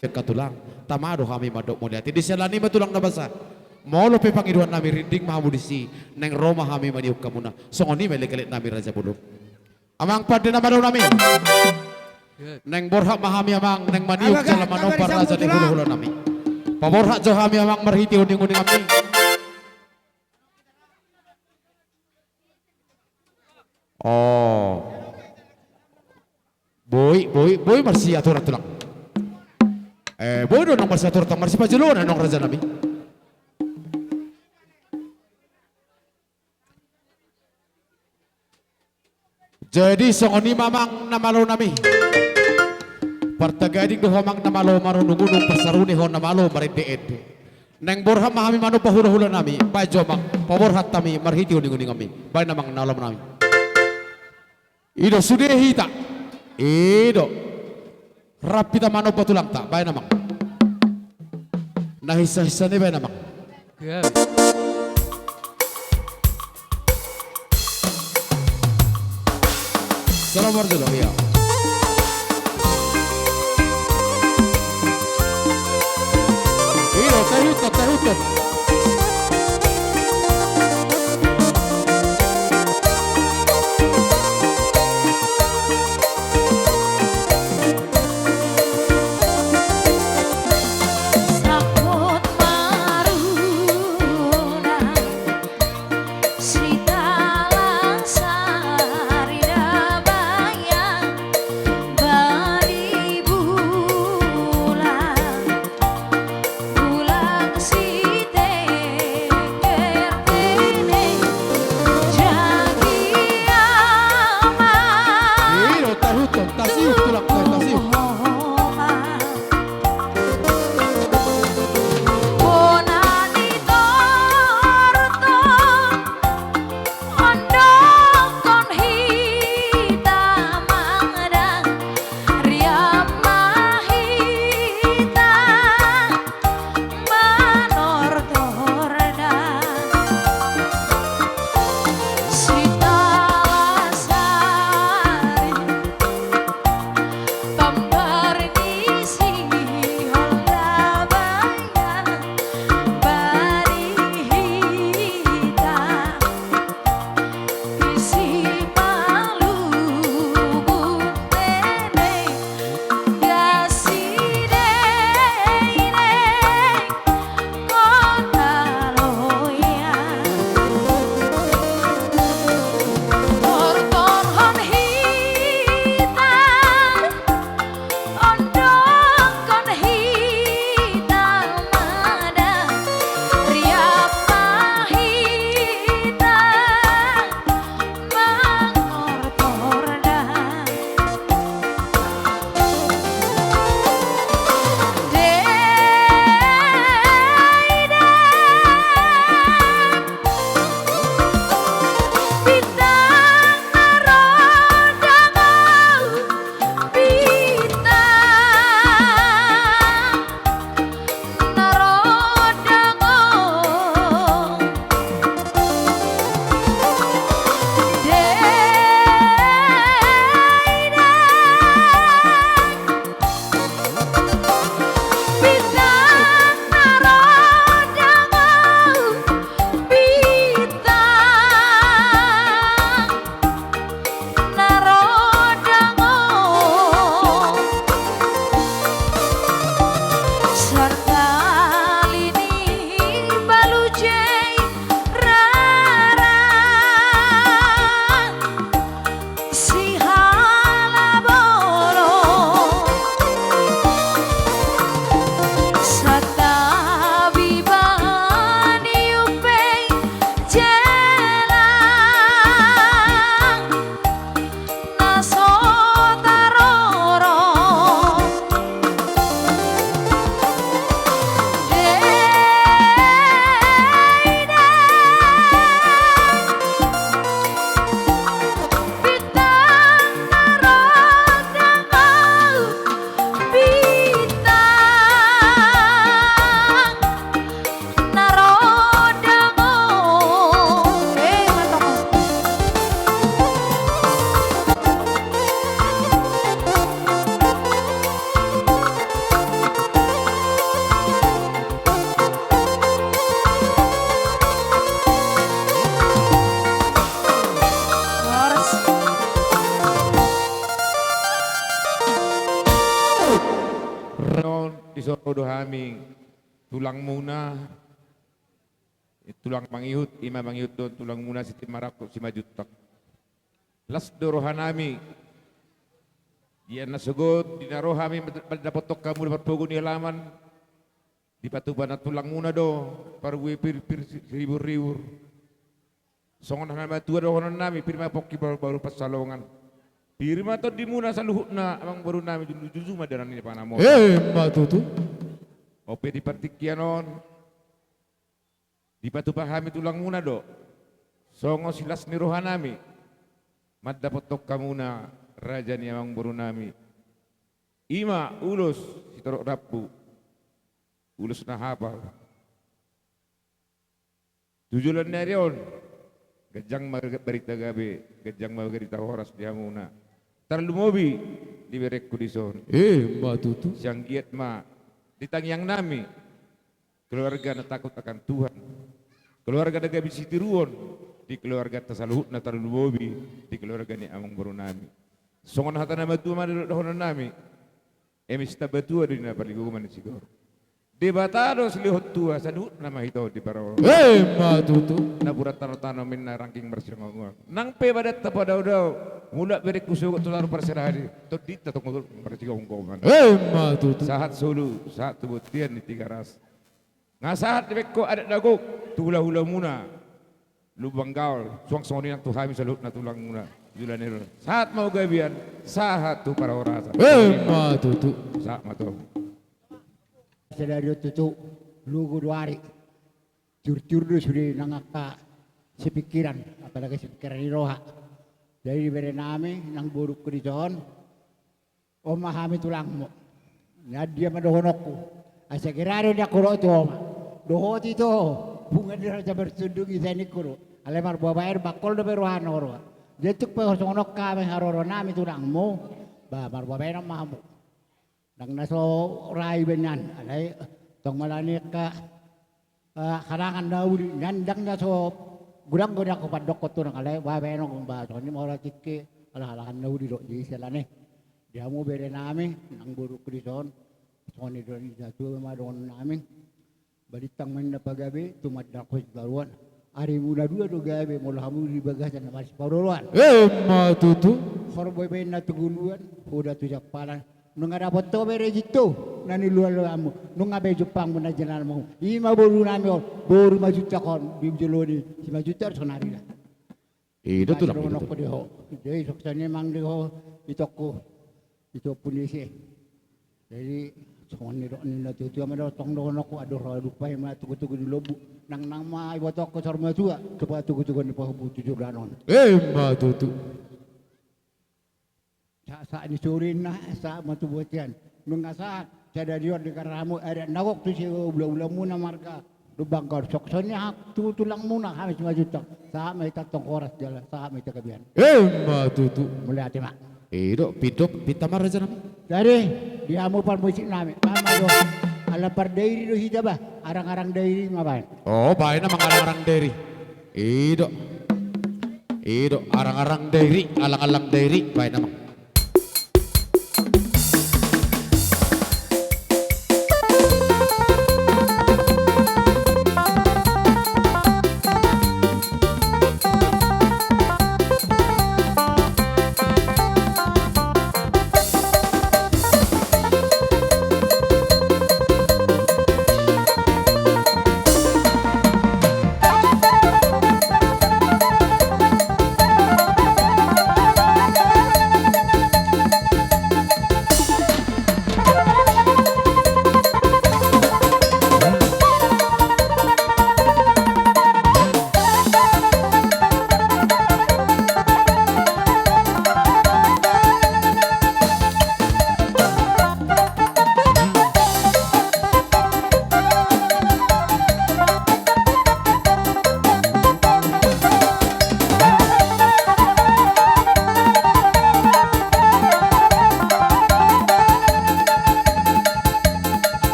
Angka tulang, tama do hami mandok mauliate. Di siala ni i ma tulang na basa, molo pe pangidoan nami rinding ma hamu disi, naeng ro ma hami maniuk hamuna. Songon i ma elek-elek nami raja bolon. Amang pande na malo nami. Naeng borhat ma hami amang, naeng maniuk jala manomba raja ni hula-hula nami. Paborhat jo hami amang marhite uning-uning nami. Oh. Boi, boi, boi marsiatur tulang. Eh, boi do nang marsiatur tang marsipajolo na nang raja nami. Jadi songon i ma amang na malo nami. Partagading do ho amang na malo marunung-unung, parsarune ho na malo marende-ende. Naeng borhat ma hami manomba hula-hula nami, baen jo amang, paborhat hami marhite uning-uning nami. Baen amang na malo nami. I do sude hita. I do. Rap hita manomba tulangta, baen amang. Na hinsa-hinsa ni baen amang. Salam marjolo, iya. I do, tahuton, tahuton. Saput maruna, sitalang sarida bayang. Rohana on, disoro do hami tulangmuna, tulang mangihut, ima mangihut do tulangmuna Sitinmarangkup Simanjuntak. Las do rohanami. Ia na sogot di na ro hami mandapothon hamu di parpogu ni alaman, dipatupa na tulangmuna do parbue pirpir si-, siriburribur. Songon hata ni natuatua dohononnami, pir ma pongki bahulbahul pansalongan. Pir ma tondimuna saluhutna amangborunami, jujur ma dalan ni pangamotan. Emma tutu. On pe di partingkian on, dipatupa hami tulangmuna do songon silas ni rohanami mandapothon hamuna raja ni amangborunami. Ima ulos sitorop rambu, ulos na hapal. Tu joloan ni ari on, ganjang ma barita gabe, ganjang ma barita horas di hamuna. Tarlumobi di berengku dison. Emma tutu. Sai anggiat ma di tangiangnami keluarga na takut akan Tuhan, keluarga na gabe sitiruon di keluarganta saluhutna, tarlumobi di keluarga ni amangborunami. Songon hata ni natuatua ma dohononnami: Eme sitamba tua do inna parlinggoman ni sigor. Debata do silehon tua, saluhutna ma hita on diparorot. Emma tutu. Napuran tano-tano, mena rangging marsigomgoman. Nang pe badanta padaodao, mulak berengku sogot tu taru parserahan i, tondinta tong marsigomgoman. Emma tutu. Sahat solu, sahat tu bontean ni Tigaras. Nga sahat dibaen ho adat na gok tu hulahulamuna Lumban Gaol, suang songon i nang tu hami saluhutna tulangmuna joloan ni ari on. Sahat ma tu gabean, sahat tu parhorasan. Emma tutu. Sahat ma tong. Sadari on tutu, lugu do ari. Tiurtiur do sude nang angka sipingkiran, apalagi sipingkiran ni roha. Jadi berenami nang borungku dison, on ma hami tulangmu. Nian dia ma dohononku. Asa gera do nian hudok tu ho ma. Dohot ito, bunga ni raja Martundung, ise ningku do. Alai marboabaen bangkol dope rohana, roha. Jadi tung pe songon on hami haroronami tulangmu, ba marboabaen ma hamu. Ndang na so ra iba nian, alai tong ma alani angka, eh, halangan na uli, nian ndang na so godang do nian hupandokkon tu nang, alai baen on, ba songon i ma holan tingki, ala halangan na uli do, jadi siala ni. Di hamu berenami nang borungku dison, songon i do di natua ma dohononnami. Balintang ma ninna pagabe, tumandang ho sitaruan. Arimu na dua do gabe, molo hamu di bagasan na marsipaolooloan. Emma tutu. Horbo baen na tu guluan, hoda tu jampalan. Nunga dapot ho bere jinto na niloaloanmu, nunga be jumpangmu na jinalamu. Ima borunami on, boru Simanjuntak on, di jolo ni Simanjuntak sonari da. I do tulang i do. Dohononku di ho. Jadi songon i ma di ho, itongku, ito pun ise. Jadi songon i do ninna natuatua ma do, tong dohononku, andor adumpa i ma tugutugu di lombu. Nangnang ma ibotoonku saur matua tu patugutugu ni pahompu tu joloan on. Emma tutu. Sahat-sahat ni sori ninna, sahat ma tu bontean. Nunga sahat sadari on di karramu, adat na gok tu sihulahulamu na marga Lumban Gaol. Songon i hami tu tulangmuna, hami Simanjuntak. Sahat ma hita tong horas jala sahat ma hita gabean. Emma tutu. Mauliate ma. I do, pinta ma rajanami. Jadi di hamu parmusiknami, aha ma do? Ala pardairi do hita ba, arangarang dairi ma baen. O, baen amang arangarang dairi. I do. I do, arangarang dairi, alangalang dairi, baen amang.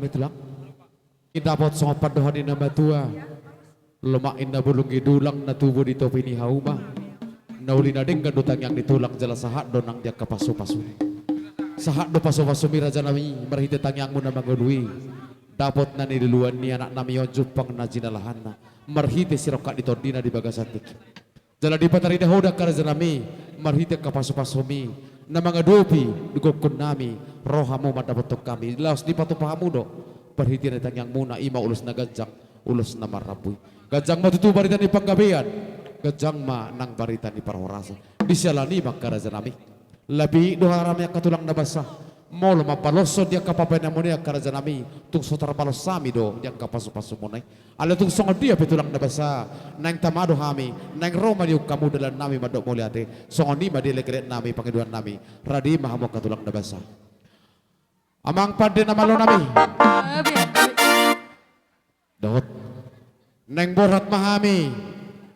Tulang. Dapot songon pandohan ni na matua. Lomak inna bulung i dulang na tubu di topi ni hauma. Na uli na denggan do tangiang ni tulang jala sahat do nang di angka pasupasu. Sahat do pasupasumi rajanami marhite tangiangmu na mangolu i. Dapot na niluluan ni anaknami on jumpang na jinalahanna. Marhite sirongkap ni tondina di bagasan tingki. Jala dipatarida ho da angka rajanami, marhite angka pasupasumi, na mangadopi di gokhonnami, ro hamu mandapothon hami, laos dipatupa hamu do, parhite na tangiangmuna, i ma ulos na ganjang, ulos na marrambu i. Ganjang ma tutu barita ni panggabean, ganjang ma nang barita ni parhorasan. Disiala ni i ma angka rajanami. Lapi do harami angka tulang na basa. Molo mambaloshon di angka papenamu i angka rajanami, tung so tarbalos hami do di angka pasupasumuna i. Alai tung songon dia pe tulang na basa, naeng tama do hami, naeng ro ma niung hamu dalannami mandok mauliate, songon i ma di elekeleknami pangidoannami, rade ma hamu angka tulang na basa. Amang pande na malonami. Dohot. Naeng borhat ma hami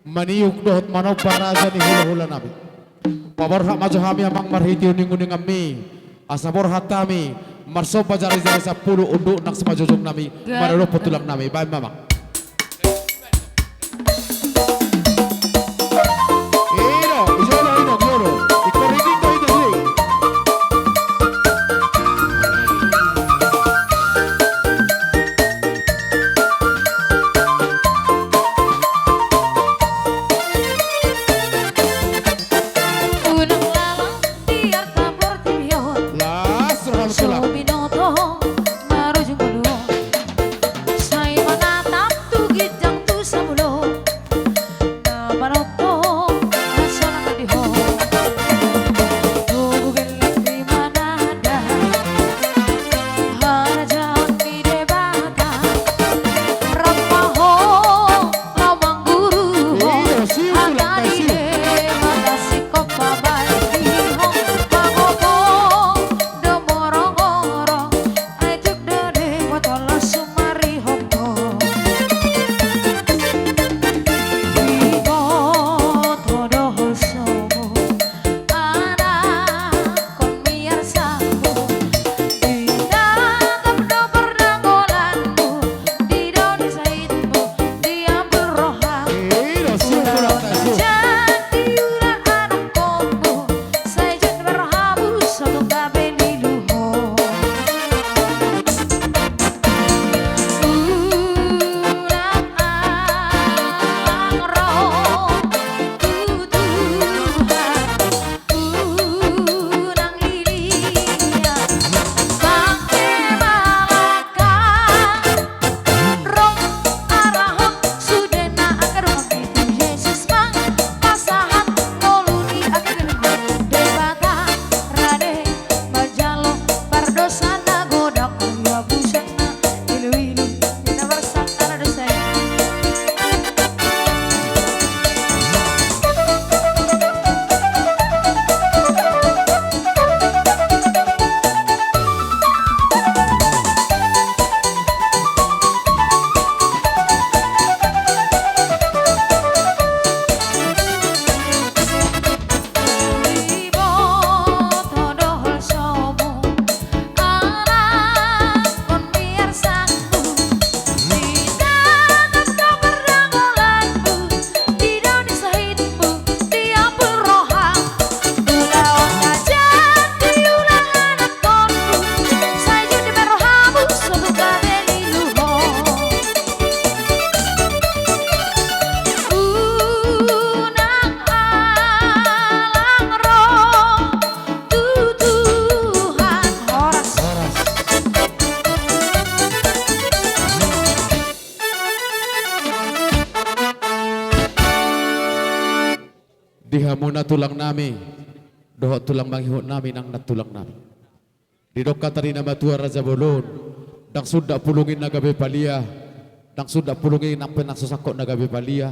maniuk dohot manomba raja ni hulahulanami. Paborhat ma jo hami amang marhite uninguninganmi. Asa borhat hami marsomba jarijari sampulu unduk nang simanjujungnami. Maradophon tulangnami. Baen ma amang. Di hamuna tulangnami dohot tulang mangihutnami nang nantulangnami. Didok hata ni na matua raja bolon, ndang sundat pulung i na gabe palia, ndang sundat pulung i nang pe na so sangkot na gabe palia,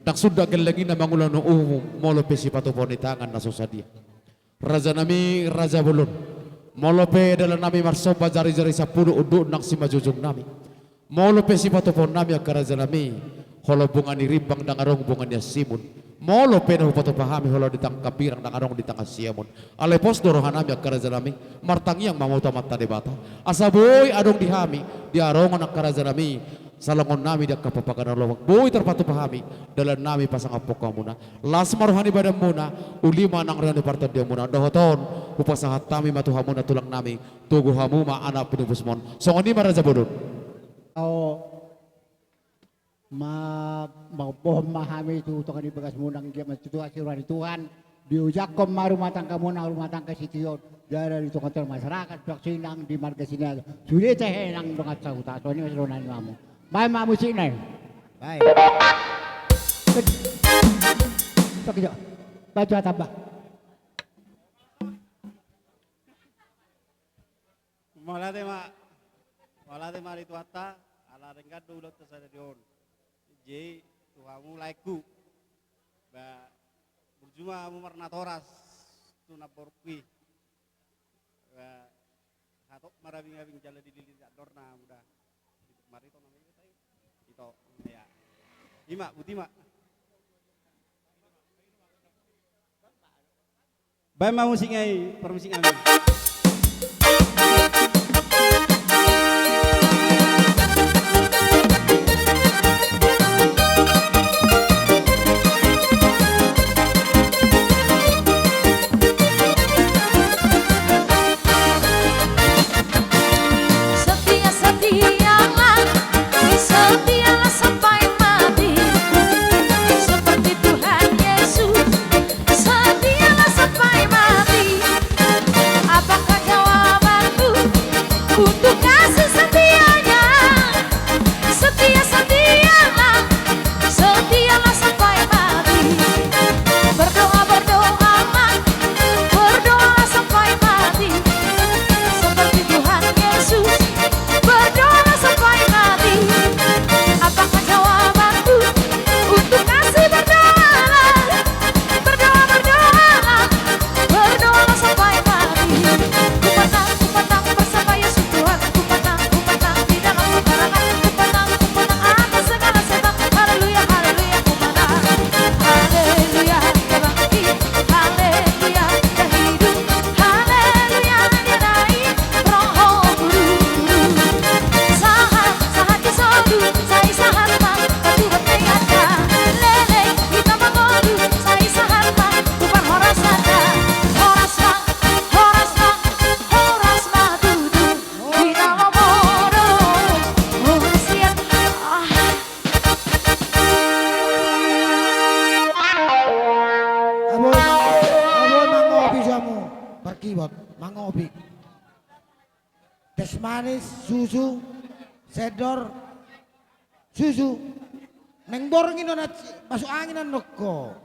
ndang sundat gelleng i na mangula na umum molo pe sipatupaon ni tangan na so sadia. Rajanami raja bolon, molo pe dalannami marsomba jarijari sampulu unduk nang simanjujungnami, molo pe sipatupaonnami angka rajanami, holan bunga ni rimbang ndang adong bunga ni ansimun, Molo pe na hupatupa hami holan di tangan hambirang, ndang adong di tangan siamun. Alai pos do rohanami angka rajanami, martangiang ma hami tu Amanta Debata, asa boi adong di hami, di arongan angka rajanami, salangonnami di angka parpanggoaran lomak, boi tarpatupa hami dalannami pasangaphon hamuna. Las ma roha ni badanmuna, uli ma nang roha ni partondianmuna. Dohot on, hupasahat hami ma tu hamuna tulangnami, togu hamu ma anak pinupusmon. Songon i ma Raja Bolon. Au ma, mamboan ma hami tu tonga ni bagasmuna, anggiat ma tutu asi roha ni Tuhan, diojakhon ma rumah tanggamuna, rumah tangga sitiaon, jala di tonga-tonga masyarakat, bangso i nang di marga Sinaga, sude tahe nang dongan sahuta, songon i ma sidohonon ni hamu. Baen ma musikna i. Baen. Sok ijo. Baen tu hatamba. Mauliate ma, mauliate ma di Tuhanta, ala denggan do ulaonta sadari on. Jadi, tu hamu laengku, ba, burju ma hamu marnatoras tu namborungku i. Ba, hatop marabing-abing jala dilili andorna hamu da. Marito nama i, ito, ya. I ma, buti ma. Baen ma musikna i, parmusik nami. Setia, setialah, setialah sampai mati. Seperti Tuhan Yesus, setialah sampai mati. Apakah jawabanmu untuk kasih setianya? Setia, setialah, setialah sampai mati. Berdoa, berdoalah, berdoalah sampai mati. Seperti Tuhan Yesus, berdoalah sampai mati. Apakah jawabanmu untuk kasih? Berdoalah, berdoa, berdoalah, berdoalah sampai mati. Ku menang, ku menang bersama Yesus Tuhan. Ku menang, ku menang di dalam peperangan. Ku menang, ku menang atas segala setan. Haleluya, haleluya, ku menang. Haleluya, dia bangkit. Haleluya, dia hidup. Haleluya, dia naik. Roho guru, guru. Sahat, sahat di sodu, sai sahat ma, patubat ni anda. Leleng, hita mangolu, sai sahat ma, tu parhorasan da. Horas ma, horas ma, horas ma tutu. Hita mamodom, horas sian. Ah. Abo, abo mangopi jamu. Parkibot, mangopi. Teh manis, susu, sendok, susu. Naeng borngin on, masuk angin on nokko.